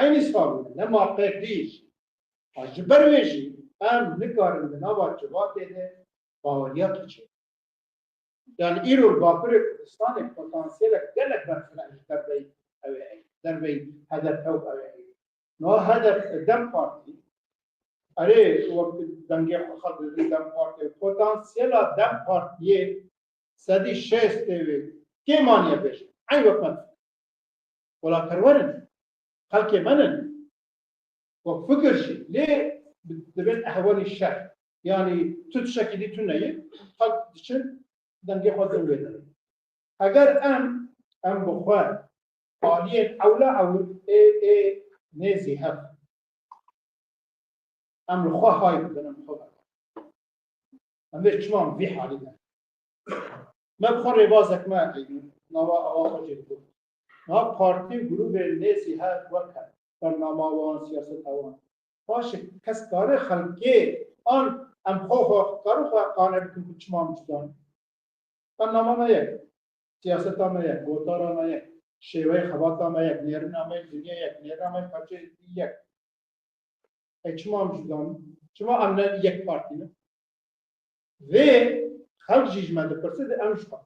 eynî sabûn e, ne marqeyek dî jî. Ha, ji ber wê jî em nikarin di nava civatê de baweriya keçê. Yani îro li Bakurê Kurdistanê potansiyelek gelek berfireh ji derveyî ew ê heye, derveyî H D P û ew ê heye. Niha H D P, DEM Partî, Erê, wek dengê xwe xelk didin DEM Partiyê. Potansiyela DEM Partiyê sedî şêst tê wê. Kê maniye bêje? Eyn wek me dikir. Welaperwer in. Xelkê me ne. Wek fikir jî. Lê bi-, dibin ehwenî şer. Yanî tu tiştekî dî tune ye, xelk diçin dengê xwe din wê de. Eger em, em bi xwe aliyên ewla ewil ê, ê nêzî hev. Em li xwe hay bidin, em xwe vekin. Em vê çima em vî halî de? Me bi xwe rêbazek me, nava awa xwe jê digot. Niha partî û grûbên nêzî her wek hev. Bernama wan, siyaseta wan. Paşê kes kare xelkê an em xwe xwe kare xwe qane bikin ku çima em cuda ne? Bernama me yek, siyaseta me yek, gotara me yek, şêweyê xebata me yek, nêrina me dinya yek, nêrina me parçeyê dî yek. E, çima em cuda ne? Çima em ne yek partî ne? Vê xelk jî ji me dipirse de em ji xwe.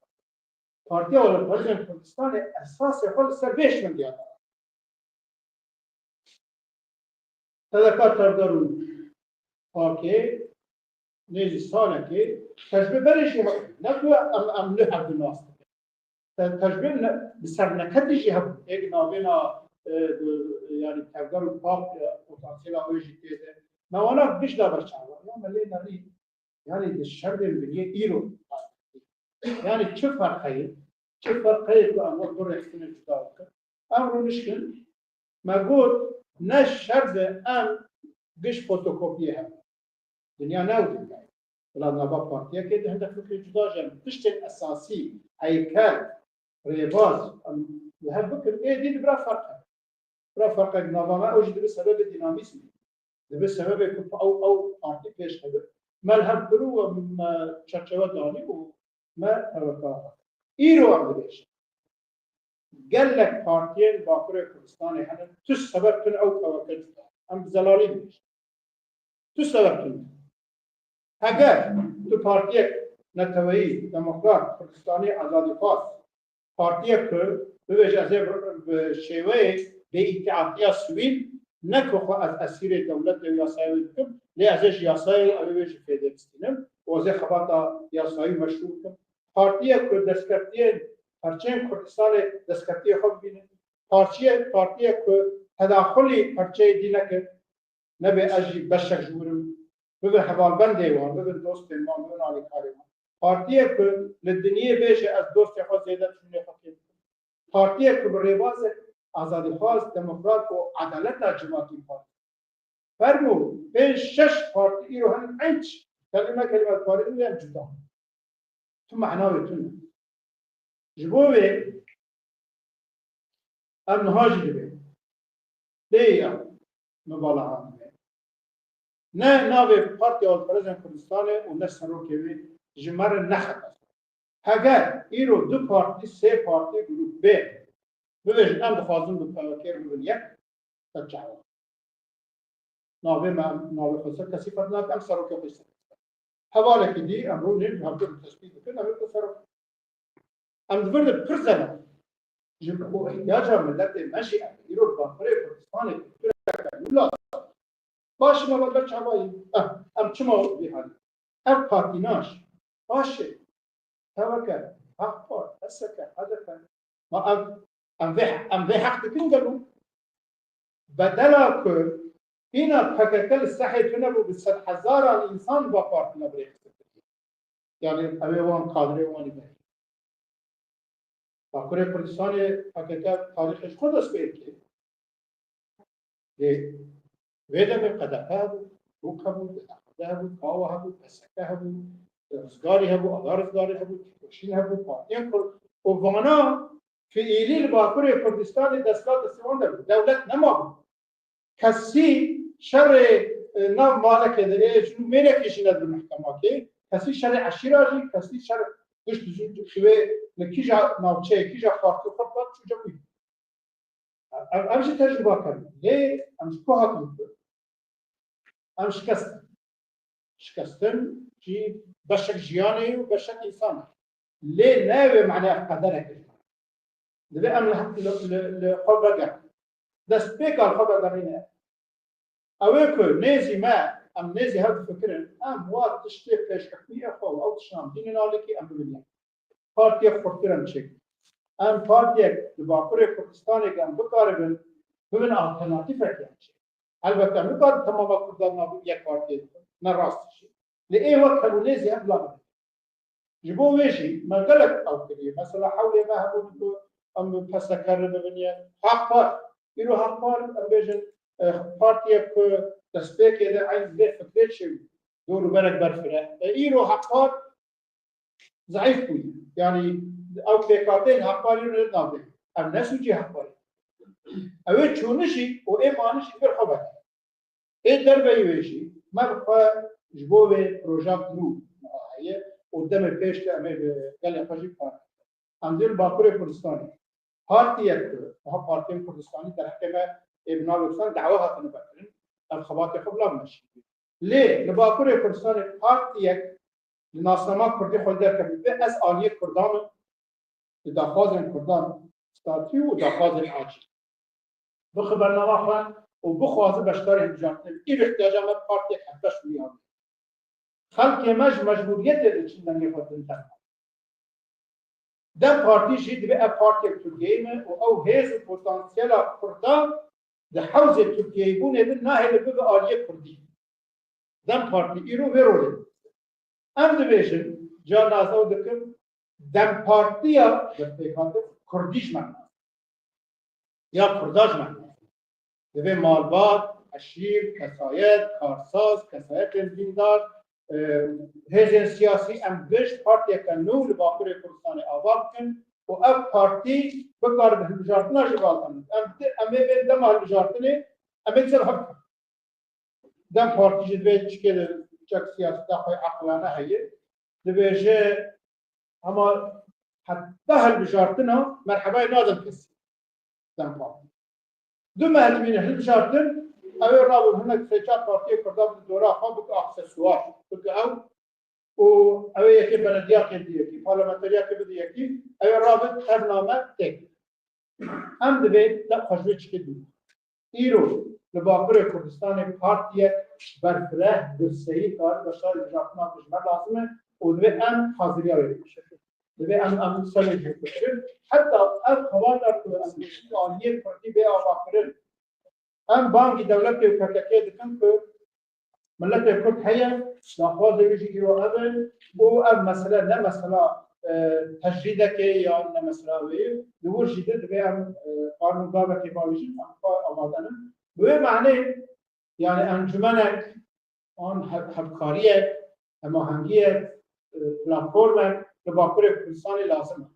Partiya Welaparêzên Kurdistanê esasê xwe li ser vê hişmendiya dane. T D K Tevger û PAKê nêzî salekê tecrûbe berê jî hebû. Ne ku em, em li hev nas dikin. Te-, tecrûbe ne, bi serneketî jî hebû. Êk navêna, e, yanî Tevger û PAK, e, potansiyela wê jî tê de. Me wana giş da ber çavan. Ya me lê nerî. Yanî di şerdên biniyê îro. Yanî çi ferqe ye? Çi ferqe ye ku em wek du rêxistinê cuda bikin? Em rûnişkin, me got, ne şer be em giş fotokopiyê hebin. Dinya ne ew dinya ye. Bila nava partiyekê de hindek fikrê cuda jî hene. Tiştên esasî, heykel, rêbaz, em li hev bikin, ê dî dibira ferq hebe. Bira ferqek nava me, ew jî dibe sebebê dînamîzmê. Dibe sebebê ku ew, ew partî pêş keve. Me li hev kir û me çerçeve danî û me heveka. Îro em dibêjin. Gelek partiyên Bakurê Kurdistanê hene, tu sebeb tune ew keveke cuda. Em bi zelalî dibêjin. Tu sebeb tune. Heger tu partiyek neteweyî, demokrat, Kurdistanî, azadîxwaz, partiyek ku bibêje ez ê bi, bi şêweyê bêîtîatiya sivîl, ne ku xwe ez esîrê dewletê û yasayê wê bikim, lê ez ê ji yasayê û ew ê wê jî fêdê bistînim û ez ê xebata yasayî meşrû bikim. Partiyek ku destkeftiyên parçeyên Kurdistanê destkeftiyê xwe bibînin. Partiye-, partiyek ku tedaxulî parçeyê dî neke, nebe ez jî beşek ji wir im, bibin hevalbendê wan, bibin dostên wan, bibin alîkarê wan. Partiyek ku li dinyê bêje ez dostê xwe zêde tişûnê xwe kêm bikim. Partiyek ku bi rêbazek azadîxwaz, demokrat û edaleta civakî parve. Fermo, pênc şeş partî îro hene, enç kelîme kelîme parê din em cuda. Tu mehna wê tune. Ji bo wê em niha jî dibê. Lê ya, me bala anî. Ne navê Partiya Welaparêzên Kurdistanê û ne serokê wê ji me re nexebit. Heger îro du partî, sê partî, grûp bê, bibêjin em dixwazin bi P K K re bibin yek, te çawa? Navê me, navê xwe ser kesî qet nake, em serokê xwe ser. Hevalekî dî em rûnên hevdu tespît dikin, em ê serok. Em di vir de pir zelal. Ji bo ihtiyaca miletê me jî em îro Bakurê Kurdistanê kultureke nû lazim. Baş me ber çavayî. Eh, em çima vî halî? Ev patinaj. Baş e. Teveke, H P, P S K, H D P. Ma em, em vê, em vê heq dikin gelo? Bedela ku hîna P K K li sehê tune bû, bi sedhezaran însan va partî me bi rêxistin kiriye. Yanî ew ê wan kadrê wan î berî. Bakurê Kurdistanê P K K tarîxê ji xwe dest pê dike. Lê vê demê Q D P hebû, Bûk hebû, D H K D hebû, Kawa hebû, P S K hebû, Rizgarî hebû, Ala Rizgarî hebû, Tîkoşîn hebû, Partiyên Kurd û vana fiîlî li Bakurê Kurdistanê desthilat destê wan de bû. Dewlet nemabû. Kesî şerê, e, nav malekê de, ê, jin û mêrekê jî nedibin mehkema kê. Kesî şerê eşîra jî, kesî şer gişt jî, xîvê li kîja navçeyê, kîja xartî xurt vat çû cem wî. Em, em jî tecrûba kirin. Lê em ji ku hatin ku? Em şikestin. Şikestin jî beşek jiyanê ye û beşek însan e. Lê ne wê mane ev qederek e. Divê em li, li, li, li xwe vegerin. Destpêka li xwe vegerîne. Ew ê ku nêzî me em nêzî hev difikirin, em wa tiştê pêşkeftiniyê xwe û ew tiştan dînin alîkî em bibinînin. Partiyek xurttir em çêkin. Em partiyek li Bakurê Kurdistanê em bikaribin, bibin alternatîfek em çêkin. Elbette em nikarin temama Kurdan navê yek partiyê bibin. Ne rast jî. Lê ê wek hevûnê zî em bila bibin. Ji bo wê jî me gelek ew kiriye. Mesela hewlê me hebûn ku em bi P S K re bibiniye. Haqpar, îro Haqpar em bêjin, e, partiyek ku destpêkê de eyn vê fikrê çêbû. Dor û berek berfireh. E, îro Haqpar zeîf bûye. Yanî ew pêkhateyên Haqparê li nav bê. Ev ne sûcê Haqparê. Ew ê çûnişî û ê manişî vir xwe veke. Ê derveyî wê jî me bi xwe ji bo vê proja nû heye û demê pêş de em ê bi gelê xwe jî kar bikin. Em dê li Bakurê Kurdistanê partiyek ku, niha partiyên Kurdistanî derheqê me ê bi navê Kurdan dawa hatine vekirin, ev xebatê xwe bila bimeşînin. Lê li Bakurê Kurdistanê partiyek li nasnama Kurdî xwe derkevî, ez aliyê Kurdan im, li daxwazên Kurdan statû û daxwazên acîl bixwe bernama xwe û bixwaze beşdarî hilbijartinê be. Îro ihtiyaca me partiyek hevbeş û nîha. Xelkê me ji mecbûriyetê diçin dengê xwe didin dem. DEM Partî jî divê ev partiyek Tirkiyeyî me û ew hêz û potansiyela Kurdan di hewzê Tirkiyeyîbûnê de nahêle bibe aliyê Kurdî. DEM Partî îro vê rolê. Em dibêjin, carna ez ew dikim, DEM Partiya berpêkhatin Kurdî ji me lazim. Ya Kurda ji me lazim. Divê malbat, eşîr, kesayet, karsaz, kesayetên dîndar, e, hêzên siyasî em gişt partiyeke nû li Bakurê Kurdistanê ava bikin û ev partî bikare bi hilbijartina jî bal em. Em, em ê bên dema hilbijartinê, em ê çi bikin? DEM Partî jî divê çikê li çek siyaseta xwe eqilane heye. Dibêje hema heta hilbijartina merhebayê nadin kesî. DEM Partî. Du meh dimîne hilbijartin, ew ê rabin hinek sê çar partiyê Kurda bidin dora xwe, bike aksesuar, bike ew û ew ê yekê belediyakê bide yekî, parlamenteriyakê bide yekî, ew ê rabin ev name têk. Em divê te xwe ji vê çikê dûr. Îro li Bakurê Kurdistanê partiyek berfireh, girseyî, kar beşdarî hilbijartina ji me lazim e û divê em haziriya wê bikin. Divê em, em ser wê jî bikirin. Heta ev xebata ku em aliyê Kurdî bê avakirin. Em bangî dewletê û P K K dikin ku miletê Kurd heye, daxwazê wî jî îro ev e û ev mesele ne mesela, e, tecrîdekê yan ne mesela wê ye. Li wir jî de divê em, e, karûn gavekê bavêjin, em xwe amade nin. Bi wê manê, yani encûmenek an hev-, hevkariyek, hemahengiyek, e, platformek li Bakurê Kurdistanê lazim e.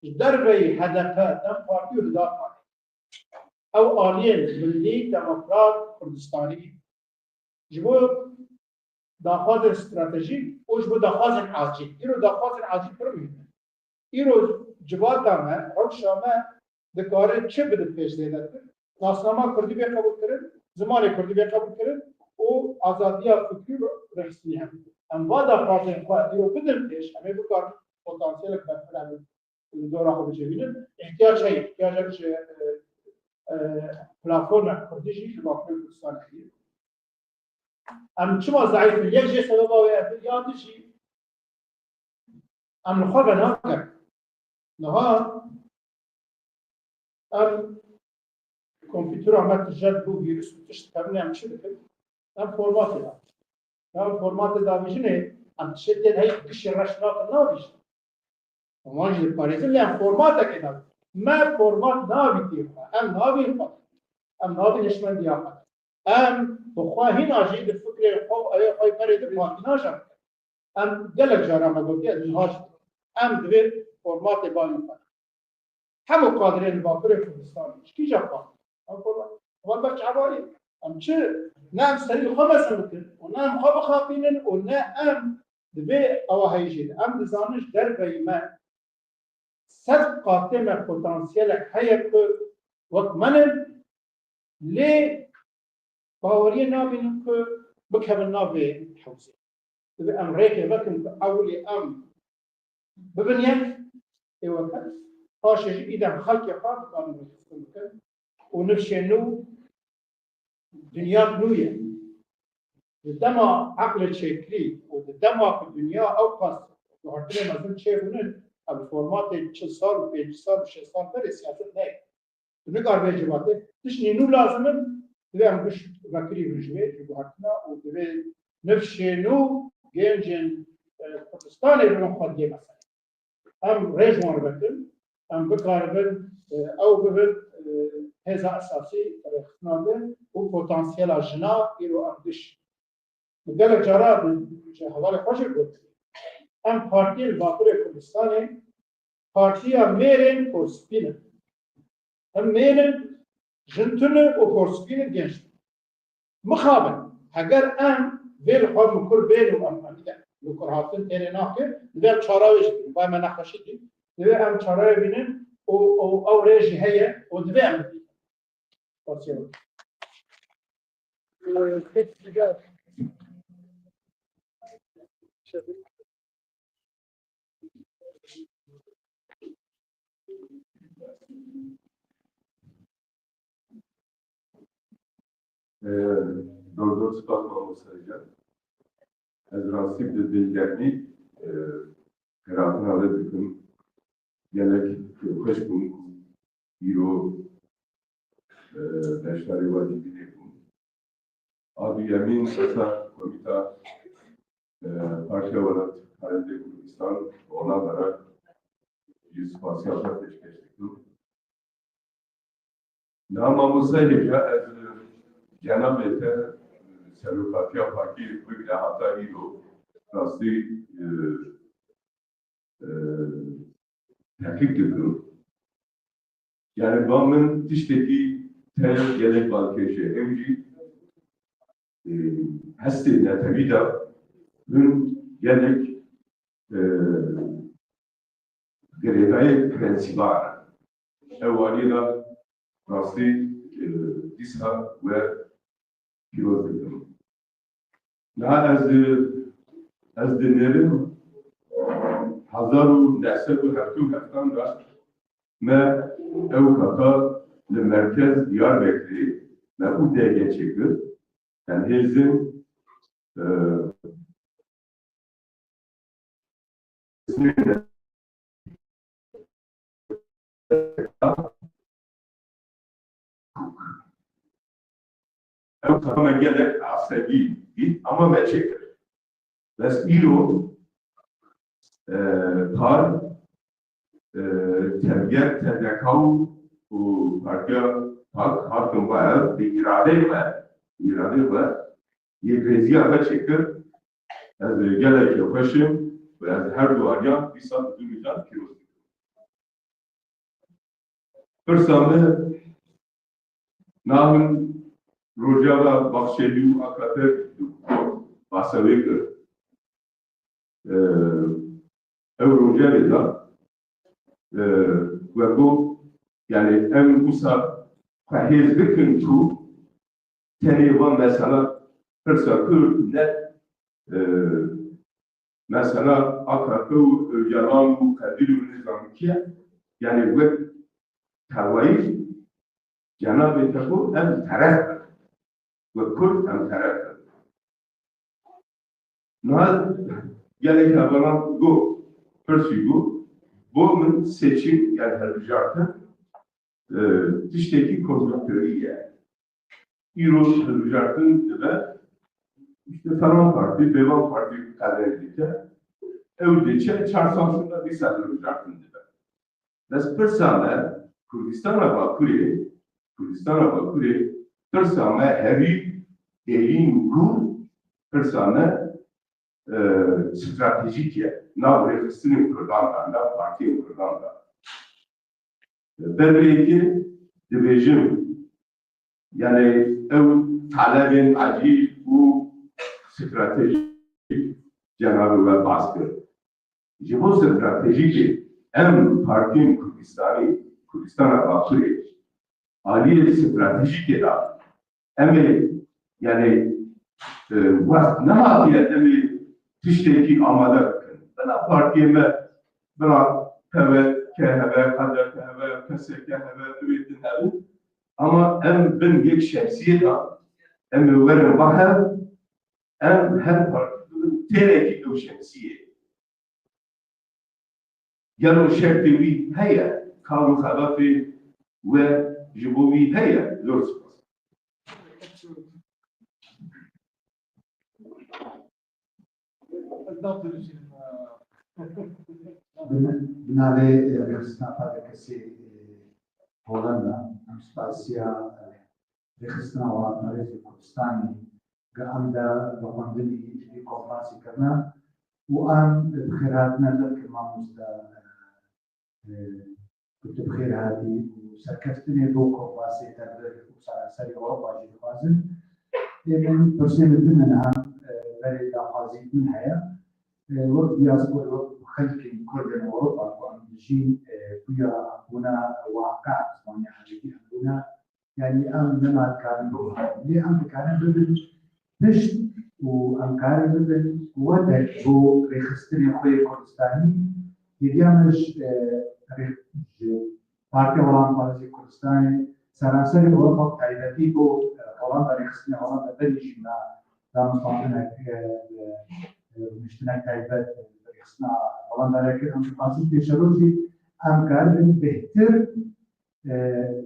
Ji derveyî H D P, DEM Partî û Dida Partî. Ew aliyên milî, demokrat, Kurdistanî. Ji bo daxwazên stratejîk û ji bo daxwazên acîl. Îro daxwazên acîl pir muhîm in. Îro civata me, rewşa me dikare çi bide pêş zêdetir? Nasnama Kurdî bê qebûlkirin, zimanê Kurdî bê qebûlkirin û azadiya fikrî û rêxistinî hebe. Em va daxwazên xwe îro bidin pêş, em ê bikarin potansiyelek berfireh li dora xwe bicivînin. Îhtiyac heye, îhtiyaca ji, e, e, platformek Kurdî jî li Bakurê Kurdistanê heye. Em çima zeîf in? Yek jê sebeba wê ev e, ya din jî em li xwe venagerin. Niha em kompîtera me tije dibû vîrus û tişt dikevin, em çi dikin? Em formatê davêjin. Ya formatê davêjinê em tiştê tên hey gişê reş nakin navêjin. Wan jî diparêzin, lê em formatekê nabîtin. Me format nabîtiye xwe. Em nabîn xwe. Em nabîn hişmendiya xwe. Em bi xwe hîna jî di fikrê xwe û ewê xwe berê di partî najan. Em gelek caran me gotiye, ez niha jî. Em divê formatê bavîn xwe. Hemû kadirên li Bakurê Kurdistanê, ji kîja kadir? Em xwe, xwe ber çavalî. Em çi? Ne em serî xwe mezin bikin û ne em xwe bixapînin û ne em divê ewa heyî jî. Em dizanin ji derveyî me sed qatê me potansiyelek heye ku wek me ne, lê baweriyê nabînin ku bikevin nav vê hewzê. Divê em rêkê vekin ku ewilî em bibin yek, ê weke, paşê jî îdem xelkê xwe bikarin rêxistin bikin û nifşê nû, dinya nû ye. Di dema eqlê çêkirî û di dema ku dinya ew qas guhertinê mezin çêbûnin, ev formatê çil sal û pêncî sal û şêst sal berê siyaset neyê. Tu nikar vê civatê, tiştî nû lazim in, divê em giş vekirî bin ji vê, ji guhertina û divê nifşê nû gencên, e, Kurdistanê bibin xwediyê meselê. Em rê ji wan re vekin, em bikaribin, e, ew bibin, e, hêza esasî rêxistina din û potansiyela jina îro em giş Min gelek cara di, ji hevalê xwe jî got, em partiyên Bakurê Kurdistanê partiya mêrên korspîn in. Em mêr in, jin tune û korspîn in, genç tune. Mixabin, heger em vê li xwe mikur bên û em, em de mikur hatin têrê nake, divê em çara wê jî bînin. Vay me nexweşî dî. Divê em çara wê bînin û, û ew rê jî heye û divê em bibînin. Spasibo. Ee, zor zor spas mamoste hocam. Ez rastî bi dilgermî, e, qiratina we dikim. Gelek xweş bûm ku îro, e, beşdarê we dibînê bûm. A duyemîn esa Komîta, e, Partiya Welatparêzê Kurdistan Holanda re jî spasiya xwe pêşkêş dikim. Niha mamoste hêja ez cenabê te serokatiya partiyê bigire heta îro rastî, e, e, teqîb dikim. Yani ba min tiştekî te gelek balkêş e. Ew jî, e, hestê netewî de min gelek, e, girêdayê prensîban e. Ew alî de rastî, e, dîsa we pîroz dikim. Niha ez, ez dinêrim hezar û neh sed û heftê û heftan de me ew kata li merkez Diyarbekirê me û D G çêkir. Em hêzên, e, Ew temamen gelek asebî dît, ama me çêkir. Bes îro, e, par, e, tevger T D K û, û Partiya Pak hatin ve ev bi îradeyê ve, îradeyê ve yê rêziya ve çêkir. Ez gelekî xweş im û ez her du aliyan dîsa bi dû mijan pîroz dikim. Pirsa min navin Rojava Baxçelî û Akater bahsa wê kir. Ee, ew rojevê de, ee, we got, yani em wisa xwe hêz bikin ku tenê van mesela pirsa Kurd ne, e, mesela A K P û Ocalan û Qedîr û nizam kiye, yani wek tevayî cenabê te got em teref bin. Wek Kurd em teref bin. Niha gelek hevalan got, pirsî got, bo min seçim, yani hilbijartin, e, tiştekî konjonktûrî ye. Îro hilbijartin dibe, işte falan partî, bêvan partî qedexê dike, ew diçe çar sal sonra dîsa hilbijartin dibe. Bes pirsa me, Kurdistana Bakurê, Kurdistana Bakurê, pirsa me herî derîn û kûr, pirsa me, e, stratejîk e. Nav rêxistinên Kurdan de, nav partiyên Kurdan de. Ber vê yekê dibêjim, yani ew talebên ecîb û stratejîk cenabê we bas kir. Ji bo stratejîkê em partiyên Kurdistanê, Kurdistana Bakurê, aliyê stratejîkê de em ê, yani, e, west nehatiye em ê tiştekî amade bikin. Bila partiyê me, bila P V K hebe, H D P hebe, P S K hebe, divêtin hebin. Ama em bin yek şemsiyê de em ê werin ba hev, Em her partî dibin têrekî ew şemsiyê. Gelo şertê wî heye, kar û xebatê we ji bo wî heye? Zor spas. Bi navê, e, rêxistina P D K'ê, e, Holanda, em spasiya, e, rêxistina welatparêzê Kurdistanê, ke em de bi xwendinî vî konferansê kirine û em bi xêr hatine, belkî mamoste, e, e, ku tu bi xêr hatî û serkeftinê bo konferansê te bi û seranserê Ewropa jî dixwazin. Ê min pirsê min din in hem, e, berê daxwazî min heye. E, wek diaspora, wek xelkên Kurd in Ewropa ku em dijîn, e, bûya em bûne waqe, zimanê erebî em bûne, yanî em nema dikarin biguherin. Lê em dikarin bibin pişt û em karin bibin quwetek bo rêxistinê xwe yê Kurdistanî. Hêviya me ji, e, rê-, ji Partiya Welatparêzê Kurdistanê, seranserê Ewropa, bi taybetî bo, e, Holanda, rêxistinê Holanda berî jî me danûstandinek, e, e, rûniştinek taybet, e, rêxistina Holanda re kir. Em dixwazin pêşerojê em karibin bêhtir, e,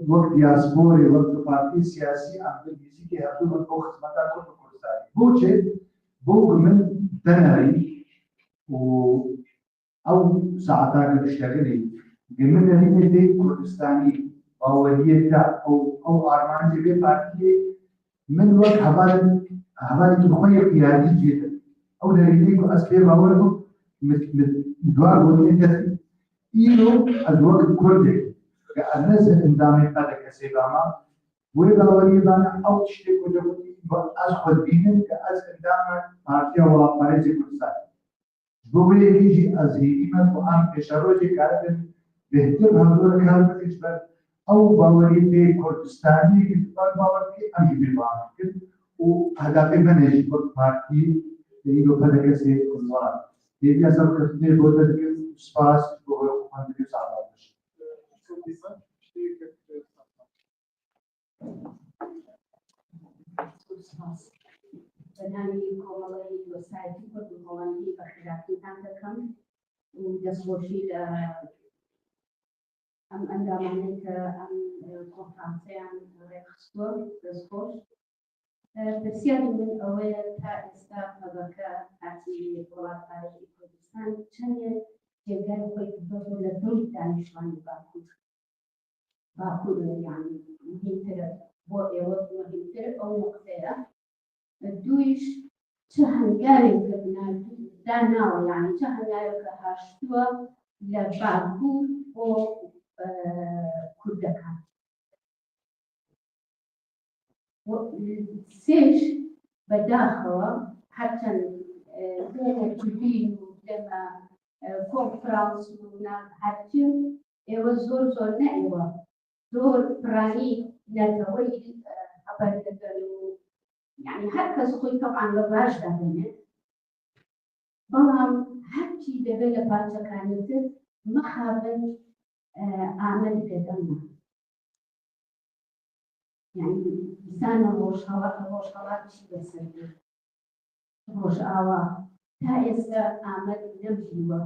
wek diasporê, wek du partiyê siyasî em bi nêzîkî hevdû bin bo xizmeta Kurd û Kurdistanê. Boçê? Bo ku min te nerîn û ew saeta ku diştexilî, ku min nerînê tê Kurdistanî, baweriyê te, ew, ew armancê vê partiyê, min wek hevalek, hevalekî xwe yê qiyadî cê dikim. Ew nerînê ku ez pê bawer bûm, min, min dua gotinê dest. Îro ez wek Kurdek, ke ez ne ji endamê P D K'ê bama, wê baweriyê bana, ew tiştê ku te gotî, ez xwe dibînim ke ez endama Partiya Welatparêzê Kurdistanê. Ji bo vê yekê jî ez hêvî me ku em pêşerojê karibin bêhtir hevdû re kar bikin, ji ber ew baweriyê tê Kurdistaniyê ku tu bawer dikî, em jî vê bawer dikin û hedefê me ne jî wek partî, îro P D K'ê welat. Hêviya serkeftinê bo te dikim, spas ji bo xwendinê û saeta xweş. Spas. Bi navê Komeleya Wesayetî Kurd û Holandî bexşîşatî tam dikim û destxweşî li em endamanên ke em, e, konferanseyan rêxistiye, destxweş. E, pirsiyarî min ew e, ta êsta P D K Partî Welatparêzê Kurdistan çend cêgirê xwe girtiye li dil danişvanê Bakur. Bakur, yanî muhîmtir e, bo êwe muhîmtir ew nuqte ye. Dû jî çi hengarên ke bi nav dana, yanî çi hengarên ke haştiye li Bakur û, e, Kurdekan. Sêj, bedaxewa, her çend, e, dema Kurdî û dema, e, konferans û nav her çi, êwe zor zor ne êwe. Zor piranî neteweyî, e, xeber didin û, yanî her kes xwe teban li baş de bîne. Belam her çî debe li parçekanîtir mixabin, e, Amed dede me. Yanî, însana rojhelat, rojhelat çî be ser be. Rojava, ta êsta Amed nemjîwe.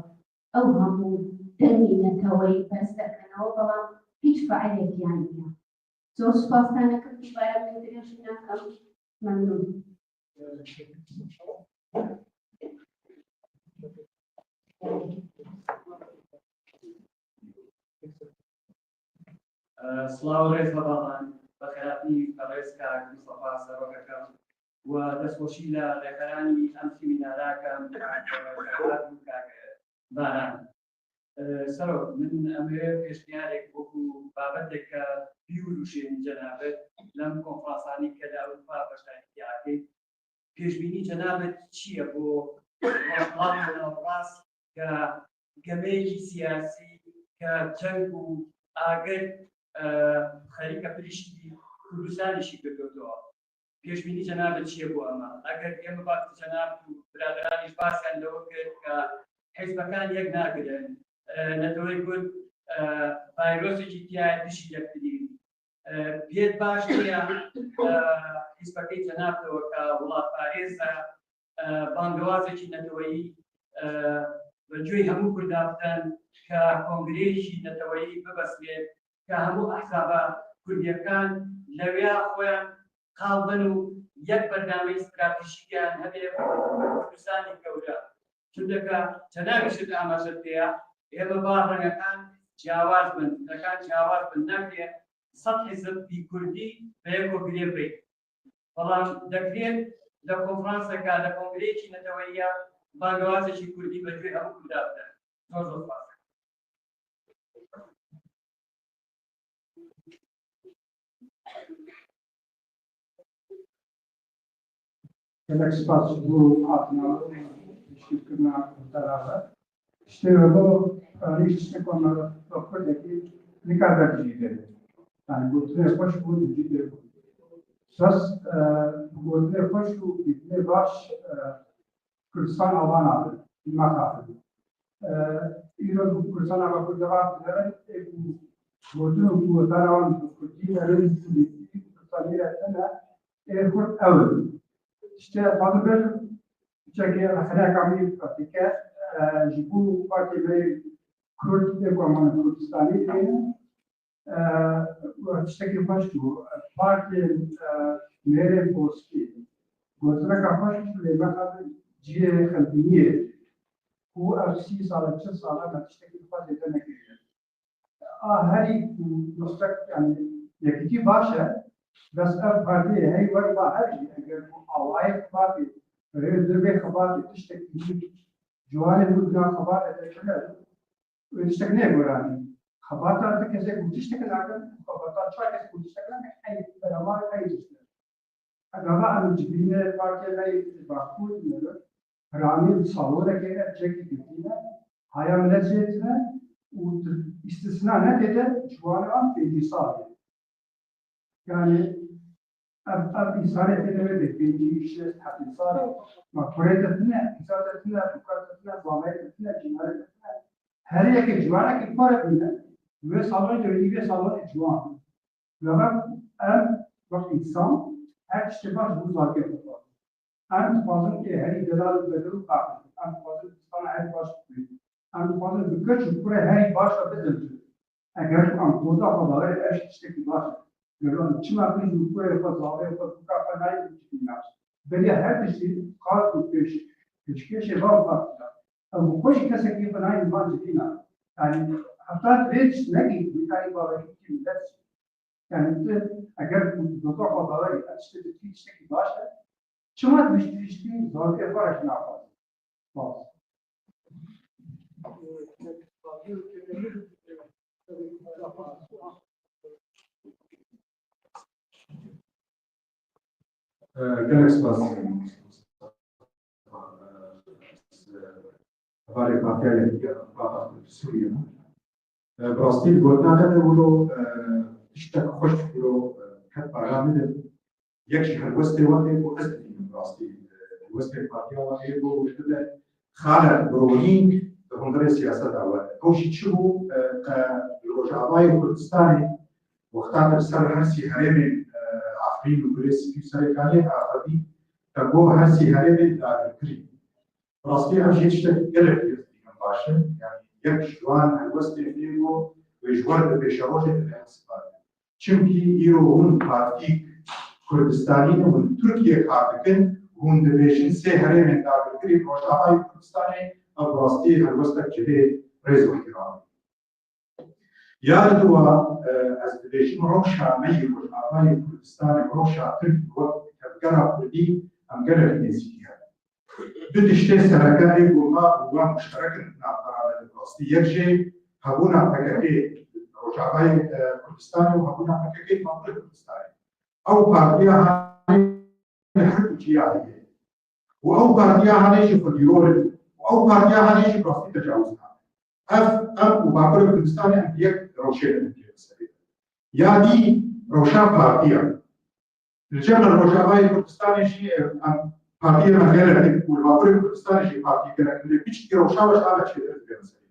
Ew hemû demî neteweyî bes dekenewe, belam hîç feilekî yan niye. Zor spas te nekim, tu bayar min dirêj nakim. Memnûn. Silav û rêz hevaldan. Bi xêrhatinî berêz kak Mistefa Serokekam û destxweşî li rêxeranî em semînara ke em kak Serhat û kak Baran. E, Serok, min em ê pêşniyarek wekû babeteke bî û rûşenî cenabet lem konferansanî ke li Ewropa beşdarî tê, pêşbînî cenabet çi ye bo rojhilata navrast ke gemeyekî siyasî ke ceng û agir, e, xerîka piştî Kurdistanê jî girtoto? Pêşbînî cenabê çi ye bo ema? Eger em bi cenab û biraderanî jî basan lewe kir ke hizbekan yek nagirin, e, neteweyê Kurd, e, vayrosekî tiya dijî yek didîn. E, piyet baş tê ya, e, hizbekê cenab de weke welatparêz e, بانگەوازێکی نەتەوەیی بە گوێی هەموو کوردا بدەن کە کۆنگرەیەکی نەتەوەیی ببەستێت کە هەموو ئەحزابە کوردیەکان لەوێ خۆیان قاڵ بن و یەک بەرنامەی استراتیژیکیان هەبێ بۆ کوردستانی گەورە. چونکە چەناویشت ئاماژەت پێیە، ئێمە با ڕەنگەکان جیاواز بن، ڕەنگەکان جیاواز بن، ناکرێت سەد حیزبی کوردی بە یەک کۆنگرێ بێت. بەڵام دەکرێت لە کۆنفرانسێکا، لە کۆنگرەیەکی نەتەوەییە بانگەوازێکی کوردی بە گوێی هەموو کوردا بدەن. زۆر زۆر سپاس. Gelek spas ji bo hatina we û pêşkêşkirina beraber. Tiştê we bo rîş tiştê ku me bi kurdekî nikare cî de. Yani gotinê xweş bû, cî de bû. Bes, e, bi gotinê xweş û dîtinê baş, e, Kurdistan ava nabe, mexabin. E, îro bi Kurdistan ava Kurdistan ava dinere, ê ku gotin û ku wetara wan bi Kurdî, erê Kurdî, Kurdistanî re tine, ê xurt ew in. Tiştê ez dixwazim bêjim, piçekê rexneyeka min dike, e, ji bo partiyê me yê Kurd, ê ku em Kurdistanî têne, e, tiştekî xweş bû. Partiyên, e, mêrên boskî, gotineka xweş bû, lê mexabin cihê xemgîniyê û ev sî sal e, çil sal e, me tiştekî xwe zêde nekiriye. A herî ku dostek, yani yekîtî baş e, bes ev partiyê hey wek ma her jî eger ku awayê xibatê, rê dibê xibatê tiştekî ciwanê bû dina xibatê de çi ne, wê tiştek nê goranî. Xebata ti kesek ku tiştek nakin, xebata çar kesek ku tiştek nakin, hey berama hey tiştek. Gava em civînê partiya me yê Bakur ne, piranî û salonekê ne, cekî girtîne, haya milet jê tine û îstisna neke de ciwanê wan pêncî sal e. Yani ev, ev însanê têne wê de pêncî, şêst, heftê sal e. Ma kurê te tine, îsa te tine, dûka te tine, zameyê te tine, cînarê te tine. Herê yekê ciwanekî kore bîne, wê salonê de wê vê salonê ciwan. Lewra em wek însan her tiştê baş ji bo zarokê xwe dixwazin. Em dixwazin ê herî delal û bedel û qaxil bin. Em dixwazin distana herî baş bibînin. Em dixwazin bi keç û kurê herî baş re bidilcin. Eger ku em goza xwe daye ev jî tiştekî baş e. Gelo em çima qîz û kurê xwe, zarokê xwe, dûka xwe nayên civîna? Beriya her tiştî qas û pêş, pêşkêşê van partî de. Ew bi xwe jî kesekî xwe nayên van civîna. Yani heta vê tişt nekî, nikarî bawerî bikî millet jî. Yani tu eger ku doza xwe dawerî, ev tiştê tu tiştekî baş e, çima tu tiştî zarokê xwe re jî naxwazî? Spas. Gelek spas. Hevalê Partiya Yekîtiya Demokrata Sûriyê me. Bi rastî li gotina te de wilo tiştek xweş wilo ket paya min de. Yek ji helwestê wan ê ku ez dibînim bi rastî helwestê partiya wan ê ku wilo bibe xalek bi ronî di hundirê siyaseta we de. Ew jî çi bû, e, qe li Rojavayê Kurdistanê wexta te li ser her sî herêmên, e, Efrîn û Gulê Spî û Serê Kaniyê axivî, te got her sî herêmên dagirkirî. Bi rastî ev jî tiştek gelek ez dibînim baş e. Yanî yek ji wan helwestên ê ku wê ji wer bi pêşerojê divê hesibandin. Çimkî îro hûn partîk Kurdistanî ne, hûn Tirkiye kar dikin, hûn dibêjin sê herêmên dagirkirî Rojavayê Kurdistanê, ev bi rastî helwestek cihê rêz û ihtiramê. Ya diduwa, e, ez dibêjim rewşa me yî Rojavayê Kurdistanê, rewşa Tirk wek tevgera Kurdî em gelek nêzîk herin. Du tiştê sereke ê ku me û we muşterek in di navbera me de bi rastî. Yek jê hebûna P K K Rojavayê, e, Kurdistanê û hebûna P K K Bakurê Kurdistanê. Ew partiya hanê li her du ciya heye. Û ew partiya hanê jî xwedîror in. Û ew partiya hanê jî bi rastî tecawizkar in. Ev, em û Bakurê Kurdistanê em bi yek rewşê de dikê meselê. Ya dî rewşa partiya. Li cem Rojavayê Kurdistanê jî, em partiyê me gelek in û li Bakurê Kurdistanê jî partiyê gelek in. Lê piçkî rewşa we ji ava çêtir dibê meselê.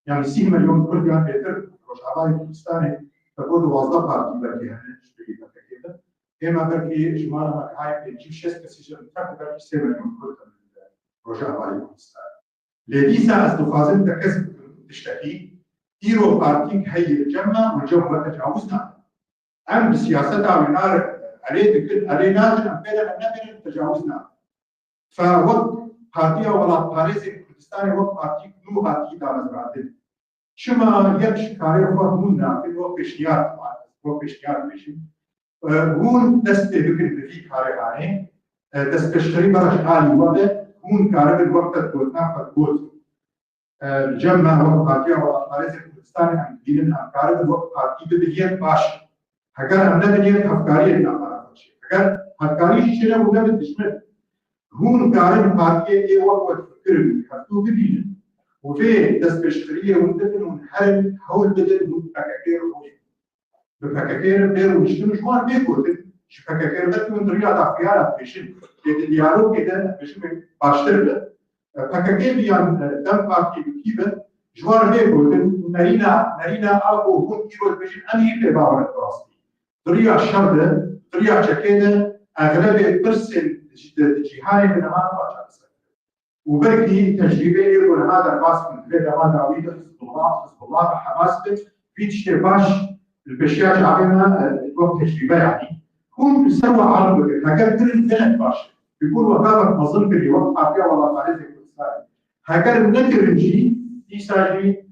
Yanî sî milyon Kurd yan bêtir Rojavayê Kurdistanê, te got duwazdeh partî belkî hene ji bilî P K K de. Ême belkî jimara me gihayê pêncî û şêst kesî jî em, belkî sê milyon Kurd hene. Rojavayê Kurdistanê. Lê dîsa ez dixwazim tekez bikim tiştekî, îro partîk heye li cem me û li cem we tecawuz nake. Em bi siyaseta wê nare, erê dikin, erê nakin, em pê re, em ne pê re tecawuz nakin. Fe wek Partiya Welatparêzên Kurdistanê wek partîk nû hatî damezrandin. Çima yek ji karê xwe hûn nakin, wek pêşniyar, wek pêşniyar dibêjin, e, hûn dest pê bikin bi vî karê hanê, e, destpêşxerî me re ji alî we be, hûn karibin wek qedgotina qedgot. E, li cem me wek Partiya Welatparêzên Kurdistanê em dibînin, em karibin wek partî bibihiyên baş. Heger em nebihiyên, hevkariyê di navbera xwe çêbe. Heger hevkarî jî çênebû, nebin dijmin. Hûn karin partiyê ê wek we difikirin, bi hevdû bibînin û vê destpêşxeriyê hûn bikin, hûn herin hewl bidin, hûn P K K rûnîn. Bi P K K re bê rûniştin û ji wan bê gotin, ji P K K re belkî hûn di riya daxuyara dibêjin, lê di diyalogê de, bêjim, baştir be. P K K bi yan, e, DEM Partiyê bi kî be, ji wan bê gotin, nerîna, nerîna ew ku hûn îro dibêjin, em jî pê bawer in bi rastî. Di riya şer de, di riya çekê de, exlebê pirsên di, di cîhanê de niha nava çareser. Û belkî tecrîbeyê ku niha derbas bûn, divê dema dawî de Hizbullah, Hizbullah ve Hamas be, vî tiştê baş li pêşiya çavê me, e, wek tecrîbe yanî. Hûn li ser we alim bikin, heger kirin gelek baş e. Bi ku we gavek mezin kiriye, wek Partiya Welatparêzê Kurdistanê. Heger nekirin jî, dîsa jî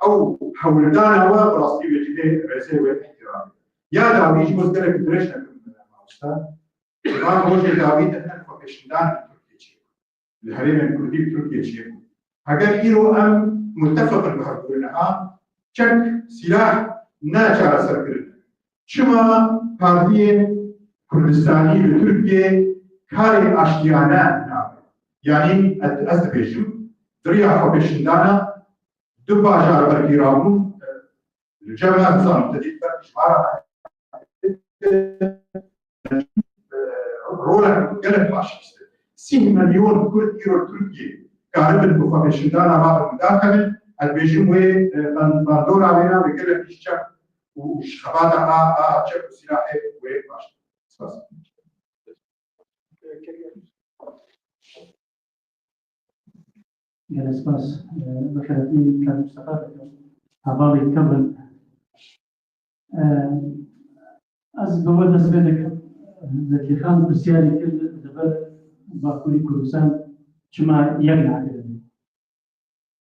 ew hewldana we bi rastî wê cihê rêzê wê îhtîramê. Ya dawî jî wez gelek dirêj nekirin, mamoste. Van rojê dawî de her xwepêşandan li Tirkiyê çêbû. Li herêmên Kurdî bi Tirkiyê çêbû. Heger îro em mutefiq in bi hevdû niha, çek, sîlah ne çareserkirin. Çima Partiyên Kurdistanî li Tirkiyê karê aştiyane nabe? Yanî ez, ez dibêjim, di riya xwepêşindana du bajar bergî rabûn, li cem me, nizanim te dît, belkî ji me re rolek gelek baş dîste. Sî milyon Kurd îro Tirkiyê karibin bi xwepêşindana me re daxivin, ez dibêjim wê, e, ban-, bandora wê re wê gelek jî çek û ji xebata a, a çek û sîlahê wê baş. Spas. Gelek spas. Bi xêrhatinê kak Mustafa dikim. Hevalê kevin. Ez bi we dest pê dikim. Zekî Xan pirsiyarî kir, li vir Bakurî Kurdistan çima yek nakirin?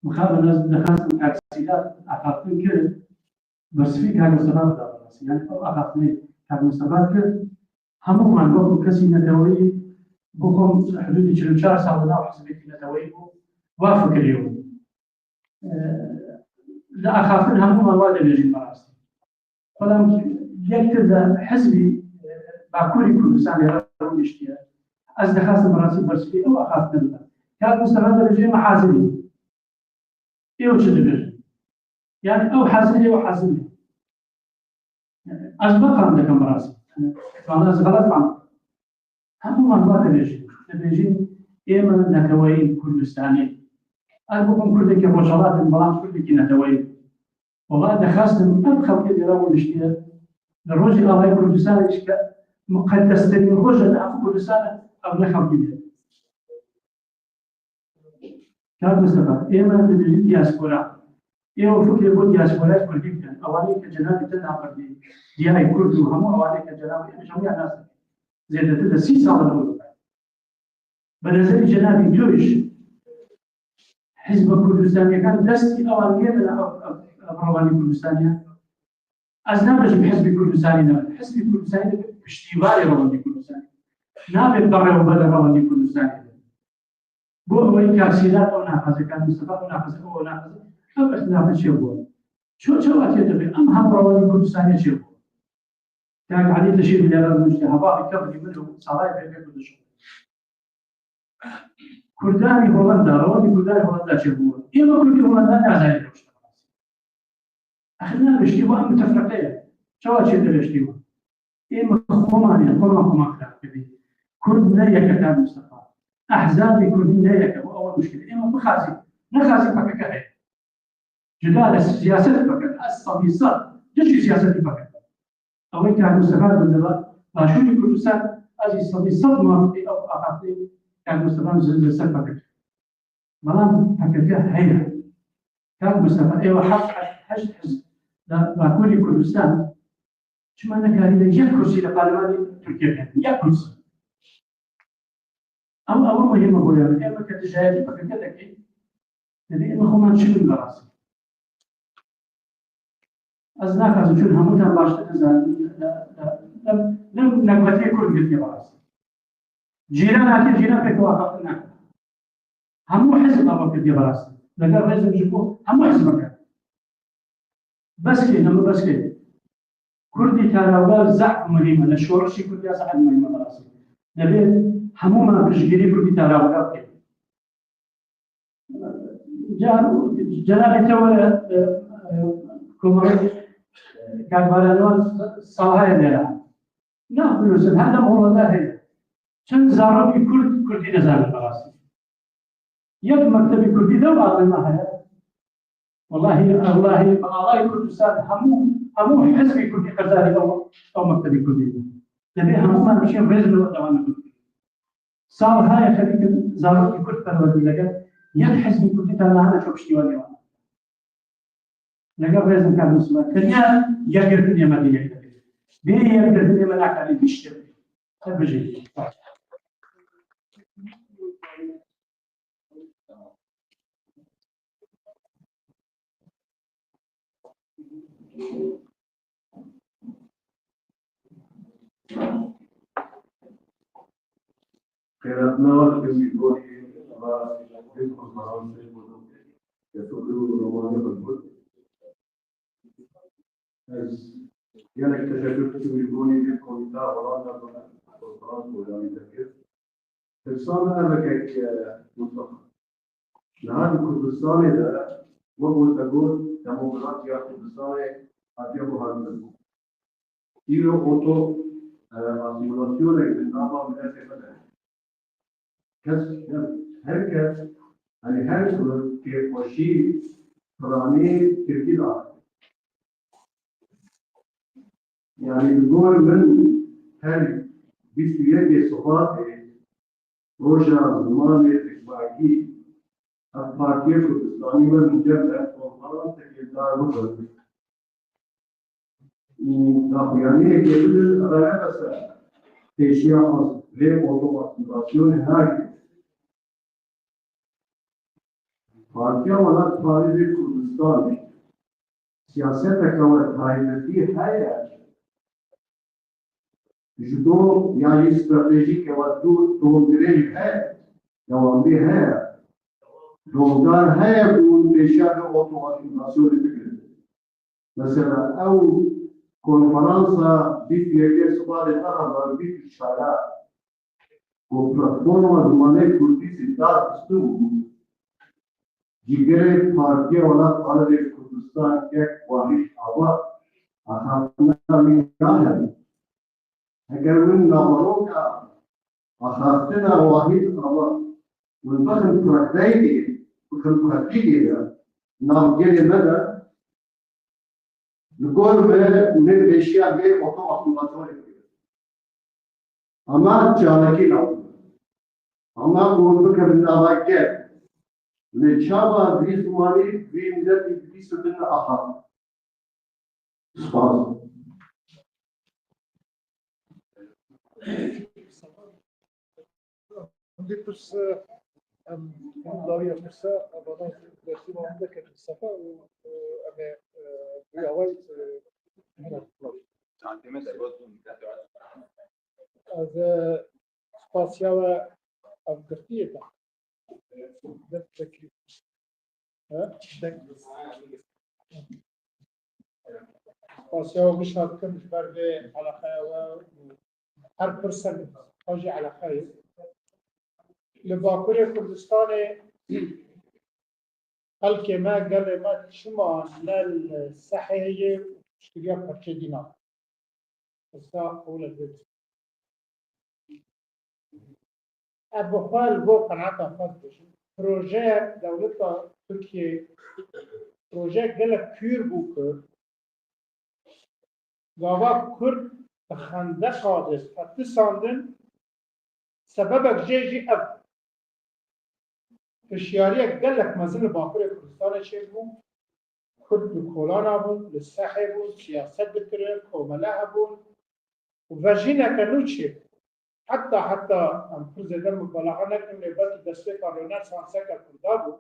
Mixabin ez dixwestim eksilat axaftin kir, bersivî kak Mustafa bida bi rastî. Yani ew axaftinê kak Mustafa kir, hemûman wekû kesî neteweyî, bo xwe hidûdî çil û çar sal di nav hizbekî neteweyî bû, wa fikirî bû. E, li axaftin hemûman wa dibêjin bi rastî. Belam yektir de hizbî, e, Bakurî Kurdistanê re rûniştiye. Ez dixwestim bi rastî bersivî ew axaftin bida. Kak Mustafa dibêje me hazirî. Ew çi dibir? Yani ew hazir e, ew hazir e. Yani, ez vê fam dikim bi rastî. Yani, valla ez xelet fam dikim. Hemû me va dibêjin. Dibêjin, ême neteweyên Kurdistanê. Ez bibim Kurdekî Rojhelat im, belam Kurdekî neteweyî. Wala dixwestim ev xelkê dêra û niştiye. Li rojê avayê Kurdistanê jî ke muqeddestirîn roj e li ev Kurdistan e, ev ne xelkî dê. Kak Mustafa, ême dibêjin diaspora. Ê û fikrê bo diasporayê Kurdî bikin. Ewanê ke cenabê te navberdî, diyayê Kurd û hemû ewanê ke cenabê em ji hemû ya nas dikin. Zêdetir de sî sal in ew dikin. Bi nezerî cenabî tu jî Hizba Kurdistaniyekan destî ewan nêdine ev, ev, ev rewandî Kurdistaniye. Ez nabêjim Hizbî Kurdistanî ne. Hizbî Kurdistanî dibe piştîbarê rewandî Kurdistanî. Nabe berê û bere rewandî Kurdistanî de. Bo eweyî Kak Sîlat ew naxwaze, Kak Mistefa ew naxwaze, ew naxwaze. Ev îxtilafê çêbû. Ço çawa çêdibe? Em hemû rewandî Kurdistanê çêbû. Kak Elî Dişî bile rewişte, hevalê kevnî min û salay pê pê Kurdiş. Kurdanî Holanda, rewandî Kurdanî Holanda çêbû. Ême Kurdî Holanda nazanî rewişte. Axir nabêjtî wa em mutefreqe ye. Çawa çêdibe piştî wa? Ême xweman ê, xweman xweman xirab kiriye. Kurd ne yek e Kak Mistefa. Ehzabê Kurdî ne yek e, bu ew muşkil e. Ême bixwazî, nexwazî P K K heye. Cuda li siyaset bikin. Ez sedî sed dijî siyasetê bikin. Ew ê Kak Mistefa gund e, Başûrê Kurdistan, ez jî sedî sed muwafîqî ew axaftinê Kak Mistefa li ser bikin. Belam P K K heye. Kak Mustafa, êwa heft, heşt hizb li Bakurê Kurdistan çima nekarîne yek kursî li parlemanê Tirkiye bihêne? Yek kursî. Ew, ew muhîm e bo yan. Ême ke dijayetî P K K dikê, divê ême xweman çi bin bi rastî? Ez naxwazim, çun hemûtan baştir dizanin, ne, ne, ne, ne nekbetiyê Kurd girtiye bi rastî. Cîran hatiye, cîran pêk axaftin nake. Hemû hizb ava kiriye bi rastî. Leger rêzim ji bo hemû hizbeke. Bes kê, hemû bes kê. Kurdî tarawdar zehf muhîm e. Li şorişî Kurdiya zehf muhîm e bi rastî. Divê hemûman piştgirî Kurdî tarawdar bikin. Ca-, cenabê te were, e, e, komarê, e, Kak Baranwan Salhayê nera. Naxulisim, her dem Holanda heye. Çend zarokî Kurd, Kurdî nizanin bi rastî. Yek mektebî Kurdî de û A V M heye. Wellahî, wellahî, bi alayê Kurdistan hemû, hemû hizbê Kurdî qirdarî ew, ew mektebê Kurdî de. Divê hemûman biçin rêzin û devam bikin. Sal heye xelîkin zarokî Kurd perwerdî dike, yek hizbê Kurdî tane hene ço piştîwanê wan. Leger rêzim kar Mustafa. Tenya yekgirtinê me dî yek dike. Bê yekgirtinê me nakarî hiç tişt. Te bijî. Xêratna we dikim ji bo vê konferansê, ji bo vê romanê xwe. Ez gelek teşekkür dikim ji bo vê komîta Holanda konferans organize kir. Tirsa me ev e ke, e, Mustafa. Niha di Kurdistanê de, wek we te got, demokrasiya Kurdistanê hatiye guhandin. Îro oto, e, asîmîlasyoneke di nava miletê me de. Kes, her kes, hani her Kurd kêfxweşî piranî Tirkî de. Yani li gor min her bîst û yekê Sibatê roja zimanê dikbakî ev Partiya Kurdistanî me mincem ber konferanseke dar bibin û daxuyaniyekê bidin, eve nebese pêşiya vê otoasîmîlasyonê nagire. Partiya Welatparêzê Kurdistanê siyaseteke we taybetî heye ji bo, ya jî stratejîke we du-, domdirêj heye, dewamdî heye. Domdar heye ku pêşiya vê otoasîmîlasyonê bigirin. Mesela ew konferansa bîst û yekê Sibatê neheband bîst û çar ku platforma zimanê kurdî jî dar xistibû, cîgerê Partiya Welatparêzê Kurdistan kek Wahîd Ava axaftina wî nahebû. Heger win naveroka axaftina Wahîd Ava win bixin praktîkê, bixin praktîkê de, navgirê me de, li gor me hûn ê pêşiya vê otoasîmîlasyonê bigirin. Ama çalakî lazim e. Ama hûn bikevin nava gel. Lê çawa vî zimanî, vî miletî dibîstin axa? Spas. Hindî pirs, em, em dawiya pirsa, em bana dersî ma hinde ke sefa û, û em ê, e, bi away, e, ez, e, spasiya we ev girtiyê de. Dek vekî. He? Dek. Spasiya we gişa dikim ji ber vê eleqeya we û her pirsek xwe jî eleqeyê. Li Bakurê Kurdistanê xelkê me, gelê me çima ne li sehê ye û piştgiriya parçeyê dîna? Esta ewle bêt. Ez bi xwe li bo qenaeta xwe dibêjim. Projeya dewleta Tirkiyê, projeyek gelek pîr bû ku gava Kurd bi xendeqa de fetisandin, sebebek jê jî ev. Hişyariyek gelek mezin li Bakurê Kurdistanê çêbû. Kurd li kolana bûn, li sehê bûn, siyaset dikirin, komele hebûn. Û vejîneke nû çêbû. Heta, heta em pir zêde mubalaxa nekin, lê belkî destpêka Rönesanseke Kurda bû.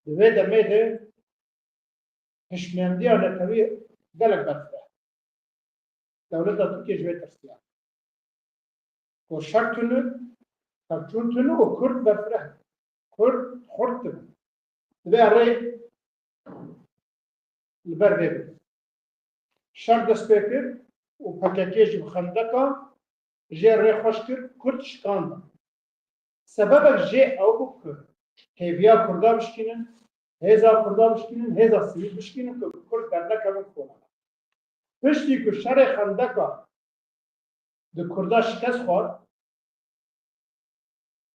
Di vê demê de hişmendiya netewî gelek berfireh. Dewleta Tirkiyê ji vê tirsiya. Ku şer tune, pevçûn tune û Kurd berfireh. Kurd xurt dibin. Divê rê li ber vê bibin. Şer dest pê kir û P K K jî bi xendeka jê rê xweş kir, Kurd şikand. Sebebek jê ew bû ku hêviya Kurda bişkînin, hêza Kurda bişkînin, hêza sivîl bişkînin ku Kurd dernekevin kolana. Piştî ku şerê xendeka di Kurda şikest xwar,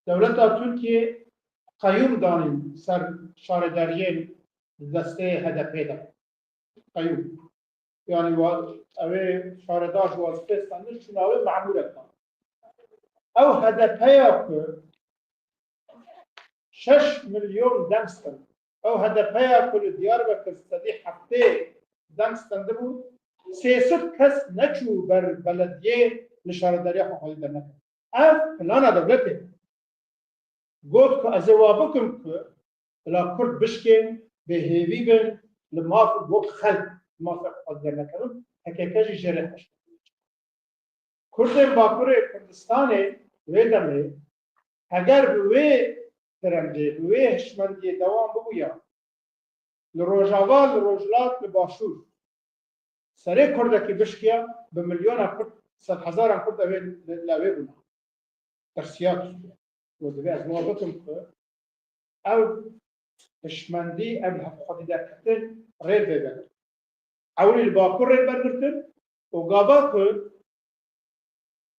dewleta Tirkiyê qeyûm danîn ser şaredariyên di destê H D P de. Qeyûm. Yani wa-, ew ê şaredar ji wazîfê stendin, çûna wê memûrek da. Ew H D P ya ku şeş milyon dem stend. Ew H D P ya ku li Diyarbekir sedî heftê dem stendibû, sê sed kes neçû ber belediyê li şaredariya xwe xwedî dernekevin. Ev plana dewletê. Got ku ez ê wa bikim ku bila Kurd bişkên, bêhêvî bin, li maf wek xelk li mafê xwe xwedî dernekevin, P K K jî jê rê xweş. Kurdên Bakurê Kurdistanê wê demê heger bi wê trendê, bi wê hişmendiyê dewam bibûya, li Rojava, li Rojhilat, li Başûr serê Kurdekî bişkiya, bi milyona Kurd, sedhezaran Kurd ew ê li, li wê bûna. Tirsiya Tirkiye. Û divê ez wiha bikim ku ev hişmendî, ev hevxwedî derketin rê bê verin. Ewilî li Bakur rê bergirtin û gava ku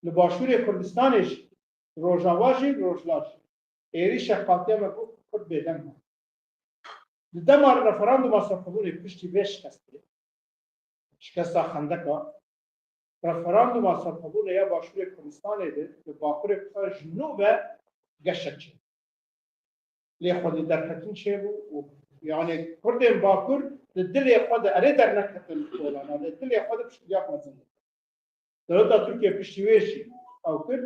li Başûrê Kurdistanê jî, Rojava jî, Rojhilat jî, êrîşek qatiya me bû, Kurd bêdeng bû. Di dema referanduma Serxwebûnê piştî vê şikestê, şikesta Xendeka, referanduma Serxwebûnê ya Başûrê Kurdistanê de, li Bakurê Kurdistanê ji nû ve geşek çêbû. Lê xwedî derketin çêbû û, yani, Kurdên Bakur li dilê xwe de erê derneketin kolana, li dilê xwe de piştgiriya mezin dikin. Dewleta Tirkiye piştî wê jî ew kir,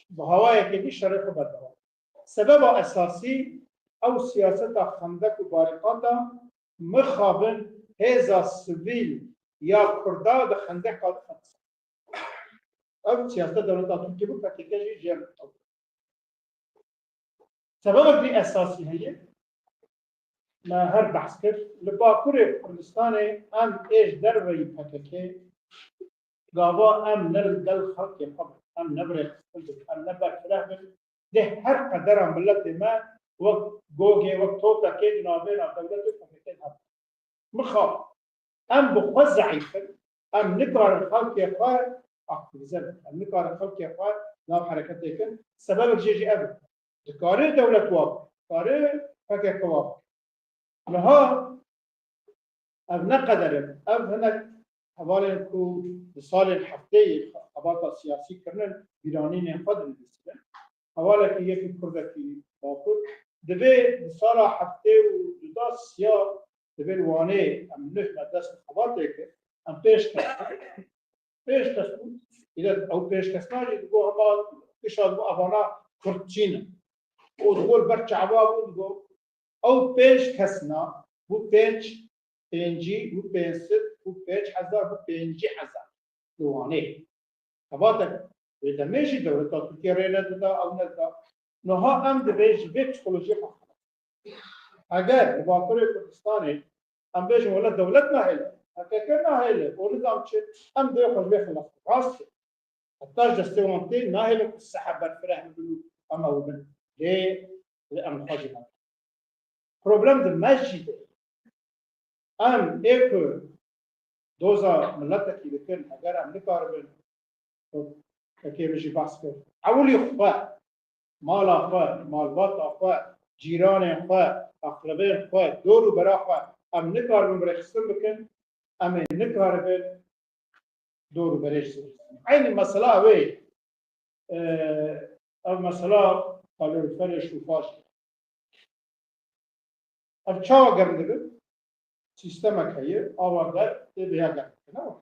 bi hawayekê dî şerê xwe berdewam. Sebeba esasî ew siyaseta xendek û barîqata mixabin hêza sivîl ya Kurda di xendeka de xelisand. Ev siyaseta dewleta Tirkiye bû, P K K jî jê re ew. Sebebekî esasî heye, me her behs kir. Li Bakurê Kurdistanê em ê ji derveyî P K K, gava em ne li gel xelkê xwe bin, em ne bi rêxistin bin, em ne berfireh bin, dê her qedera miletê me wek gogê, wek topekê di navbêna dewletê P K K de hebin. Mixabin. Em bi xwe zeîf in. Em nikarin xelkê xwe aktîvize bikin. Em nikarin xelkê xwe nav hereketê bikin. Sebebek jê jî ev e. Dikare dewlet wa bike. Dikare P K K wa bike. Niha ev ne qeder e. Ev hinek hevalên ku di salên heftêyê xebata siyasî kirinin, bîranînên xwe dinivîsînin. Hevalekî yekî Kurdekî Bakur, divê di sala heftê û du da siya, divê li Wanê em neh me dest bi xebatê kir, em pênc kes bûn. Pênc kes bûn. Îde ew pênc kesna jî digot hema kişa digot evana Kurdçî ne. Û digot li ber çava bû, digot ew pênc kesna bû pênc, pêncî bû pênc sed, bû pênc hezar, bû pêncî hezar li Wanê. Xebatek wê demê jî dewleta Tirkiye rê nedida, ew nedida. Niha em divê ji vê psîkolojiyê xwe xelas bikin. Eger li Bakurê Kurdistanê em bêjin wele dewlet nahêle, P K K nahêle, û nizam çi, em divê xwe ji vê xelas bikin. Rast e. Heta ji destê wan tê, nahêle ku sehe berfireh bibin û em ew bin. Lê, lê em li xwe jî nabin. Problem di me jî de ye. Em ê ku doza miletekî dikin, heger em nikaribin, wekî min jî behs kir, ewilî xwe, mala xwe, malbata xwe, cîranên xwe, eqrebên xwe, dor û bera xwe em nikaribin birêxistin bikin, em ê nikaribin dor û berê jî. Eynî mesela wê, e, ev mesela kaloriferê şûfa jî. Ev çawa germ dibe? Sîstemek heye, ava germ tê vêya germ dike, ne wek.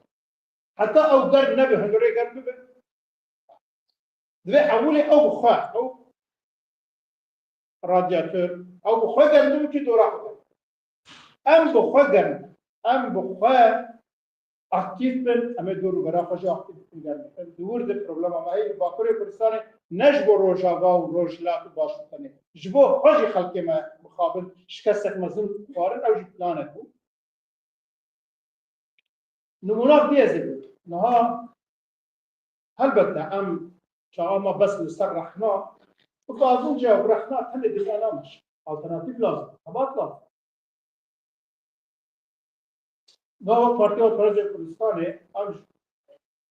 Heta ew germ nebe, hundirê germ bibe. Divê ewilê ew bi xwe, ew radyator, ew bi xwe germ bibin ki dora xwe germ. Em bi xwe germ, em bi xwe aktîf bin, em ê dor û bera xwe jî aktîf bikin, germ bikin. Di wir de problema me heye li Bakurê Kurdistanê, ne ji bo Rojava û Rojhilat û Başûr tenê. Ji bo xwe jî xelkê me mixabin, şikestek mezin xwarin, ew jî planek bû. Nimûnak dî ez ê bidim. Niha helbette em çawa me bes li ser rexna, bi gazince ew rexna tenê dinya nameşe. Alternatîf lazim, xebat lazim. Gava Partiya Parêzê Kurdistanê, em ji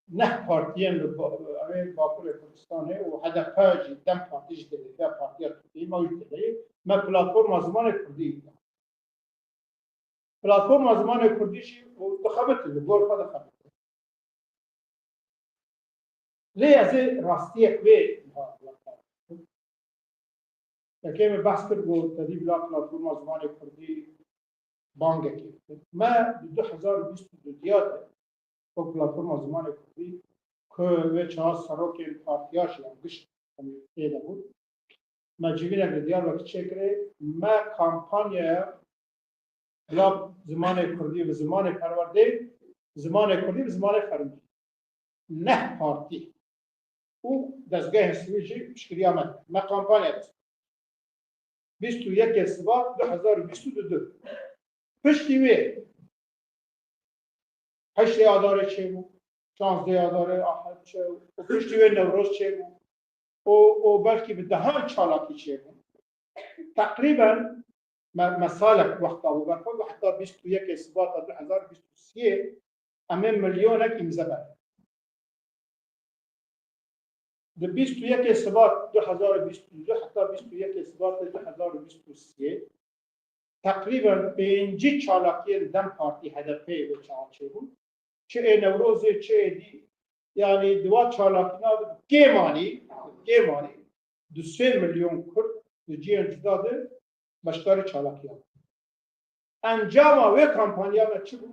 neh partiyên li ba-, em ê Bakurê Kurdistanê û H D P jî, DEM Partî jî tê de, Partiya Tirkiyeyê, me jî tê de, me platforma zimanê Kurdî. Platforma zimanê Kurdî jî û dixebitin, li gor xwe dixebitin. Lê ez ê rastiyek wê niha bila karim bikim. Yekê min behs kir, got, tedî bila platforma zimanê Kurdî bangekê bikin. Me di du hezar û bîst û du diya de wek platforma zimanê Kurdî ku wê çawa serokên partiya jî em giş em ê tê de bûn. Me civînek li Diyarbekir çêkirê, me kampanyaya bila zimanê Kurdî bi zimanê perwerdê, zimanê Kurdî bi zimanê fermî. Neh partî û dezgehên sivîl jî piştgiriya me dike. Me kampanya dest pê kir. Bîst û yekê Sibat du hezar û bîst û du. Piştî wê heştê Adarê çêbû, şazdê Adarê, Ahmet çêbû û piştî wê Newroz çêbû û, û belkî bi dehan çalakî çêbû. Teqrîben me, me salek wexta bû berxwe, heta bîst û yekê Sibata du hezar û bîst û sê em ê milyonek îmze ber. Di bîst û yekê Sibat du hezar û bîst û du heta bîst û yekê Sibatê du hezar û bîst û sê teqrîben pêncî çalakiyên DEM Partî H D P wê çawa çêbûn. Çi ê Newrozê, çi ê dî, yanî di wa çalakîna de bi kêmanî, bi kêmanî du sê milyon Kurd di cihên cuda de beşdarî çalakiya bûn. Encama wê kampanya me çi bû?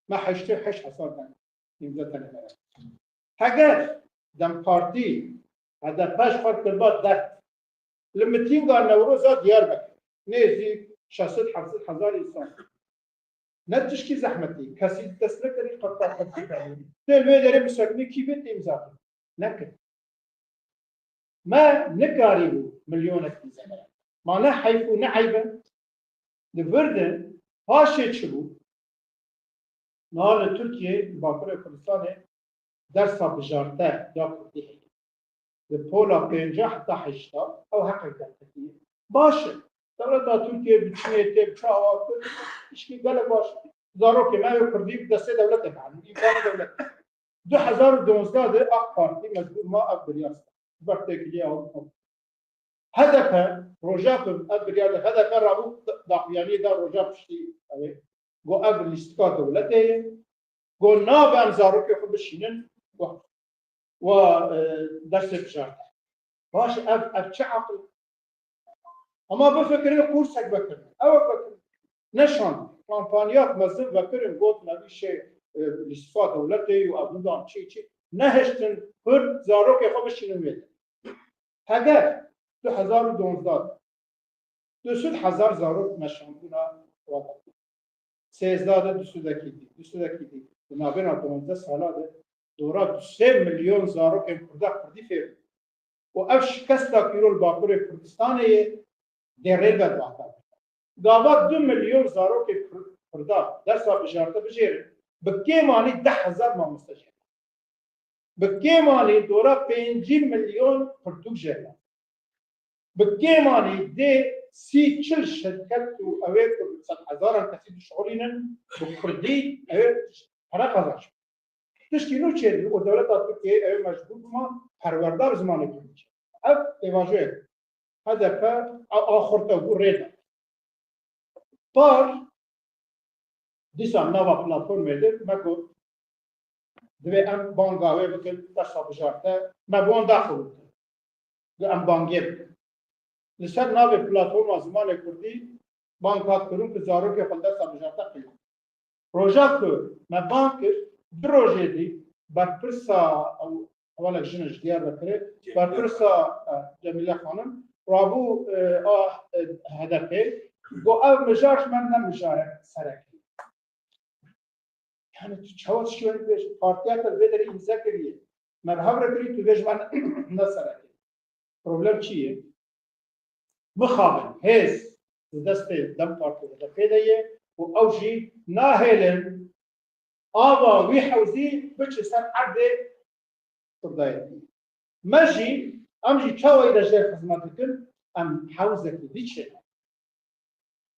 Me heştê heşt hezar deng îmze tenê me re. Heger DEM Partî, H D P ji xwe kiriba dert, li mitînga Newroza Diyarbekir nêzîk şeş sed heft sed hezar însan. Ne tişkî zehmetî, kesî dest nekirî qet qet qet. Tê li wê derê bisekinî kî bê tê îmza kir. Nekir. Me nikarîbû milyonek îmze bere. Ma ne heyf û ne eyb e? Li vir de paşê çi bû? Niha li Tirkiyeyê, li Bakurê Kurdistanê dersa bijarte ya Kurdî heye. Li pola pêncî heta heştê ew heqek derketî ye. Baş e. Dewleta Tirkiyê bi çiyê tê, bi çawa, tişkî gelek baş e. Zarokê me wê Kurdî bi destê dewletê bihene, îmkanê dewlet. Du hezar û duwazdeh de AK Partî mecbûr ma ev biryar stend. Ji ber têkiliya Ewropa. H D P, roja ku ev biryar de H D P rabû daxuyaniyê da roja piştî ew ê. Got ev lîstika dewletê ye. Got nabe em zarokê xwe bişînin we, we, e, dersê bijarte. Baş ev, ev çi aqil? Hema bifikirin, qursek vekirin. Ew vekirin. Neşan. Kampanyak mezin vekirin, got me vî şey, e, lîstika dewletê û ev nidan çi çi. Nehiştin Kurd zarokê xwe bişînin wê. Heger du hezar û duwazdeh du sed hezar zarok meşandbûna wata. Sêzdeh de du sedekî dî, du sedekî dî. Di navbêna duwazdeh sala de dora du sê milyon zarokên Kurda Kurdî fêr bûn. Û ev şikesta kîro li Bakurê Kurdistanê yê dê rê berbat bike. Gava du milyon zarokê Kur-, Kurda dersa bijarte bijêrin, bi kêmanî deh hezar mamoste jê. Bi kêmanî dora pêncî milyon pirtûk jê. Bi kêmanî dê sî çil şirket û ew ê ku bi sed hezaran kesî dişixulînin, bi kurdî ew ê pere qazanç. Tişkî nû çêdibû û dewleta Tirkiyeyê ew ê mecbûr bûma perwerda bi zimanê kurdî çêbike. Ev pêvajoyek bû. H D P a-, axurte bû rê da. Par dîsa nava platformê de me got, divê em banga wê bikin, dersa bijarte, me bi wan daxivî bikin. Divê em bangê bikin. Li ser navê platforma zimanê kurdî Bang hat kirin ku zarokê xwe li desta mijarta qîya. Roja ku me bang kir, du rojê dî berpirsa ew, hevalek jin e ji Diyarbekirê, berpirsa, e, Cemîle Xanim, rabû, e, a, e, H D P, got ev mijar ji me ne mijarek serekî. Yani tu çawa tiştê wê dibêjî? Partiya te vê derê îmze kiriye. Me bi hev re kirî, tu vê ji me ne serekî. Problem çi ye? Mixabin hêz di destê DEM Partî û H D P de ye û ew jî nahêlin ava wî hewzî biçe ser erdê Kurdayetî. Me jî, em jî çawa î de jê xizmet dikin, em hewzekî dî çêne.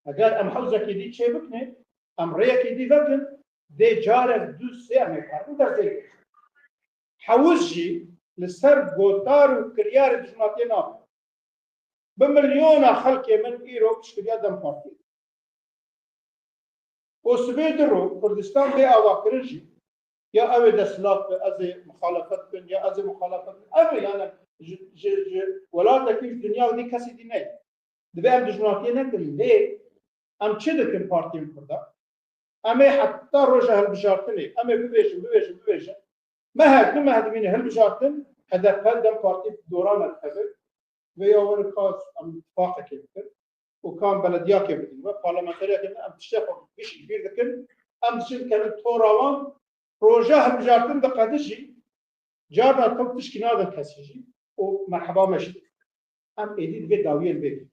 Eger em hewzekî dî çê bikine, em rêyekî dî vekin, dê carek du sê em ê karin derzê. Hewz jî li ser gotar û kiryarê dijminatiyê nabe. Bi milyona xelkê min îro piştgiriya DEM Partî. Û sibê du ro Kurdistan bê avakirin jî, ya ew ê desthilat be, ez ê muxalefet bikim, ya ez ê muxalefet bikim. Ev e, yani ji, ji, ji welatekî, ji dinya dî kesî dî neyê. Divê em dijminatiyê nekin. Lê em çi dikin partiyên Kurda? Em ê heta roja hilbijartinê, em ê bibêjin, bibêjin, bibêjin. Mehek, du meh dimîne hilbijartin, H D P, DEM Partî dora me dikeve. Vê ya were ka em tifaqekê bikin û ka em belediyakê bidin we, parlamenteriyakê bidin, em tiştê xwe giş ji bîr dikin, em diçin dikevin tora wan, roja hilbijartin diqede jî, carna tim tişkî nadin kesî jî û merheba me jî dikin. Em êdî divê dawiyê li vê bikin.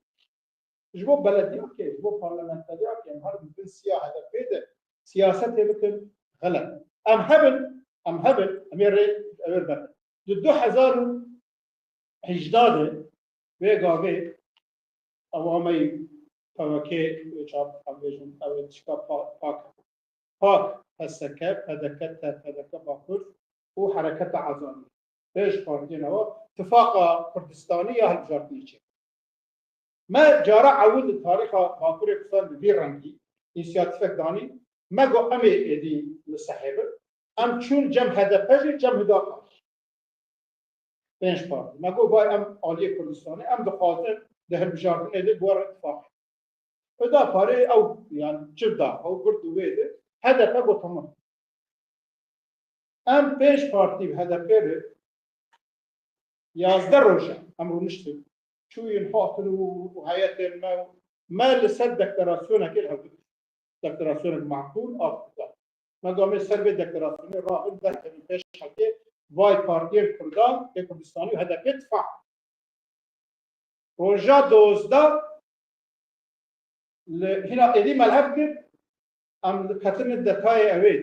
Ji bo belediyakê, ji bo parlamenteriyakê em her di bin siya H D P de siyasetê bikin, xelet. Em hebin, em hebin, em ê rê ew ê vekin. Di du hezar û hejda de vê gavê ew ameyî P K K, çap em bêjin, ew ê tişka pa-, pak, pak, P S K, P D K, T P D K Bakur û Hereketa Azadî. Pênc partiyên ewa tifaqa Kurdistanî ya hilbijartinê çêkir. Me cara ewil li tarîxa Bakurê Kurdistan bi vî rengî însiyatîfek danî, me got em ê êdî li sehê bin. Em çûn cem H D P jî, cem Hudakar. Pênc partî. Me got vay em aliyê Kurdistanê, em dixwazin di hilbijartinê de bi we re tifaq. Hudaparê ew, yani çi da, ew gird û wê de, H D P got tamam. Em pênc partî bi H D P re yazdeh roj e em rûniştin. Çûyîn, hatin û, û heyetên me, me li ser deklarasyonekê li hev du, deklarasyonek makul a Kurdan. Me got em ê ser vê deklarasyonê rabin, derkevin pêş xelkê, vay partiyên Kurdan, yê Kurdistanî û H D P tifaq. Roja dozdeh li hîna êdî me li hev kir, em diketine detayê ew ê,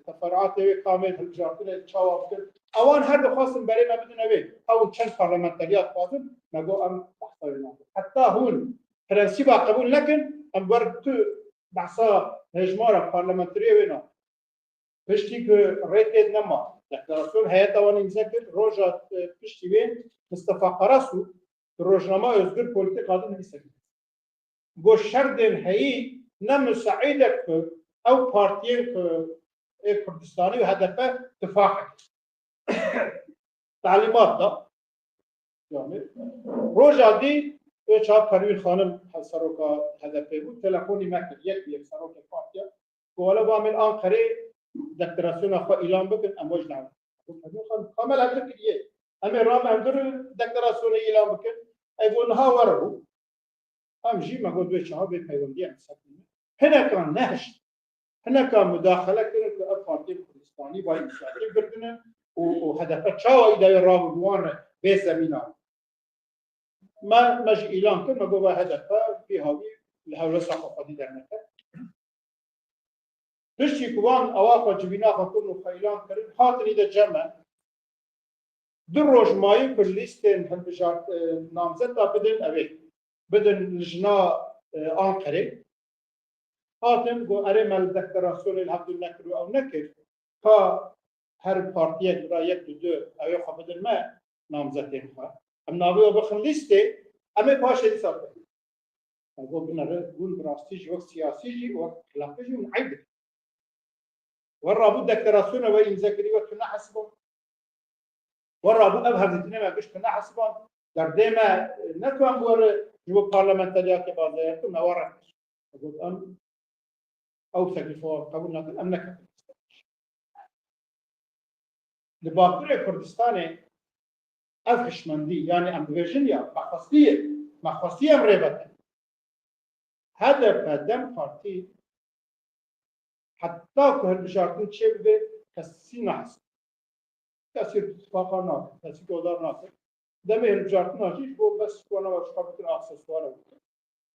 teferuatê wê, kamê hilbijartinê çawa bikin. Ewan her dixwastin berê me bidin ew ê. Ew çend parlamenteriyat dixwazin, me got em behsa wê nakin. Heta hûn prensîba qebûl nekin, em wer tu behsa hejmara parlamenteriyê wê nakin. Piştî ku rê tê nema, deklarasyon heyeta wan îmze kir, roja, e, piştî wê Mistefa Karasu di rojnama Özgür Politika de nivîse kir. Got şerdên heyî ne misaîd e ku ew partiyên ku ê Kurdistanî û H D P tifaq bikin. Talîmat da. Yani, roja dî, Öçal Pervîn Xanim hevseroka H D P bû, telefonî me kir, yek bi yek serokê partiya. Got, wele ba min Anqerê deklarasyona xwe îlan bikin, em we ji dawet. Got, Pervîn Xanim, ka me li hev kiriye. Em ê rabe hundir deklarasyonê îlan bikin. Ê got, niha were bû. Em jî me got, wê çawa bê peywendiyê em sekinin. Hinekan nehişt. Hineka mudaxele kirin ku ev partiyên Kurdistanî vay însiyatîf girtine û, û H D P çawa îdayê rabû bi wan re bê zemîna. Me, me jî îlan kir, me got, va H D P vî hawî li hewlesa xwe xwedî derneket. Piştî ku wan awa xwe civîna xwe kirin û xwe îlan kirin, hatin îde cem me. Du roj mayî ku lîstên hilbijart, e, namzeta bidin, ev ê bidin lijna, e, Anqerê. Hatin got, erê, me li deklarasyonê li hevdû nekir û ew nekir. Ka her partiyek li ra yek du du ew ê xwe bidin me, namzetên xwe. Em navê we bixin lîstê, em ê paşê dîsa bikin. Ew got, binere, hûn bi rastî jî wek siyasî jî, wek xilafî jî hûn eyb dikin. We rabû deklarasyona we îmze kirî, we tu nehesiban. We rabû ev hevdîtinê me giş tu nehesiban. Derdê me, e, ne ku em bi we re ji bo parlamenteriyatê bazeyertin, me we re kir. Got, em ew teklîfa qebûl nakin, em neketin. Li Bakurê Kurdistanê ev hişmendî, yanî em dibêjin ya, me xwestî ye, me xwestî em rêvetin. H D P, DEM Partî, heta ku hilbijartin çêbibe, kesî nahesibin. Kesî tifaqa nake, kesî guhdar nake. Demê hilbijartina jî ji bo bes ku nava çiqa bikin, aksesuara bikin.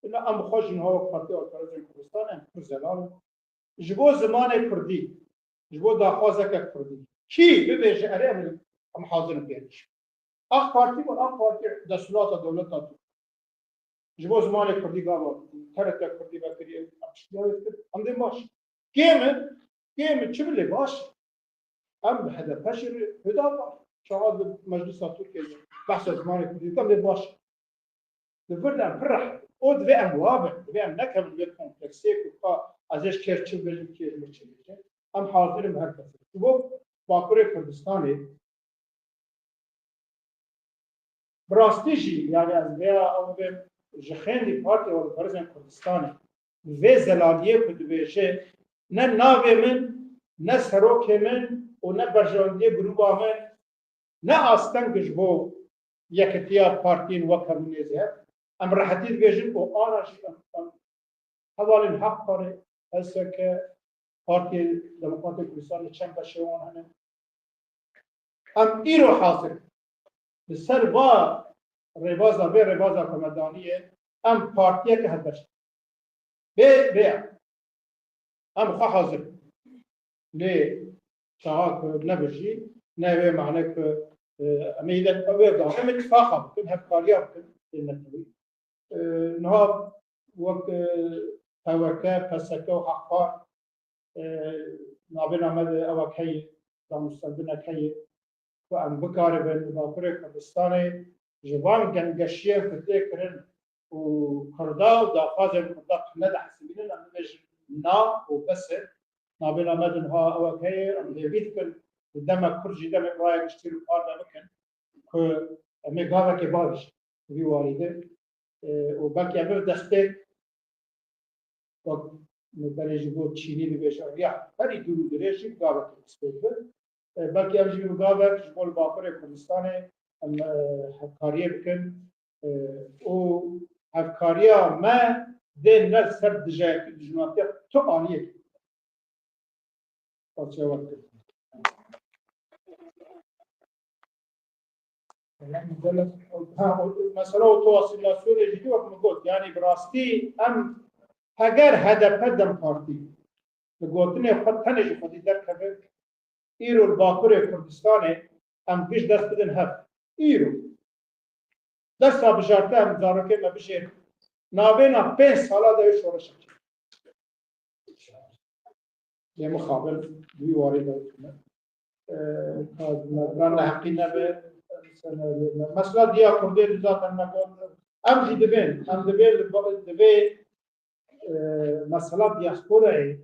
Ina em bi xwe jî niha wek Partiya Alperestên Kurdistan em pir zelal in. Ji bo zimanê kurdî, ji bo daxwazeke kurdî, kî bibêje erê, em, em hazir in pê re. AK Partî û AK Partî destûlata dewleta Tirk. Ji bo zimanê kurdî gava, T R T kurdî vekirî, em piştgiriyê dikir, em dê baş. Kêm in, kêm in, çi bilê baş. Em bi H D P jî re huda baş. Çawa di Meclisa Tirkiyeyê de behsa zimanê kurdî dikin, em dê baş. Li vir de em pir rehet in. Û divê em wa bin, divê em nekevin vê kompleksê ku ka ez ê ji kê re çi bibêjim, kê ji min re çi bibêje. Em hazir in her kesê. Ji bo Bakurê Kurdistanê bi rastî jî, yani ez vêya ew bêm ji xêndî Partiya Alperestên Kurdistanê, vê zelaliyê ku dibêje, ne navê min, ne serokê min û ne berjewendiyê grûba min, ne asteng ji bo yekitiya partiyên wek hemû nêzî hev. Em rehetî dibêjin û ana jî em, em hevalên Haq Parê, H S K, Partiyê Demokratê Kurdistanê çend beşê wan hene. Em îro hazir in. Li ser va rêbaza, vê rêbaza ku me danî ye, em partiyeke hevbeş. Bê, bê. Em xwe hazir in. Lê çawa ku nebijî, ne wê mane ku, e, em ê îdet wê gavê em îtifaqa bikin, hevkariya bikin, ê netewî. E, niha wek, e, P Y K, P S K û Haq Par, e, navêna me de ewek heye, danûstendinek heye ku em bikaribin li Bakurê Kurdistanê ji van gengeşiyên ku tê kirin û Kurda û daxwazên Kurda qile de hesibînin, em bibêjin na û bes e. Navêna me de niha ewek heye, em hêvî dikin, di demek kurt jî demê bi raya giştî li par de bikin ku em ê gavekê bavêjin di vî warî de. E, û belkî em ê destpêk wek min berê jî got, çînî dibêje, ya herî dûr û dirêj jî bi gavekê destpêk be. E, belkî em jî bi gavek ji bo li Bakurê Kurdistanê em, e, hevkariyê bikin. E, û hevkariya me dê ne li ser dijayekî, dijminatiya tu aliyekî. Parçeya we dikir. Ha, o, mesela oto-asîlasyonê jî wek min got, yani bi rastî em heger H D P DEM Partî li gotinê xwe tenê ji xwedî derkeve, îro li Bakurê Kurdistanê em giş dest bidin hev. Îro. Desta bijarte em zarokê me bijêrin. Navêna pênc sala de wê şoreşek çêbe. Lê mixabin di wî warî de wekî me. Ee, ka me neheqî nebe, mesela diya Kurdê di zaten me got. Em jî dibên, em dibên li ba-, divê, e, mesela diasporayê,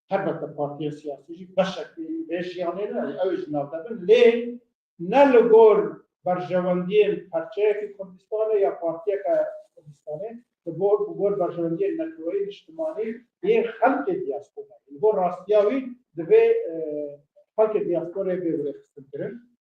helbette partiyên siyasî jî beşek vê jiyanê ne, ew ê ji nav de bin. Lê ne li gor berjewendiyên perçeyekî Kurdistanê ya partiyeke Kurdistanê, li gor, li gor berjewendiyên neteweyî niştimanî yên xelkê diasporayê. Li gor rastiya wî divê, e, xelkê diasporayê bê birêxistinkirin.